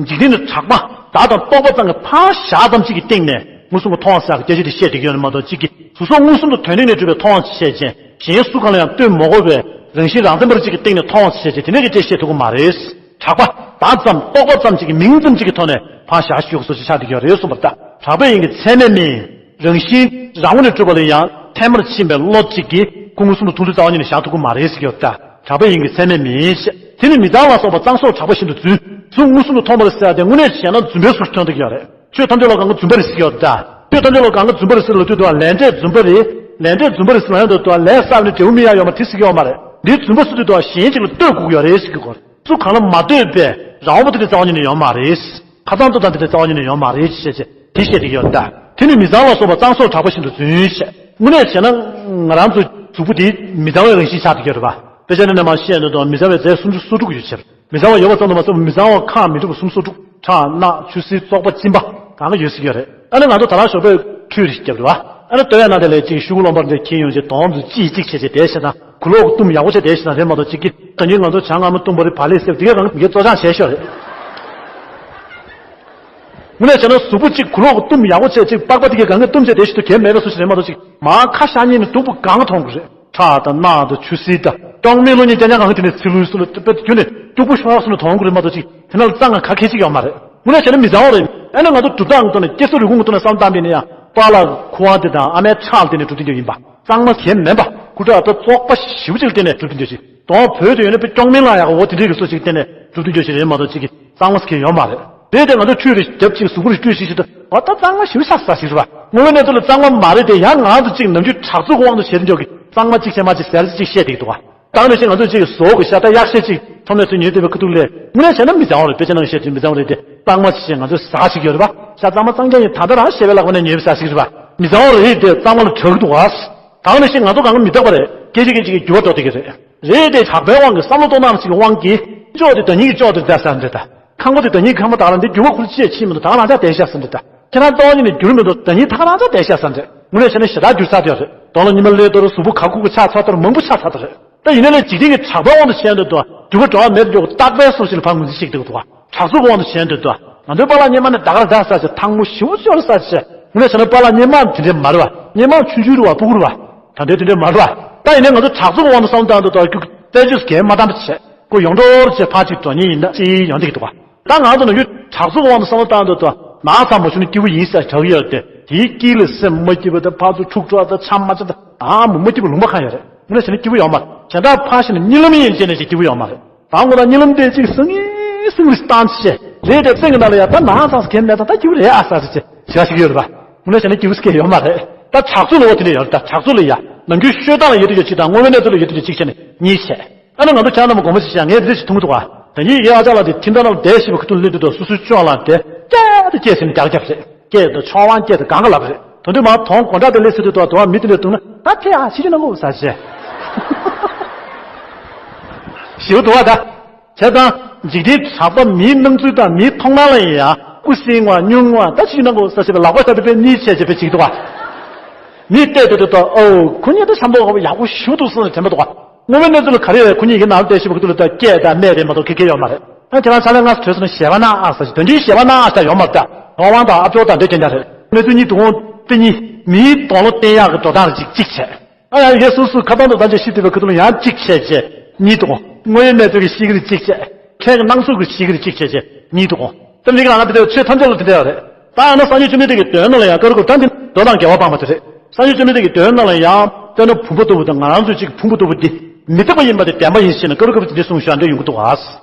འཇིག་རྟེན་ནི་གྲགས་པ་བདག་དང་རྟོག་པ་ཙམ་གྱི་ཕར་བཞག་ཙམ་ཅིག་གི་སྟེང་ནས་མངོན་སུམ་གྱིས་མཐོང་བ་ཟེར་ཡག་གི་སྐད་ཆ་དེ་བཤད་བསྡད་ཀྱི་ཡོད་ནི་མ་གཏོགས་གཅིག་གིས་གཟུགས་སོགས་མངོན་སུམ་དུ་དོན་སྟེང་ནས་གྲུབ་པས་མཐོང་བ་ཞེས་བྱས་གཞན་སུ་གང་ལ་ཡང་ལྟོས་མ་དགོས་པའི་རང་བཞིན་རང་མཚན་པ་ཅིག་གི་སྟེང་ནས་མཐོང་བ་ཞེས་བྱས་དེ་འདྲ་གི་སྐད་ཆ་བཤད་ཐུབ་ཀྱི་མ་རེད། གྲགས་པ་བདག་ཙམ་རྟོག་པ་ཙམ་ཅིག་གི་མིང་ཙམ་ཅིག་གི་ཐོག་ནས་ཕར་བཞག་ཞུ་དགོས་སོ་ཞེས་ཆགས་བསྡད་ཀྱི་ཡོད་རེད་གསུངས་པ་རེད་ད། གྲགས་པས་ཡིན་གྱི་ཚད་མས་མིན། རང་བཞིན་རང་ངོས་ནས་གྲུབ་པ་ལ་ཡང་ཐལ་མོར་ཕྱིན་པའི་བློ་གཅིག་གིས་ཁོ་མངོན་སུམ་དུ་མཐོང་ཚུལ་རྩ་བ་ཉིད་ནས་བཞག་ཐུབ་ཀྱི་མ་རེད་ཟེར་གྱི་ཡོད་ད། གྲགས་པས་ཡིན་གྱི་ཚད་མས་མིན་ཞེས། དེ་ནི་མི་གཙང་ལ་སོགས་པ་གཙང་སོགས་གྲགས་པ་བཞིན་དུ་རྫུན། གཟུགས་མངོན་སུམ་དུ་མཐོང་བ་ཟེར་ཡག་དེ་དངོས་གནས་བྱས་ན་རྫུན་པའི་གཟུགས་སུ་ཐོན་བསྡད་ཀྱི་ཡོད་རེད། ཆོས་ཐམས་ཅད་ལ་གང་ག་རྫུན་པ་རེད་ཟེར་གྱི་ཡོད་ད། ཆོས་ཐམས་ཅད་ལ་གང་ག་རྫུན་པ་རེད་ཟེར་ལབ་དུས་དུ་ལས་འབྲས་རྫུན་པ་རེད། ལས་འབྲས་རྫུན་པ་རེད་ཟེར་ལབ་ཡོང་དུས་དུ་ལས་བསགས་ནས་འབྲས་བུ་སྨིན་ཡག་ཡོད་མ་རེད་ཟེར་གྱི་ཡོད་མ་རེད། འདི་རྫུན་པ་ཟེར་དུས་དུ་གཞན་གཅིག་ལ་ལྟོས་དགོས་ཀྱི་ཡོད་རེད་ཟེར་གྱི་ཡོད། སུ་གང་ལ་མ་ལྟོས་པའི་རང་དབང་པོ་དེ་འདྲ་རྩ་བ་ཉིད་ནས་ཡོད་མ་རེད། ཁ་ཚང་ལྟོས་དང་དེ་འདྲ་རྩ་བ་ཉིད་ནས་ཡོད་མ་རེད་ཅེས་བཤད་ཅེས་དེ་བཤད་བསྡད་ཀྱི་ཡོད་ད། དེ་ནི་མི་གཙང་ལ་སོགས་པ་གཙང་སོགས་གྲགས་པ་བཞིན་དུ་རྫུན་ཞེས། དངོས་གནས་བྱས་ན་ང་རང་ཚོ་གཟུགས་པོ་དེ་མི་གཙང་བའི་རང་བཞིན་ཆགས་བསྡད་ཀྱི་ཡོད་རེད་པ། དཔེ་ཆ་ནས་ནས་མར་བཤད་ནས་དང་མི་གཙང་བའི་རྫས་སུམ་ཅུ་སོ་དྲུག་ཡོད་ཕྱིར། མི་གཙང་བ་ཡོད་པ་ཙམ་དུ་མ་ཟད་པར་མི་གཙང་བ་ཁག་མི་འགྲིག་པ་སུམ་ཅུ་སོ་དྲུག་ཁྲག་རྣག་ཆུ་སེར་བཙོག་པ་གཅིན་པ་གང་ག་ཡོད་ཟེར་གྱི་ཡོད་རེད། ཨ་ནི་ང་ཚོ་ད་རང་ཞོགས་པའི་ཁྲུས་རེ་ཞིག་བརྒྱབ་རེད་པ། ཨ་ནི་ལྟོས་ཡག་ནང་དེ་ལས་ཅིག་ཤོག་གུ་རློན་པ་འདྲ་འཁྱེར་ཡོང་བྱས་དོང་དུ་ཅིག་ཅིག་བྱས་བྱས་བསྡད་བྱས་དང་གུ་ལོག་གཏུམ་ཡག་པོ་བྱས་བསྡད་བྱས་དང་རེད་མ་གཏོགས་ཅིག་གི་ད་ཉིན་ང་ཚོ་བྱ་ངང་མོ་གཏུམ་པ་རེད་བག་ལེབ་བསྲེགས་དེ་གས་གང་ག་མི་གས་བཙོ་སྦྱང་བྱས་ཤོག་རེད། དངོས་གནས་བྱས་ན་གཟུགས་པོ་གཅིག་གུ་ལོག་གཏུམ་ཡག་པོ་བྱས་གཅིག་པགས་པ་དེ་གས་གང་ག་གཏུམ་བྱས་དེ་ཞིག་ཏུ་གས་མེད་པའི་སུ་ཞིག་རེད་མ་གཏོགས་གཅིག་མར་ཁ་ཤ་ཉིན་ནས་སྡུག་པོ་གང་ག་མཐོང་གི་རེད། ཁྲག་དང་རྣག་དང་ཆུ་སེར་དང་གཅོང་མིན་ལོ་གཉིས་ཀྱང་ཀྱང་གང་ག་དེ་ནས་ཚིལ་ལུས་སུ་ལ་དཔེ་དུ་གྱུར་ནས་སྐྱུག་པོ་ཤོར་སུ་ལ་མཐོང་གི་རེད་མ་གཏོགས་གཅིག་དེ་ན་ལ་གཙང་ང་ག་ཁེ་གཅིག་ཡོད་མ་རེད། དངོས་གནས་བྱས་ན་མི་གཙང་བ་རེད། ཨ་ནི་ང་ཚོ་གྲུབ་སྟངས་ཀྱི་ཐོག་ནས་སྐྱེ་ས་རུས་ཁུངས་ཀྱི་ཐོག་ནས་བསམ་བཏང་པས་ན་ཡང་པཱ་ལགས་ཁུ་དབང་དེ་དང་ཨ་མའི་ཁྲག་དེ་ནས་གྲུབ་དེ་འདྲ་ཡིན་པ། གཙང་མ་གས་མིན་པ་སྐུ་དྲག་ད་བཙོག་པ་ཞེ་པོ་ཅིག་ལ་བརྟེན་ནས་གྲུབ་དེ་འདྲ་ཞིག་དོང་བོད་དུ་ཡོད་ན་དཔེ་གཅོང་མིན་ལ་ཡག་འོ་དེ་འདྲའི་གི་སོ་ཞིག་བརྟེན་ནས་གྲུབ་དེ་འདྲ་ཞིག་རེད་མ་གཏོགས་གཅིག་གི་གཙང་མ་གས་ཡོད་མ་རེད། དེ་དེ་ང་ཚོ་ཁྲུས་རེ་རྒྱབ་ཅིག་གཟུགས་པོ་རེ་བཀྲུས་ཤིག་ཤིག་ཏུ་འོ་ད་གཙང་མ་ཞེ་པོ་ཆགས་ས་ཞིག་རེད་པ། དངོས་གནས་དུ་ལ་གཙང་མ་མ་རེད་དེ་ཡང་ང་ཚོ་གཅིག་ནམ་རྒྱུན་དྲག་རྩུབ་ཀྱི་དབང་དུ་བྱས་ཏེ་འཇོག་གི་གཙང་མ་གཅིག་བྱས་མ་གཅིག་ཟེར་གཅིག་བཤད་བསྡད་ཀྱི་འདུག་ག་ད་ནི་ཞིག་ང་ཚོ་གཅིག་གི་ཟོག་གི་ཤ་སྟག་གཡག་ཤ་གཅིག་ཚོ་ནས་ཚོ་ཉོས་བསྡད་པའི་ཁ་ཐུག་ལས་དངོས་གནས་བྱས་ན་མི་གཙང་བ་རེད། དཔེ་ཆ་ནང་བཤད་དུས་མི་གཙང་བ་རེད་དེ་གཙང་མ་ཞིག་བྱས་ང་ཚོ་ཟ་ཞིག་ཡོད་རེད་པ། ཤ་གཙང་མ་གཙང་རྐྱང་ཡིན་ད་ལྟ་རང་བཤད་པའི་ལག་པ་ནས་ཉོས་པའི་ཟ་ཞིག་རེད་པ། མི་གཙང་བ་རེད་དེ་གཙང་མ་ལ་གྲགས་ཀྱི་འདུག་ག་ད་ནི་ཞིག་ང་ཚོ་གང་ག་མི་རྟག་པ་རེད། སྐད་ཅིག་སྐད་ཅིག་གི་འགྱུར་བ་འགྲོ་བསྡད་ཀྱི་རེད། རེད་དེ། གྲགས་པའི་དབང་གིས་བསམ་བློ་གཏོང་སྟངས་ཅིག་གི་དབང་གིས། ཅོག་དེ་བདག་ཉིད་ཀྱི་ཅོག་དེར་བསྡད་ས་འདྲ་ད། ཁང་པ་དེ་བདག་ཉིད་ཁང་པ་དག་ལ་འདི་འགྱུར་བ་ཁུར་ཅེས་ཕྱིན་མི་འདུག་ད་ག་རང་ཅག་བསྡད་ཤག་ས་འདྲ་ད། ཁྱེད་རང་སྟོང་ཉིད་ནས་འགྱུར་མི་འདུག་བདག་ཉིད་ད་ག་རང་ཅག་བསྡད་ཤག་ས་འདྲ། དངོས་གནས་བྱས་ན་ཞེ་དྲག་འགྱུར་ཚར་དེ་ཡོད་རེད། གདོང་ལ་ཉི་མ་སླེབས་དོར་གཟུགས་པོ་ག་ཁུག་གི་ཆགས་ཚར་དོར་མང་པོ་ཆགས་ཚར་དོ་རེད། ད་ཡིན་ན་ལས་འཇིག་རྟེན་གྱི་གྲགས་པའི་དབང་དུ་བྱས་འདོད་དོ། འགྱུར་བ་འགྲོ་བ་མེད་འགྱོ་རྟག་པའི་སོ་ཞིག་ལ་ཕར་ངོས་འཛིན་བྱེད་ཀྱི་འདུག་བ། གྲགས་ཚོད་ཀྱི་དབང་དུ་བྱས་འདོད་དོ། ང་ཚོའི་པཱ་ལགས་སྔོན་མ་ནས་ད་ག་རེ་ད་ཟེར་བྱས་ཐང་མོ་ཞེ་པོ་ཅིག་ཡོད་རེད་ཟེར་བྱས། དངོས་གནས་བྱས་ན་པཱ་ལགས་སྔོན་མ་དེ་འདྲས་མ་རེད་བ། སྔོན་མ་ཆུང་ཆུང་རེད་བ། སྤུ་གུ་རེད་བ། ད་འདྲས་དེ་འདྲས་མ་རེད་བ། ད་ཡིན་ནའི་ང་ཚོ་གྲགས་ཚོད་ཀྱི་དབང་དུ་བསམ་བཏང་འདོད་དོ། རྒྱུ་དཔལ་ཆོས་སུ་གས་མ་བཏང་བ་བྱས། ཁོ་ཡོང་འགྲོ་རེ་བྱས་ཕར་ཅིག་འགྲོ་མཁན་ཡིན་ན་ཅི་ཡོང་བསྡད་ཀྱི་འདུག་བ། ད་ང་ཚོ་ནང་ཁུལ་གྲགས་ཚོད་ཀྱི་དབང་དུ་བསམ་བློ་བཏང་འདོད་དོ། ནག་ཚ་མ་བྱུང་ན་སྐྱིད་པོ་ཡིན་ཟེར་གྲགས་ཀྱི་ཡོད་དེ། དེའི་དཀྱིལ་ལ་སེམས་མ་སྐྱིད་པ་དང་ཕར་ཚུར་འཁྲུག་འགྲོ་དང་ཆམ་མ་ཆགས་དང་ཨ་མ་མ་སྐྱིད་པ་ལུང་པ་གང་ཡོད་རེད། དངོས་གནས་བྱས་ན་སྐྱིད་པོ་ཡོད་མ་རེད། གཞན་དག་ཕར་ཕྱིན་ནས་གཉིད་ལམ་ཡིན་བྱས་ནས་ཅིག་སྐྱིད་པོ་ཡོད་མ་རེད། དང་པོ་དང་གཉིད་ལམ་དེ་ཅིག་སང་ངེ་སང་ངེ་བཏང་བྱས་རེད་དེ། སེམས་ཀྱི་ནང་ལ་ཡ་ད་ནག་ཚ་གས་མེད་ད། ད་སྐྱིད་པོ་རེད་ཨ་ཟེར་བྱས་བྱ་ཞིག་ཡོད་རེད་པ། དངོས་གནས་བྱས་ན་སྐྱིད་པོ་སྐད་ཡོད་མ་རེད། ད་གྲགས་ཚོད་ལ་འོ་དེ་འདྲ་ཡོད་རེད། ད་གྲགས་ཚོད་ལ་ཡ་ནམ་རྒྱུན་ཤོད་སྟངས་ལ་ཡ་དེ་འདྲ་ཅིག་དང་དངོས་པོའི་གནས་ཚུལ་ལ་ཡ་དེ་འདྲ་ཅིག་བྱས་ནས་གཉིད་བྱས། ཨ་ནི་ང་ཚོ་ཁྱེད་རྣམས་དགོངས་པ་ཞིག་བཞག་ངས་འདི་འདྲ་ཞིག་མཐོང་གི་འདུག་ག་ད་ངའི་ཡ་ཨ་ཅག་ལགས་དེ་ཁྱིམ་བདག་རྣམས་བསྡད་ཤེས་པ་ཁ་ཐུག་སླེབས་དུས་དང་སོ་སོའི་ཅོག་ལ་བསྡད་སྐད་དེ་སྐད་ཟེར་ནས་རྒྱག་རྒྱབ་རེད། སྐད་དང་ཆོག་དབང་སྐད་དང་གང་ག་ལབ་རེད། དོན་དུ་མ་དོང་དགོང་གྲངས་དེ་སླེབས་ཚེ་དུས་དང་དུ་བ་མི་དེ་འདྲ་འདུག་ན་ད་ཁྱེད་ཨ་ཤི་ཤི་ན་ངོ་ཟ་བྱས། ཞེ་པོ་འདུག་བ་ད། བྱས་ཙང་འཇིག་རྟེན་གྲགས་པ་མིའི་སྣང་ཚུལ་དང་མིའི་མཐོང་སྣང་ལ་ཡིན་ཡང་སྐུ་སྲིང་བ་སྙུང་བ་ད་ཤི་ཤི་ན་ངོ་ཟ་བྱས་པའི་ལག་པ་ཤ་དེ་པས་གཉིད་ཆད་བྱས་པའི་འཇིག་འདུག་བ། མིས་བལྟས་དུས་དུས་དང་ཨོ་ཁོ་གཉིས་ད་ཤ་མདོག་ཁ་པོ་ཡག་པོ་ཞེ་པོ་འདུག་བསམ་ནས་དྲན་པ་འདུག་བ། དངོས་པོའི་གནས་ཚུལ་ལ་ག་རེ་ཡོད་རེད། ཁོ་གཉིས་ཀྱི་ནང་བལྟས་ཤེས་པ་ཁ་ཐུག་ལ་ལྟ་སྐད་དང་སྨད་རེད་མ་གཏོགས་ཁེ་ཁེ་ཡོད་མ་རེད། ཨ་ཁྱེད་རང་ཚ་ལན་སྔ་སོ་བྲོས་སོང་ན་ཞེད་པ་ན་ཨ་ཟེར་གྱི་དོན་གྱིས་ཞེད་པ་ན་ཨ་ཞེ་དྲག་ཡོད་མ་རེད་ད། ནོར་དབང་དང་ཨ་ཅོག་དང་འདྲེ་ཀྱང་འདྲ་རེད། གནས་ཚུལ་གཉིས་འདུག་འོང་དེ་གཉིས་མིའི་དོགས་སློང་བསྟན་ཡག་གི་འགྲོ་སྟངས་རེད་ཅིག་གཅིག་བྱས། ཨ་ཡ་ཡ་སོ་སོའི་ཁ་ཏོན་དང་ད་ཅིག་ཤི་དེ་བའི་ཁ་ཐུག་ལ་ཡང་གཅིག་བྱས་བྱས་གཉིད་འདུག་འོང་། དངོས་ཡོད་གནས་ཚུལ་གྱི་ཤི་གི་རེད་གཅིག་བྱས། ཁྱེད་ཀྱི་སྣང་ཚུལ་གྱི་ཤི་གི་རེད་གཅིག་བྱས་བྱས་གཉིད་འདུག་འོང་། ད་མིག་ལ་ང་དེ་འདྲ་ཆོས་ཐམས་ཅད་ལ་དེ་འདྲ་ཡོད་རེད། ད་ཡང་ན་སངས་རྒྱས་བཅོམ་ལྡན་འདས་ཀྱི་དོན་ནང་ལ་ཡང་ཀ་རུ་ཀ་ཏྲ་འདི་མདོ་དང་འགལ་བ་སྤངས་པ་དེ་རེད། སངས་རྒྱས་བཅོམ་ལྡན་འདས་ཀྱི་དོན་ནང་ལ་ཡང་དཔེར་ན་བུམ་པ་ལྟ་བུ་དང་ང་རང་ཚོའི་གཅིག་ཕུང་པོ་ལྟ་བུ་འདི་མི་རྟག་པ་ཡིན་པ་དེ་བདེན་པ་ཡིན་ཞེས་ནས་ཀ་རུ་ཀ་པ་དེ་འདྲས་གསུངས་ཤག་འདྲ་ཡོང་གི་འདུག་ག།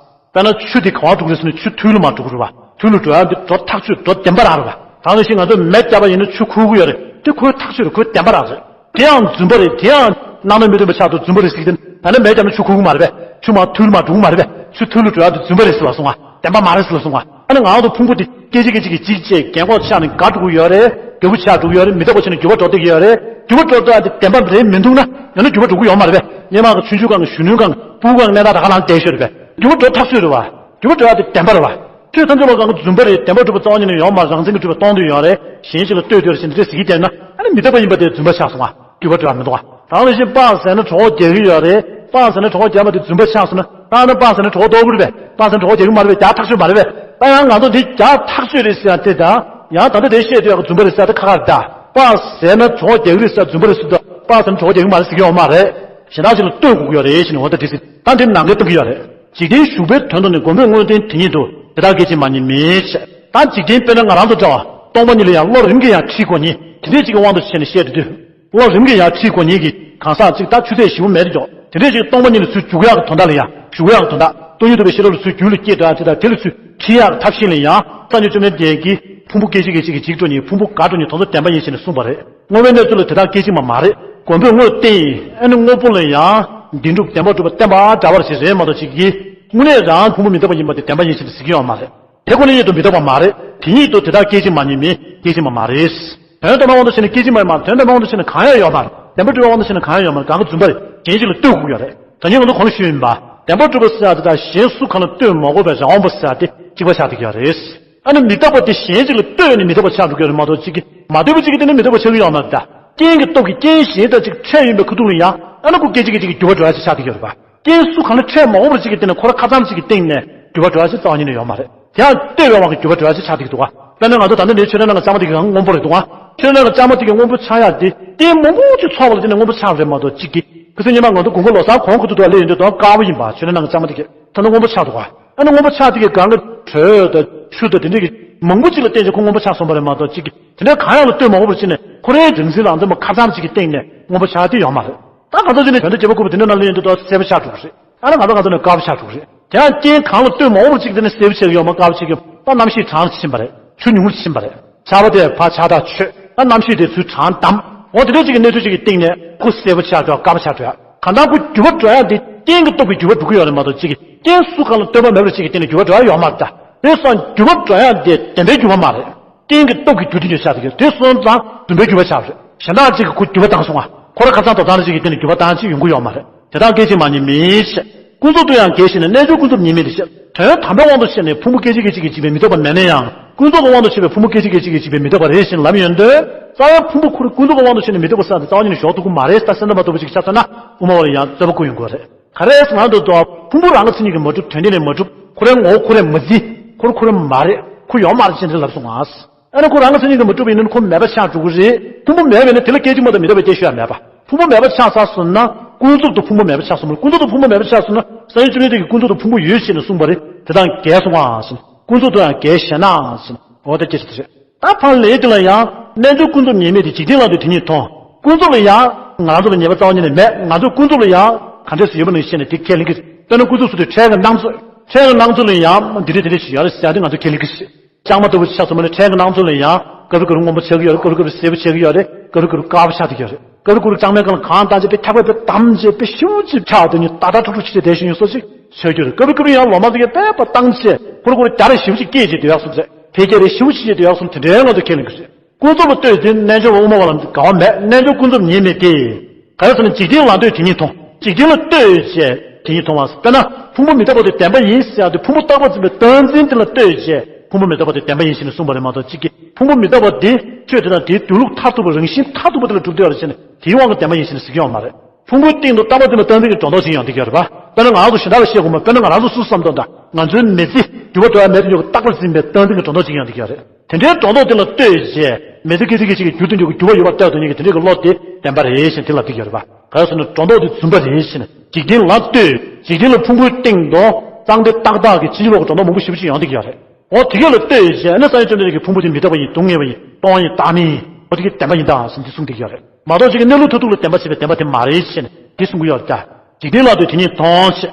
དཔེར་ན་ཆུ་དེ་ག་བ་འགྲོ་གི་རེད་ཟེར་ན་ཆུ་ཐུར་ལ་མར་འགྲོ་གི་རེད་བ། ཐུར་ལ་འགྲོ་ཡ་འདི་འགྲོ་ཐག་ཆོད་འགྲོ་བདེན་པ་རང་རེད་བ། ད་ནང་བཞིན་ང་ཚོས་མེ་བརྒྱབ་པ་ཡིན་ན་ཆུ་ཁུག་གི་ཡོད་རེད། དེ་ཁོའི་ཐག་ཆོད་རེད། ཁོའི་བདེན་པ་རང་རེད། དེ་ཡང་རྫུན་པ་རེད། དེ་ཡང་སྣང་ན་མི་སྟོན་པ་ཆགས་འདུག་རྫུན་པ་རེད་ཟེར་གྱི་དེ་ད་ནི་མེ་བརྒྱབ་ན་ཆུ་ཁུག་གི་མ་རེད་པས། ཆུ་མར་ཐུར་ལ་མར་འགྲོ་གི་མ་རེད་པས། ཆུ་ཐུར་ལ་འགྲོ་ཡ་འདི་རྫུན་པ་རེད་ཟེར་ལ་སོང་ང་། བདེན་པ་མ་རེད་ཟེར་ལ་སོང་ང་། ཨ་ནི་ང་རང་ཚོ་ཕུང་པོ་འདི་སྐད་ཅིག་སྐད་ཅིག་གིས་འཇིག་བྱས་རྒན་གོག་ཆགས་ནས་འགག་འགྲོ་གི་ཡོད་རེད། རྒྱུ་བ་ཆགས་འགྲོ་གི་ཡོད་རེད། མི་རྟག་པ་ཆགས་ནས་འགྱུར་བ་འགྲོ་བསྡད་ཀྱི་ཡོད་རེད། འགྱུར་བ་འགྲོ་བསྡད་དེ་བདེན་པ་རེད་མི་འདུག་ན་ཡང་ན་འགྱུར་བ་འགྲོ་གི་ཡོད་མ་རེད་པས། སྔོན་མ་གི་ཆུང་ཆུང་སྒང་གི་གཞོན་ནུ་སྒང་གི་སྤུ་གུ་སྒང་གི་གནས་སྟངས་ད་ག་རང་བསྡད་ཤོད་རེད་པས། འགྱུར་བ་འགྲོ་ཐག་ཆོད་རེད་བ། འགྱུར་བ་འགྲོ་ཡ་དེ་བདེན་པ་རེད་བ། ཆོས་ཐམས་ཅད་པ་སྒང་གི་རྫུན་པ་རེད། བདེན་པ་གྲུབ་པ་རྩ་བ་ཉིད་ནས་ཡོད་མ་རེད། རང་མཚན་གྱིས་གྲུབ་པ་སྟོང་དུ་ཡོད་རེད། གཞན་ཞིག་ལ་ལྟོས་དུས་རེད་ཟེར་འདི་འདྲ་ཟེར་གྱི་བསྡད་ན་ཨ་ནི་མི་རྟག་པ་ཡིན་པ་དེ་རྫུན་པ་ཆགས་སོང་ང་། འགྱུར་བ་འགྲོ་ཡ་མི་འདུག་ཨ། ད་ནང་བཞིན་སྤགས་ཟས་ན་གྲོད་ཁོག་རྒྱག་གི་ཡོད་རེད། སྤགས་ཟས་ན་གྲོད་ཁོག་རྒྱག་མ་དེ་རྫུན་པ་ཆགས་སོང་ན་ད་ནི་སྤགས་ཟས་ན་གྲོད་ཁོག་ལྟོགས་ཀྱི་རེད་པས། སྤགས་ཟས་ན་གྲོད་ཁོག་རྒྱག་གི་མ་རེད་པས། རྒྱག་ཐག་ཆོད་མ་རེད་པས། ད་ཡང་ང་ཚོ་འདི་རྒྱག་ཐག་ཆོད་རེད་ཟེར་ཡ་དེ་དང་ཡང་ད་ལྟ་དེ་བཤད་དུས་ཡག་གི་རྫུན་པ་རེད་ཟེར་ཡ་དེ་ཁ་ཁ་རེད་ད། སྤགས་ཟས་ན་གྲོད་ཁོག་རྒྱག་གི་རེད་ཟེར་ཡ་རྫུན་པ་རེད་ཟེར་དུས་སྤགས་ཟས་ན་གྲོད་ཁོག་རྒྱག་གི་མ་རེད་ཟེར་གྱི་ཡོད་མ་རེད། གཞན་དག་ཅིག་ལ་ལྟོས་དགོས་ཀྱི་ཡོད་རེད་ཞེས་ནས་འོ་ད་དེ་ཟེར་ད་འདི་ནང་འགལ་གཏོང་གི་ཡོད་རེད། འཇིག་རྟེན་ཞུགས་པའི་དོན་དུ་ནི་མགོན་པོས་དངོས་བསྟན་དེ་ཉིད་དུ་དེ་དག་སྐད་ཅིག་མ་ཉིད་མིན་ཞེས། ད་འཇིག་རྟེན་དཔེར་ན་ང་རང་ཚོ་འདྲ་བ་སྟོང་པ་ཉིད་ལ་ཡང་བློ་རིམ་གྱིས་ཡང་ཁྲིད་དགོས་ཉིད་དེ་འདྲས་ཅིག་གི་དབང་དུ་བྱས་ནས་བཤད་དུས་དུས། བློ་རིམ་གྱིས་ཡང་ཁྲིད་དགོས་ཉིད་ཀྱི་གང་ཟག་ཅིག་ད་ཆུ་ཚད་ཞེ་པོ་མེད་དུ་འཇོག་དེ་འདྲས་ཅིག་སྟོང་པ་ཉིད་ལ་ཚུར་འཇུག་ཡག་གི་དོན་དག་ལ་ཡང་ཞུགས་ཡག་གི་དོན་དག་སྟོང་ཉིད་རྟོགས་པའི་ཤེས་རབ་ལ་ཚུར་རྒྱུད་ལ་སྐྱེས་འགྲོ་ཡག་ཅིག་དང་དེ་ལ་ཚུར་ཁྲིད་ཡག་གི་ཐབས་ཤེས་ལ་ཡང་སངས་རྒྱས་བཅོམ་ལྡན་འདས་ཀྱིས་ཕུང་པོ་སྐད་ཅིག་སྐད་ཅིག་གིས་འཇིག་འགྲོ་ཉིད་ཕུང་པོ་འགག་འགྲོ་ཉིད་དེ་ཚོ་བདེན་པ་ཡིན་ཞེས་ནས་གསུངས་པ་རེད། དངོས་པོའི་གནས་ཚུལ་ལ་དེ་དག་སྐད་ཅིག་མ་མ་རེད། མགོན་པོས་དངོས་བསྟན་ཡིན། ཨ་ནི་དངོས་པོ་ལ་ཡང་བདེན་གྲུབ་བདེན་པ་གྲུབ་པ་བསྟན་པ་འདྲ་བར་ཞིག་རེད་མ་གཏོགས་ཅིག་གིས་དངོས་གནས་རང་ཕུང་པོ་མི་རྟག་པ་ཡིན་པ་དེ་བདེན་པ་ཡིན་ཞེས་ཟེར་གྱི་ཡོད་མ་རེད། དེ་ཁོ་ན་ཉིད་དུ་མི་རྟག་པ་མ་རེད། དེ་ཉིད་དུ་དེ་དག་སྐད་ཅིག་མ་ཉིད་མིན། སྐད་ཅིག་མ་མ་རེད། དོན་དམ་པའི་དབང་དུ་བྱས་ནས་སྐད་ཅིག་མ་ཡིན་པ། དོན་དམ་པའི་དབང་དུ་བྱས་ནས་གང་ཡང་ཡོད་མ་རེད། བདེན་པ་གྲུབ་པའི་དབང་དུ་བྱས་ནས་གང་ཡང་ཡོད་མ་རེད། གང་གི་རྫུན་པ་རེད། གཞན་ཞིག་ལ་ལྟོས་དགོས་ཀྱི་ཡོད་རེད། ད་ནི་ང་ཚོ་གོང་ལ་ཞུས་ཡིན་པ། བདེན་པ་གྲུབ་པ་ཟེར་ཡ་དེ་དང་གཞན་སུ་གང་ལ་ལྟོས་མ་དགོས་པའི་རང་དབང་པོ་ཟེར་ཡ་དེ་གཅིག་པ་ཆགས་བསྡད་ཀྱི་ཡོད་རེད། ཨ་ནི་མི་རྟག་པ་དེ་གཞན་ཞིག་ལ་ལྟོས་ནས་མི་རྟག་པ་ཆགས་འགྲོ་གི་ཡོད་རེད་མ་གཏོགས་གཅིག་གིས་མ་ལྟོས་པ་གཅིག་གིས་དེ་ནི་མི་རྟག་པ་ཆགས་ཀྱི་ཡོད་མ་རེད་ད། རྐྱེན་གྱི་སྟོབས་ཀྱིས་རྐྱེན་གཞན་དང་གཅིག་འཕྲད་ཡིན་པའི་ཁ་ཐུག་ལ་ཡང་ཨ་ནི་ཁོ་སྐད་ཅིག་གིས་གཅིག་གི་འགྱུར་བ་འགྲོ་ཡ་ཅིག་ཆགས་བསྡད་ཀྱི་ཡོད་རེད་པ། རྐྱེན་སུ་གང་ལ་འཕྲད་མ་འོངས་པར་གཅིག་གི་སྟེང་ནས་ཁོ་ར་ཁ་ཙམ་གཅིག་གི་སྟེང་ནས་འགྱུར་བ་འགྲོ་ཡ་ཅིག་རྩ་བ་ཉིད་ནས་ཡོད་མ་རེད། དེ་ཡང་ལྟོས་པའི་དབང་གིས་འགྱུར་བ་འགྲོ་ཡ་ཅིག་ཆགས་བསྡད་ཀྱི་འདུག་ག། དཔེར་ན་ང་ཚོ་ད་ལྟ་འདིའི་ཆོས་རའི་ནང་གི་ལྕང་མ་དེ་གི་སྔོན་པོ་རེད་འདུག་ག། ཆོས་རའི་ནང་གི་ལྕང་མ་དེ་གི་སྔོན་པོ་ཆགས་ཡ་དེ་རྐྱེན་མང་པོ་ཅིག་ཚོགས་པ་ལ་བརྟེན་ནས་སྔོན་པོ་ཆགས་པ་རེད་མ་གཏོགས་གཅིག་གིས། ཁ་སང་ཉི་མ་ང་ཚོ་དགུན་ཁ་ལོ་གསར་གོང་ཁ་ཐུག་ཏུ་སླེབས་ཡོང་དུས་དོན་དཀར་པོ་ཡིན་པ། ཆོས་རའི་ནང་གི་ལྕང་མ་དེ་གི་ད་ནི་སྔོན་པོ་ཆགས་འདུག་ག། ཨ་ནི་སྔོན་པོ་ཆགས་དེ་གི་སྒང་གི་དྲོད་དང་ཆུ་དང་དེ་འདྲས་ཀྱི་མང་པོ་ཅིག་ལ་བརྟེན་བྱས་ཁོ་སྔོན་པོ་ཆགས་སོང་བ་རེད་མ་གཏོགས་གཅིག་གིས་དེ་འདྲའི་གང་ཡང་ལ་ལྟོས་མ་དགོས་པར་བྱས་ནས་ཁོ་རའི་རང་བཞིན་ལ་ཨ་ཙམ་ཁ་ཙམ་ཅིག་གི་སྟེང་ནས་སྔོན་པོ་ཆགས་དེ་ཡོད་མ་རེད། ད་ང་ཚོ་འདི་ནས་བོད་ཟླ་བརྒྱད་པ་དགུ་པ་དེ་འདྲ་ནང་སླེབས་ཡོང་དུས་ད་སེར་པོ་ཆགས་འགྲོ་གི་རེད། ཨ་ནི་ང་ཚོ་ང་ཚོ་ནས་དཀར་པོ་ཆགས་འགྲོ་གི་རེད། དེ་ཡང་རྐྱེན་གང་ལ་ལྟོས་མ་དགོས་པར་གཅིག་དེ་ནས་སེར་པོ་ཆགས་ཀྱི་ཡོད་མ་དཀར་པོ་ཆགས་ཀྱི་ཡོད་མ་གནམ་གཤིས་གྲང་ཕྱིན་པ་རེད། ཆུ་ཉུང་རུ་ཕྱིན་པ་རེད། ཆར་པ་དེ་ཕར་ཆར་ཐག་ཆོད་ད་གནམ་གཤིས་དེ་ཚུར་གྲང་དམ། འོ་དེ་འདྲ་གཅིག་གི་གནས་ཚུལ་གཅིག་གི་སྟེང་ནས་ཁོ་སེར་པོ་ཆགས་འགྲོ་དཀར་པོ་ཆགས་འགྲོ་ཡ། གང་ལྟར་ཁོ་འགྱུར་བ་འགྲོ་ཡ་དེ་རྐྱེན་གྱི་སྟོབས་ཀྱིས་འགྱུར་བ་འགྲོ་གི་ཡོད་རེད་མ་གཏོགས་གཅིག་གིས་རྐྱེན་སུ་གང་ལ་ལྟོས་པ་མེད་པར་གཅིག་གི་སྟེང་ནས་འགྱུར་བ་འགྲོ་ཡ་ཡོད་མ་རེད་ད། དེ་སོང་འགྱུར་བ་འགྲོ་ཡ་དེ་བདེན་པའི་འགྱུར་བ་མ་རེད། རྐྱེན་གྱི་སྟོབས་ཀྱིས་འགྱུར་དེ་འགྱུར་ཆགས་དེ་གི་དེ་སོང་ཙང་རྫུན་པའི་འགྱུར་བ་ཆགས་པ་རེད། གཞན་དག་གཅིག་གིས་ཁོ་འགྱུར་བ་བཏང་སོང་ང་། ཁོ་ར་ཁ་ཚ་དོག་ཚ་ནི་གཅིག་གི་སྟེང་ནས་འགྱུར་བ་བཏང་ཅིག་ཡོང་གི་ཡོད་མ་རེད། དེ་དག་སྐད་ཅིག་མ་ཉིད་མིན་ཞེས། ཀུན་རྫོབ་ཏུ་ཡང་འགལ་ཞེ་ན་རྣལ་འབྱོར་ཀུན་རྫོབ་ཉིད་མིན་ཏེ་ཞེས། དོན་དམ་པའི་དབང་དུ་བྱས་ནས་ཕུང་པོ་སྐད་ཅིག་གིས་གཅིག་གིས་གཅིག་པའི་མི་རྟག་པ་མེད་ན་ཡང་། ཀུན་རྫོབ་ཀྱི་དབང་དུ་བྱས་པའི་ཕུང་པོ་སྐད་ཅིག་གིས་གཅིག་གིས་གཅིག་པའི་མི་རྟག་པ་རེད་ཞེས་ལབ་ཡོང་དུས། རྩ་བའི་ཕུང་པོ་ཁོ་རང་ཀུན་རྫོབ་ཀྱི་དབང་དུ་བྱས་ནས་མི་རྟག་པ་ཟེར་དེ་རྩ་བ་ཉིད་ནས་ཞོག་ཐུབ་ཀྱི་མ་རེད། ད་སེམས་ཙམ་པ་ལྟ་བུ་ཅིག་ཆ་མཚོན་ན་དབུ་མ་པ་ལ་ཡང་རྩོད་པ་བཀོད་ཡོང་གི་རེད། ག་རེ་ཟེར་ན་འདུག་ཏོ། ཕུང་པོ་རང་གི་མཚན་ཉིད་ཀྱིས་མ་གྲུབ། དོན་སྟེང་ནས་མ་གྲུབ། ཁོ་རའི་ངོ་བོ་ཁོ་རང་མི་བརྩི། ཁོ་རང་ཁོ་རང་མ་རེད། ཁོ་ཡོད་མ་རེད་ཅེས་འདི་ལབ་སོང་ང་། ཨ་ནི་ཁོ་རང་གི་མཚན་ཉིད་ཀྱིས་མ་གྲུབ་པ་ཡིན་ན་ཁོ་མེད་པ་ཆགས་འགྲོ་གི་རེད། ཕུང་པོ་མེད་པ་ཡིན་ན་དེ་ལ་སྐད་ཅིག་མ་གཏོགས་མི་རྟག་པའི་སྐད་ཤོད་ཡ་མེད་པ། ཕུང་པོ་མེད་པ་ཆགས་ཚར་སོང་ན་ཀུན་རྫོབ་ཏུ་ཕུང་པོ་མེད་པ་ཆགས་སོང་མ་རེད། ཀུན་རྫོབ་ཏུ་ཕུང་པོ་མེད་པ་ཆགས་སོང་ན་སངས་རྒྱས་བཅོམ་ལྡན་འདས་ཀྱིས་ཀུན་རྫོབ་ཏུ་ཕུང་པོ་ཡོད་ཅེས་ནས་གསུངས་པ་རེད། དེ་དང་འགལ་སོང་ང་ཟེར། ཀུན་རྫོབ་ཏུ་ཡང་འགལ་ཞེ་ན་ཟེར། འོ་ད་སྐད་ཆ་དེ་རེད། ད་ཕར་ལས་དེ་ལ་ཡང་རྣལ་འབྱོར་ཀུན་རྫོབ་ཉིད་མིན་ཏེ། འཇིག་རྟེན་ལ་ལྟོས་དེ་ཉིད་མཐོང་། ཀུན་རྫོབ་ལ་ཡང་ང་རང་ཚོ་ལ་ཉེས་པ་རྩ་བ་ཉིད་ནས་མེད། ང་ཚོ་ཀུན་རྫོབ་ལ་ཡང་ག་འདྲས་སུ་ཡོད་པ་ནང་བཞིན་ནས་དེ་ཁས་ལེན་གྱི། དཔེར་ན་ཀུན་རྫོབ་སུ་དེ་འཕྲལ་གྱི་སྣང་ཚུལ། འཕྲལ་གྱི་སྣང་ཚུལ་ལ་ཡང་འདི་རེད་དེ་རེད་ཞིག་ཡོད་རེད་ཟེར་ཡ་དེ་ང་ཚོ་ཁས་ལེན་གྱི། ལྕང་མ་ལྟ་བུ་ཆགས་སོང་མ་ནི་འཕྲལ་གྱི་སྣང་ཚུལ་ལ་ཡང་སྐབས་རེ་སྐབས་རེ་སྔོན་པོ་ཆགས་ཀྱི་ཡོད་རེད། སྐབས་རེ་སྐབས་རེ་སེར་པོ་ཆགས་ཀྱི་ཡོད་རེད། སྐབས་རེ་སྐབས་རེ་དཀར་པོ་ཆགས་ཀྱི་ཡོད་རེད། སྐབས་རེ་སྐབས་རེ་ལྕང་མའི་སྒང་ལ་གང་བཏང་བྱས་དཔེ་འཁྱག་པ་དཔེ་བསྡམས་བྱས་དཔེ་ཞེ་པོ་ཅིག་ཆགས་དེ་ཉིད་ཏག་ཏག་ཁྲུག་ཁྲུག་བྱས་བསྡད་བཞིན་ཡོད་བཟོ་ཅིག་ཆགས་ཀྱི་ཡོད་རེད། སྐབས་རེ་སྐབས་རེ་ཡང་ལོ་མ་ཟིག་གིས་དཔེ་པ་བཏང་བྱས་ཁོ་ར་ཁོ་ར་རྒྱ་ར་ཞེ་པོ་ཅིག་སྐྱེས་བྱས་བསྡད་ཡག་སོང་ཟེར། འཕེལ་རྒྱས་རེ་ཞེ་པོ་ཅིག་བྱས་བསྡད་ཡག་སོང་། དེ་འདྲའི་ང་ཚོ་ཁས་ལེན་གྱི་རེད། ཀུན་རྫོབ་ལ་ལྟོས་ཏེ་རྣལ་འབྱོར་པ་དབུ་མ་པ་ལ་དགའ་བ་མེད། རྣལ་འབྱོར་ཀུན་རྫོབ་ཉིད་མིན་ཏེ། ག་རེ་ཟེར་ན་འཇིག་རྟེན་ལ་ལྟོས་དེ་ཉིད་མཐོང་། འཇིག་རྟེན་ལ་ལྟོས་བྱས་དེ་ཉིད་མཐོང་བ། དཔེར་ན་ཕུང་པོ་མི་རྟག་པ་དེ་བདེན་པ་ཡིན་ཟེར་ཡག་དེ། ཕུང་པོ་རྟག་པར་འཛིན་པའི་སྟངས་འཛིན་དེ་ལ་ལྟོས་བྱས་ཕུང་པོ་མི་རྟག་པ་དེ་བདེན་པ་ཡིན་ཞེས་ནས་གསུངས་པ་རེད་མ་གཏོགས། གཅིག་གིས་ཕུང་པོ་མི་རྟག་པ་དེ་ཆོས་དེ་དང་དེའི་འདུས་ལུགས་མཐར་ཐུག་པ་རང་བཞིན་མཐར་ཐུག་པ་དེ་ལ་གྲུབ་བསྡད་པ་རེད་ཟེར་ནས་དེའི་དབང་གིས་བདེན་པ་ཡིན་ཞེས་ནས་ཟེར་གྱི་ཡོད་མ་རེད། ཕུང་པོའི་སྟེང་དུ་རྟག་པར་འཛིན་པའི་སྟངས་འཛིན་གྱི་སྒྲོ་འདོགས་ཤིག་ཡང་འདི་ག་རེད་པ། དཔེར་ན་ང་རང་ཚོ་གཞན་དག་ལ་བཤད་དགོས་མ། དཔེར་ན་ང་རང་ཚོ་སུ་བསམ་དོན་དང་ང་ཚོའི་མི་ཚེ་འགྱུར་བ་འགྲོ་ཡ་མེད་དུ་འགྱུར་བ་རྟག་པར་འཛིན་པའི་སྟངས་འཛིན་གྱི་སྒྲོ་འདོགས་ཤིག་ཡང་འདི་ག་རེད། དེ་འདྲའི་སྒྲོ་འདོགས་དེ་ལ་ལྟོས་བྱས་མི་ཚེ་སྐད་ཅིག་སྐད་ཅིག་གི་རྒྱུ་དེ་འགྱུར་གྱི་འགྱུར་བ་ཡོད་པར་ལྟོས་དོན་གཉིས་ཀྱི་དེ་འདྲའི་གི་བློ་དེ་བདེན་པ་རེད་ཞེས་དེ་ལ་འདི་ག་རེད་པ། ག་རེ་ཟེར་ན་སྒྲོ་འདོགས་དེ་རྫུན་པ་རེད་ཞེས་ནས། འཇིག་རྟེན་ལ་ལྟོས། འཇིག་རྟེན་ལ་ཕུང་པོའི་སྟེང་དུ་གཙང་སྟེ་ཏག་ཏག་གི་ཕྱིན་ཅི་ལོག་གི་སྒྲོ་འདོགས་མང་པོ་ཞེ་པོ་ཅིག་ཡོང་བསྡད་ཀྱི་ཡོད་རེད། འོ་དེ་ག་ལ་ལྟོས་བྱས་ནས་སངས་རྒྱས་བཅོམ་ལྡན་འདས་ཀྱིས་ཕུང་པོ་དེ་མི་རྟག་པ་ཡིན། སྡུག་བསྔལ་བ་ཡིན། སྟོང་པ་ཡིན། བདག་མེད་ཡིན། འོ་དེ་གིས་བདེན་པ་ཡིན་ད་ཟེར་འདི་གསུངས་བསྡད་ཀྱི་ཡོད་རེད། མ་གཏོགས་གཅིག་གིས་གནས་ལུགས་མཐར་ཐུག་ལ་བདེན་པ་བྱས་པའི་བདེན་པ་དེ་མ་རེད་ཅེས་ནས་འདི་གསུང་གི་ཡོད་རེད་ད། འཇིག་རྟེན་ལ་ལྟོས་དེ་ཉིད་མཐོང་ཞེས།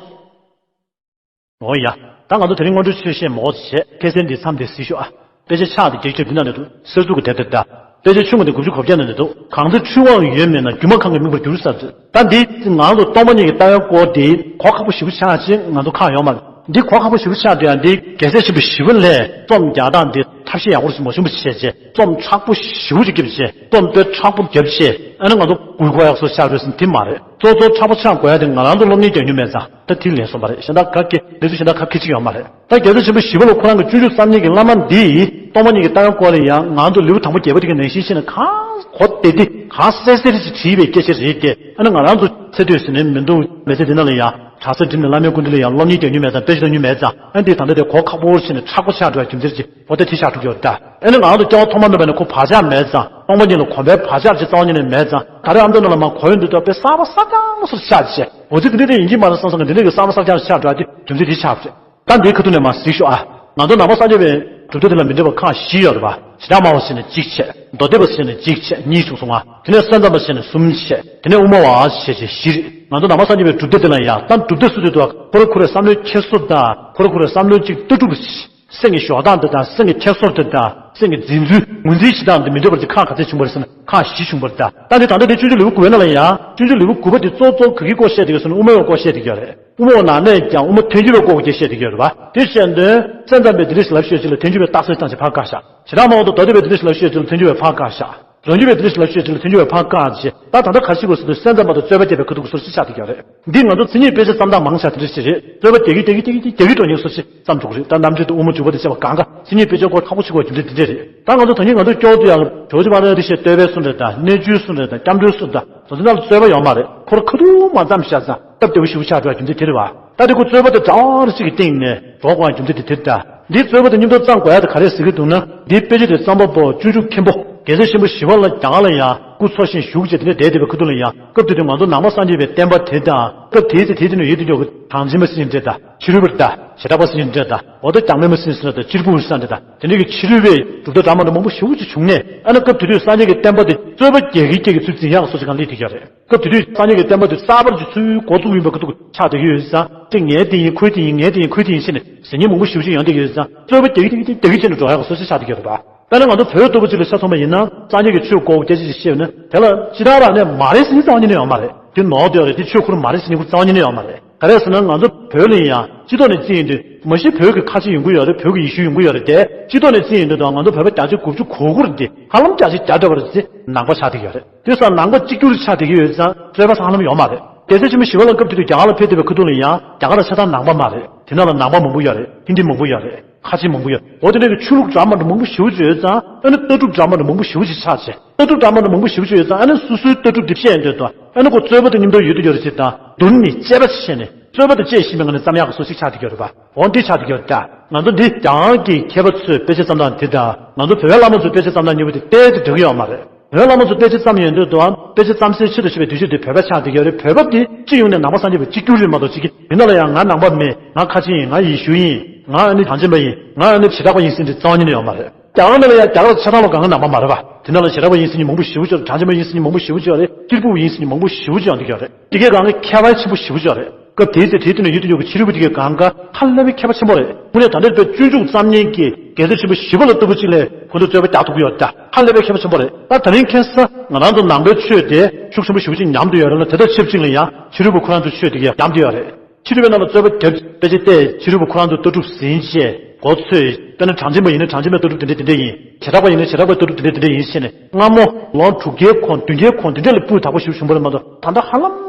འོ་ཡ། ད་ང་ཚོ་དེ་རིང་སྔོན་འགྲོའི་ཆོས་བཤད་མོ་བྱས་ཁ་སང་འདི་མཚམས་འདི་གཟིགས་ཤོག་ཨ། དཔེ་ཆ་ཕྱག་དེ་རྒྱག་ཆོག་འདི་ན་ནས་འདུག་གསེར་གཟུགས་ཀྱི་དེབ་དེ་ད། དཔེ་ཆ་ཆུང་ངུ་དེ་དགུ་བཅུ་གོ་བརྒྱད་ན་ནས་འདུག་གང་ཚེ་འཁྲུལ་བའང་ཡོད་མིན་ན། སྒྱུ་མ་གང་གིས་དམིགས་པར་འགྱུར་ཟེར་ཚུལ། ད་འདི་ང་ཚོ་སྟོང་པ་ཉིད་ཀྱི་ལྟ་བའི་སྐོར་དེ་གོ་ཁག་པོ་ཞེ་པོ་ཆགས་ཅིང་ང་ཚོ་ཁག་ཡོད་མ་རེད། འདི་གོ་ཁག་པོ་ཞེ་པོ་ཆགས་དུས་ཡང་འདི་རྒྱལ་སྲས་ཆེན་པོ་ཞི་བ་ལྷས་རྩོམ་རྒྱག་སྟངས་འདི་ཐབས་ཤེས་ཡག་པོ་ཞིག་མ་བྱུང་བ་བྱས་རྗེས་རྩོམ་མཁྲེགས་པོ་ཞེ་པོ་ཅིག་བརྒྱབ་རྗེས་རྩོམ་དཔེ་མཁྲེགས་པོ་བརྒྱབ་རྗེས་ཨ་ནི་ང་ཚོ་འགུལ་དགོས་ཡག་བཟོ་ཆགས་འགྲོ་ཟིན་དེ་མ་རེད། གཙོ་གཙོ་མཁྲེགས་པོ་ཆགས་དགོས་ཡག་དེ་ང་རང་ཚོ་སློབ་གཉེར་རྒྱག་མྱོང་མེད་ཙང་ད་དེ་ལན་སོང་བ་རེད། གཞན་དག་ག་གེ་ལས་ཚུལ་གཞན་དག་ག་གེ་ཅིག་ཡོད་མ་རེད། ད་རྒྱལ་སྲས་ཆེན་པོ་ཞི་བ་ལྷ་ཁོ་རང་གི་སྤྱོད་འཇུག་གསར་རྙིང་གི་བླ་མ་འདིས་སྟོང་པ་ཉིད་ཀྱི་ལྟ་བའི་སྐོར་ལ་ཡང་ང་ཚོ་ལེའུ་དང་པོ་བརྒྱད་པ་དེ་གི་ནང་བཞིན་བྱས་ནས་གང་གོ་བདེ་བདེ་གང་གསལ་གསལ་ཞིག་བྲིས་པའི་སྐད་ཆ་རེད་དེ། ཨ་ནི་ང་རང་ཚོ་ཚེ་སྟོད་ཟེར་ནས་མི་འདུག་མི་ཚེ་འདི་ནང་ལ་ཡང་གྲྭ་ས་འགྲིམས་ནས་བླ་མའི་སྐུ་མདུན་ལ་ཡང་སློབ་གཉེར་རྒྱག་མྱོང་མེད་ཙང་དཔེ་ཆ་མཐོང་མྱོང་མེད་ཙང་ཨ་ནི་འདི་ད་ལྟ་དེ་གོ་ཁག་པོ་བྱས་ནས་མཁྲེགས་པོ་ཆགས་འགྲོ་བའི་རྒྱུ་མཚན་ཅིག་འོ་དེ་དེ་ཆགས་འགྲོ་གི་ཡོད་ད། ཨ་ནི་ང་རང་ཚོ་སྐྱེ་བ་ཐོག་མ་མེད་པ་ནས་ཁོ་བག་ཆགས་མེད་ཙང་སྟོང་པ་ཉིད་ལ་གོམས་པའི་བག་ཆགས་ཅིག་རྩ་བ་ཉིད་ནས་མེད་ཙང་ད་རེས་ཨ་མདོ་ནང་ལ་མར་གོ་ཡོང་དུས་ད་དཔེ་གསར་པ་གསར་རྐྱང་སོགས་ཆགས་བྱས་འོ་ཙི་དེ་འདྲ་དེ་ཡིན་གྱི་མ་རེད་བསམ་བསམ་གི་འདི་འདྲ་གི་གསར་པ་གསར་རྐྱང་ཆགས་འགྲོ་བ་དེ་རྒྱུ་མཚན་དེ་ཆགས་པ་རེད། ད་འདིའི་ཁ་ཐུག་ནས་མར་གཟིགས་ཤོག་ཨ། ང་ཚོ་ནང་པ་སངས་རྒྱས་པའི་གྲུབ་མཐའ་དེ་ལ་མི་འདྲ་བ་ཁག་བཞི་ཡོད་རེད་པ། ཇི་ལྟར་སྨྲ་བ་ཞེས་ནས་འཇིགས་བྱེད། མདོ་སྡེ་པ་ཞེས་ནས་འཇིགས་བྱེད་གཉིས་བྱུང་སོང་ང་། དེ་ནས་སེམས་ཙམ་པ་ཞེས་ནས་གསུམ་བྱས། དེ་ནས་དབུ་མ་པ་ཞེས་བྱས་བཞི་རེད། ང་ཚོ་ནང་པ་སངས་རྒྱས་པའི་གྲུབ་མཐའ་དེ་ལ་ཡང་ད་གྲུབ་མཐའ་སུ་དེ་དུ་ཁོ་ར་ཁོ་རའི་བསམ་བློའི་འཁྱེར་སོ་དང་ཁོ་ར་ཁོ་རའི་བསམ་བློའི་གཅིག་ལྟ་གྲུབ། སེམས་ཀྱི་ཞོག་སྟངས་དེ་དང་སེམས་ཀྱི་འཁྱེར་སོ་དེ་དང་སེམས་ཀྱི་འཛིན་ཚུལ་ངོས་འཛིན་བྱེད་སྟངས་དེ་མི་འདྲ་བ་དེ་ཁག་ག་ཚད་བྱུང་བ་རེད་ཟེར་ན་ཁག་བཞི་བྱུང་བ་རེད་ད། ད་དེ་ད་ལྟ་དེ་སྤྱོད་འཇུག་ལེའུ་དགུ་པའི་ནང་ལ་ཡང་སྤྱོད་འཇུག་ལེའུ་དགུ་པ་དེ་གཙོ་གཙོ་ག་གི་སྐོར་བཤད་བསྡད་ཡོད་ཟེར་ན་དབུ་མའི་སྐོར་བཤད་བསྡད་ཡོད་རེད། དབུ་མ་པ་ནང་ནས་ཀྱང་དབུ་མ་ཐལ་འགྱུར་བའི་སྐོར་གྱི་བཤད་བསྡད་ཡོད་རེད་པ། དེ་བཤད་དུས་སེམས་ཙམ་པས་དེ་འདྲ་ཞིག་ལབ་ཤོད་ཅིག་ལ་ཐལ་འགྱུར་བའི་རྟགས་གསལ་བཏང་ཞིང་ཕར་བཀག་བཞག་ཇི་ལྟར་སྨྲ་བ་དང་མདོ་སྡེ་པས་དེ་འདྲ་ཞིག་ལབ་ཤོད་ཅིག་ལ་ཐལ་འགྱུར་བའི་ཕར་བཀག་བཞག་རང་རྒྱུད་པས་དེ་འདྲ་ཞིག་ལབ་ཤོད་ཅིག་ལ་ཐལ་འགྱུར་བའི་ཕར་བཀག་ཅེས། ད་ད་ལྟ་ག་རེ་བྱེད་དགོས་ཟེར་དུས་སེམས་ཙམ་པ་དང་རྩོད་པ་རྒྱག་པའི་ཁ་ཐུག་གི་སོར་ཆུད་ཆགས་བསྡད་ཀྱི་ཡོད་རེད། འདི་ང་ཚོ་མཚན་ཉིད་དཔེ་ཆ་བརྩམས་སྟངས་མང་ཆེ་བ་དེ་འདྲ་ཞིག་རེད། རྩོད་པ་རྒྱག་གི་རྒྱག་གི་རྒྱག་གི་རྒྱག་གི་འགྲོ་མཁན་སོར་ཆུད་ཙམ་འགྲོ་གི་རེད། ད་རྣམ་འགྲེལ་དང་དབུ་མ་འཇུག་པ་དང་བཅས་པ་གང་ག་མཚན་ཉིད་དཔེ་ཆའི་སྐོར་ཁག་པོ་ཆེ་བ་རྒྱུ་མཚན་དེ་འདྲ་རེད། ད་ང་ཚོ་ད་ནི་ང་ཚོ་སྐྱོ་དུ་ཡང་ཇོ་ཇོ་པ་ར་དེ་བཤད་བསྟོད་པའི་སུ་འདྲ་དང་གནས་ཚུལ་སུ་འདྲ་དང་སྐྱབས་འགྲོའི་སུ་འདྲ་ད་ཚོ་ཚོ་ནང་ལ་རྩོད་པ་ཡོད་མ་རེད། ཁོ་ར་ཁ་ཐུག་མ་བརྩམས་བཞག་ཙང་སྟབས་བདེ་བོ་ཞེ་པོ་ཆགས་འགྲོ་བ་རྒྱུ་མཚན་དེ་རེད་བ། ད་དེ་ཁོ་རྩོད་པ་དེ་འདྲ་བ་རེ་ཞིག་གི་སྟེང་ནས་འགྲོ་དགོས་པའི་རྒྱུ་མཚན་དེ་དེ་རེད་ད། འདིའི་རྩོད་པ་དེ་མཉམ་དུ་བརྩམས་དགོས་ཡ་དེ་ག་རེ་ཟེར་གྱི་འདུག་ན། འདིའི་དཔེ་ཆ་དེ་བརྩམས་པ་པོ་སྤྱོད་འཇུག་མཁན་པོ་རྒྱལ་སྲས་ཆེན་པོ་ཞི་བ་ལྷ་རྒྱ་གར་ལ་ཡང་སྐུ་འཚོ་ཞིང་བཞུགས་བྱས་དེ་འདྲ་བསྡད་བསྡད་པའི་ཁ་ཐུག་ལ་ཡང་སྐབས་དེ་དུས་ང་ཚོ་ནང་པ་སངས་རྒྱས་པའི་བསྟན་པ་དེ་དང་སྐབས་དེའི་ཚེ་དེའི་དུས་ནས་ཡོད་དུ་འཇོག་གི་གྲངས་འཛིན་པ་ཟེར་མཁན་འདྲ་དང་ཕྱི་རོལ་པ་དང་བྱེ་བྲག་པ་ཟེར་མཁན་འདྲ་དང་འོ་ད་རྒྱ་མི་མ་ཟེར་མཁན་འདྲ་དང་གཅེར་བུ་ཟེར་མཁན་འདྲ་དང་དེ་འདྲ་གི་ཕྱི་རོལ་པའི་གྲུབ་མཐའ་འདྲ་མི་འདྲ་མང་པོ་ཞེ་པོ་ཅིག་བྱུང་ནས་ཨ་ནི་སྐབས་དེ་དུས་སངས་རྒྱས་ཀྱི་བསྟན་པ་དེ་རྩོད་པ་རྒྱག་གི་རྒྱག་གི་ཚུལ་འཛིན་ཡག་སོགས་ཀྱི་སྒང་སླེབས་བསྡད་ཀྱི་ཡོད་རེད། སྐབས་དེ་དུས་སངས་རྒྱས་ཀྱི་བསྟན་པ་དེ་གསར་པར་གྱི་ཚུལ་འགོ་བཙུགས་ཡིན་པ་ཁ་ཐུག་ཆགས་བསྡད་ཀྱི་ཡོད་ཙང་དེ་ངའི་དེ་ཡིན་ཁོའི་དེ་ཡིན་ངའི་དེ་ཡིན་ཁོའི་དེ་ཡིན་ཟེར་ནས་ཟེར་མཁན་མང་པོ་ཞེ་པོ་ཅིག་ཡོང་བསྡད་ཀྱི་ཡོད་ཙང་རྩོད་པ་རྒྱག་གི་རྒྱག་གི་རྒྱག་གི་བྱས་ནས་འགྲོ་ཡག་གི་སོ་སོ་ཆགས་བསྡད་ཀྱི་ཡོད་རེད་པ། དཔེར་ན་ང་ཚོ་བོད་ལྟ་བུ་ཅིག་ལ་ཆ་མཚོན་པ་ཡིན་ན་སངས་རྒྱས་ཀྱི་ཆོས་གོ་བ་སྐད་ཆ་ཅིག་བཤད་ཡོད་ན་དེ་ལ་ཅི་ལྟར་ར་ནས་མ་རེད་ཟེར་མཁན་རྩ་བ་ཉིད་ནས་ཡོད་མ་རེད། དེ་ནོར་བསྡད་ཡོད་རེད། དེ་ཆོས་ཁོ་རང་མ་རེད་ཟེར་མཁན་ཁོ་རྩ་བ་ཉིད་ནས་ཡོད་མ་རེད། ག་རེ་ཟེར་ན་ང་ཚོ་བོད་ལ་ཡང་སྤྱི་ཚོགས་ནས་བརྩིས་ཡོང་དུས་མ་གཞི་བོད་ཀྱི་ཁ་ཆེ་ཡོང་གི་ཡོད་རེད། བོད་ཀྱི་ཡེ་ཤུ་ཡོང་གི་ཡོད་རེད་དེ་སྤྱི་ཚོགས་ནས་བརྩིས་ཡོང་དུས་དང་ང་ཚོ་བོད་པ་བརྒྱ་ཆ་དགུ་བཅུ་གོ་དགུ་རེད་དེ་ཧ་ལམ་བརྒྱ་ཆ་བརྒྱ་འདྲ་བ་རེད་ཟེར་ནང་པ་ཆགས་བསྡད་ཀྱི་ཡོད་རེད། དེ་སང་ནང་པ་གཅིག་གྱུར་ཆགས་བསྡད་ཀྱི་ཡོད་ཙང་རྩོད་པ་ཧ་ལམ་ཡོད་མ་རེད། རྒྱལ་སྲས་ཆེན་པོ་ཞི་བ་ལྷ་སྐབས་དེ་དུས་རྒྱ་གར་ལ་ཕེབས་བསྡད་པའི་ཁ་ཐུག་ལ་ཡང་རྒྱ་གར་ལ་ཆ་ཚང་ནང་པ་མ་རེད། དེ་ནང་ལ་ནང་པ་མང་པོ་ཡོད་རེད། ཧིན་དི་མང་པོ་ཡོད་རེད། ཁ་ཆེ་མང་པོ་ཡོད་རེད། འོ་དེ་འདྲ་གི་ཆོས་ལུགས་འདྲ་མི་འདྲ་མང་པོ་ཞེ་པོ་ཅིག་ཡོད་ཙང་། ཨ་ནི་ལྟ་གྲུབ་འདྲ་མི་འདྲ་མང་པོ་ཞེ་པོ་ཅིག་ཆགས་བྱས། ལྟ་གྲུབ་འདྲ་མི་འདྲ་མང་པོ་ཞེ་པོ་ཅིག་ཡོད་ཙང་། ཨ་ནི་སོ་སོའི་ལྟ་གྲུབ་དེ་བཤད་ཡོང་དུས་དང་། ཨ་ནི་ཁོ་རྩོད་པ་དང་མཉམ་དུ་ཡོད་དུ་ཡོད་རེད་ཅེས་དང་། བསྡུར་ནས་དཔྱད་པ་བྱས་ནས་རྩོད་པ་དང་དཔྱད་ཤེས་པའི་ངང་ནས་རྩོམ་ཡག་གི་སོ་ཞིག་ཆགས་བསྡད་ཀྱི་ཡོད་རེད་པ། འོ་འདི་ཆགས་བསྡད་ཀྱི་ཡོད་རེད། ད་ང་ཚོ་འདི་རྒྱ་གར་གྱི་མཁས་པ་ཚོས་དཔེ་ཆ་བརྩམས་སྟངས་དེ་དང་། ང་ཚོ་བོད་པའི་བླ་མ་ཚོས་དཔེ་ཆ་བརྩམས་སྟངས་གཉིས་པོ་དེ་ཏོག་ཙམ་འདྲ་གི་ཡོད་མ་རེད། བོད་བླ་མ་ཚོ་དཔེ་ཆ་བརྩམས་ཡོང་དུས་དང་། དཔེ་ཆ་བརྩམས་སའི་ཆེད་དུ་བྱས་པའི་དུས་ཚོད་དེ་བོད་པ་ཆགས་བསྡད་ཀྱི་ཡོད་རེད། བོད་པ་དེ་སྤྱི་ཡོངས་ནས་ནང་པ་སངས་རྒྱས་པ་གཅིག་གྱུར་རེད་མ་གཏོགས། གཅིག་གི་མི་ནང་ལ་ཡང་ང་ནང་པ་མིན། ང་ཁ་ཆེ་ཡིན། ང་ཡེ་ཤུ་ཡིན། ང་ཨ་ནི་གངས་ཅན་པ་ཡིན། ང་ཨ་ནི་བྱེ་བྲག་པ་ཡིན་ཟེར་འདི་རྩ་བ་ཉིད་ནས་ཡོད་མ་རེད། རྒྱ་གར་ནང་ལ་ཡང་རྒྱ་གར་ཆ་ཚང་ལོ་གང་གི་ནང་པ་མ་རེད་པ། དེ་ནང་ལ་བྱེ་བྲག་པ་ཡིན་ཟེར་མཁན་མང་པོ་ཞེ་པོ་ཅིག་ཡོད་རེད། གངས་ཅན་པ་ཡིན་ཟེར་མཁན་མང་པོ་ཞེ་པོ་ཅིག་ཡོད་རེད། སྐྱེས་ཕོ་ཡིན་ཟེར་མཁན་མང་པོ་ཞེ་པོ་ཅིག་ཡོང་གི་ཡོད་རེད། དེ་གའི་སྒང་གི་མཁས་པ་ཆེན་པོ་ཞེ་པོ་ཅིག་ཡོད་རེད། སྐབས་དེའི་ཚེ་དེའི་དུས་ནས་ཡོད་དུ་ཡོད་ཀྱི་ཕྱི་རོལ་པ་དེ་གའི་སྒང་ག་ཧ་ལས་པའི་མཁས་པ་ཆེན་པོ་རེད། དངོས་གནས་ད་ལྟའི་བོད་སྤྱི་འཇུག་བརྩམས་མཁན་གྱི་རྒྱལ་སྲས་ཆེན་པོ་ཞི་བ་ལྷ་ལྟ་བུ་ཅིག་ལས་ཁོ་ཚོས་རྩོད་པ་རྒྱག་ཐུབ་ཀྱི་ཡོད་རེད། ད་ཧ་ལས་པའི་མཁས་པ་ཆེན་པོ་རེད། ད་དེ་རིང་ཁ་སང་ང་རང་ཚོ་ནང་པའི་ཆོས་དེ་ཤུགས་ཆེན་པོ་ཞེ་པོ་ཅིག་ཉམས་བསྡད་ཡོད་རེད་ལ། དེ་དང་ཆབས་ཅིག་ལ་ཡང་ཕྱི་རོལ་པ་ཁོ་རང་ཚོའི་ཆོས་དེ་གས་ཉམས་བསྡད་ཡོད་རེད། ཕྱི་རོལ་པའི་ནང་ལ་རྩོད་པ་བརྒྱབ། དཔེ་ཆ་བལྟས། ཕྱི་རོལ་པ་ཁོ་རང་ཚོའི་ལྟ་གྲུབ་ཟིན་བྱས་མགོ་ཚོས། དཔེར་ན་གྲངས་ཅན་པ་ཡིན་ན་གྲངས་ཅན་པའི་ལྟ་གྲུབ་དེ་འདྲ་དེ་འདྲ་ཡིན། བྱེ་བྲག་པ་ཡིན་ན་བྱེ་བྲག་པའི་ལྟ་གྲུབ་དེ་འདྲ་དེ་འདྲ་ཡིན་ཟེར་ནས། སྔ་མོ་ལོ་དྲུག་བརྒྱའི་གོང་བདུན་བརྒྱའི་གོང་དེ་འདྲ་ལ་སྤུས་དག་པོ་ཞིག་བྱུང་བ་རེད་མ་གཏོགས། ད་ལྟ་ཧ་ལམ་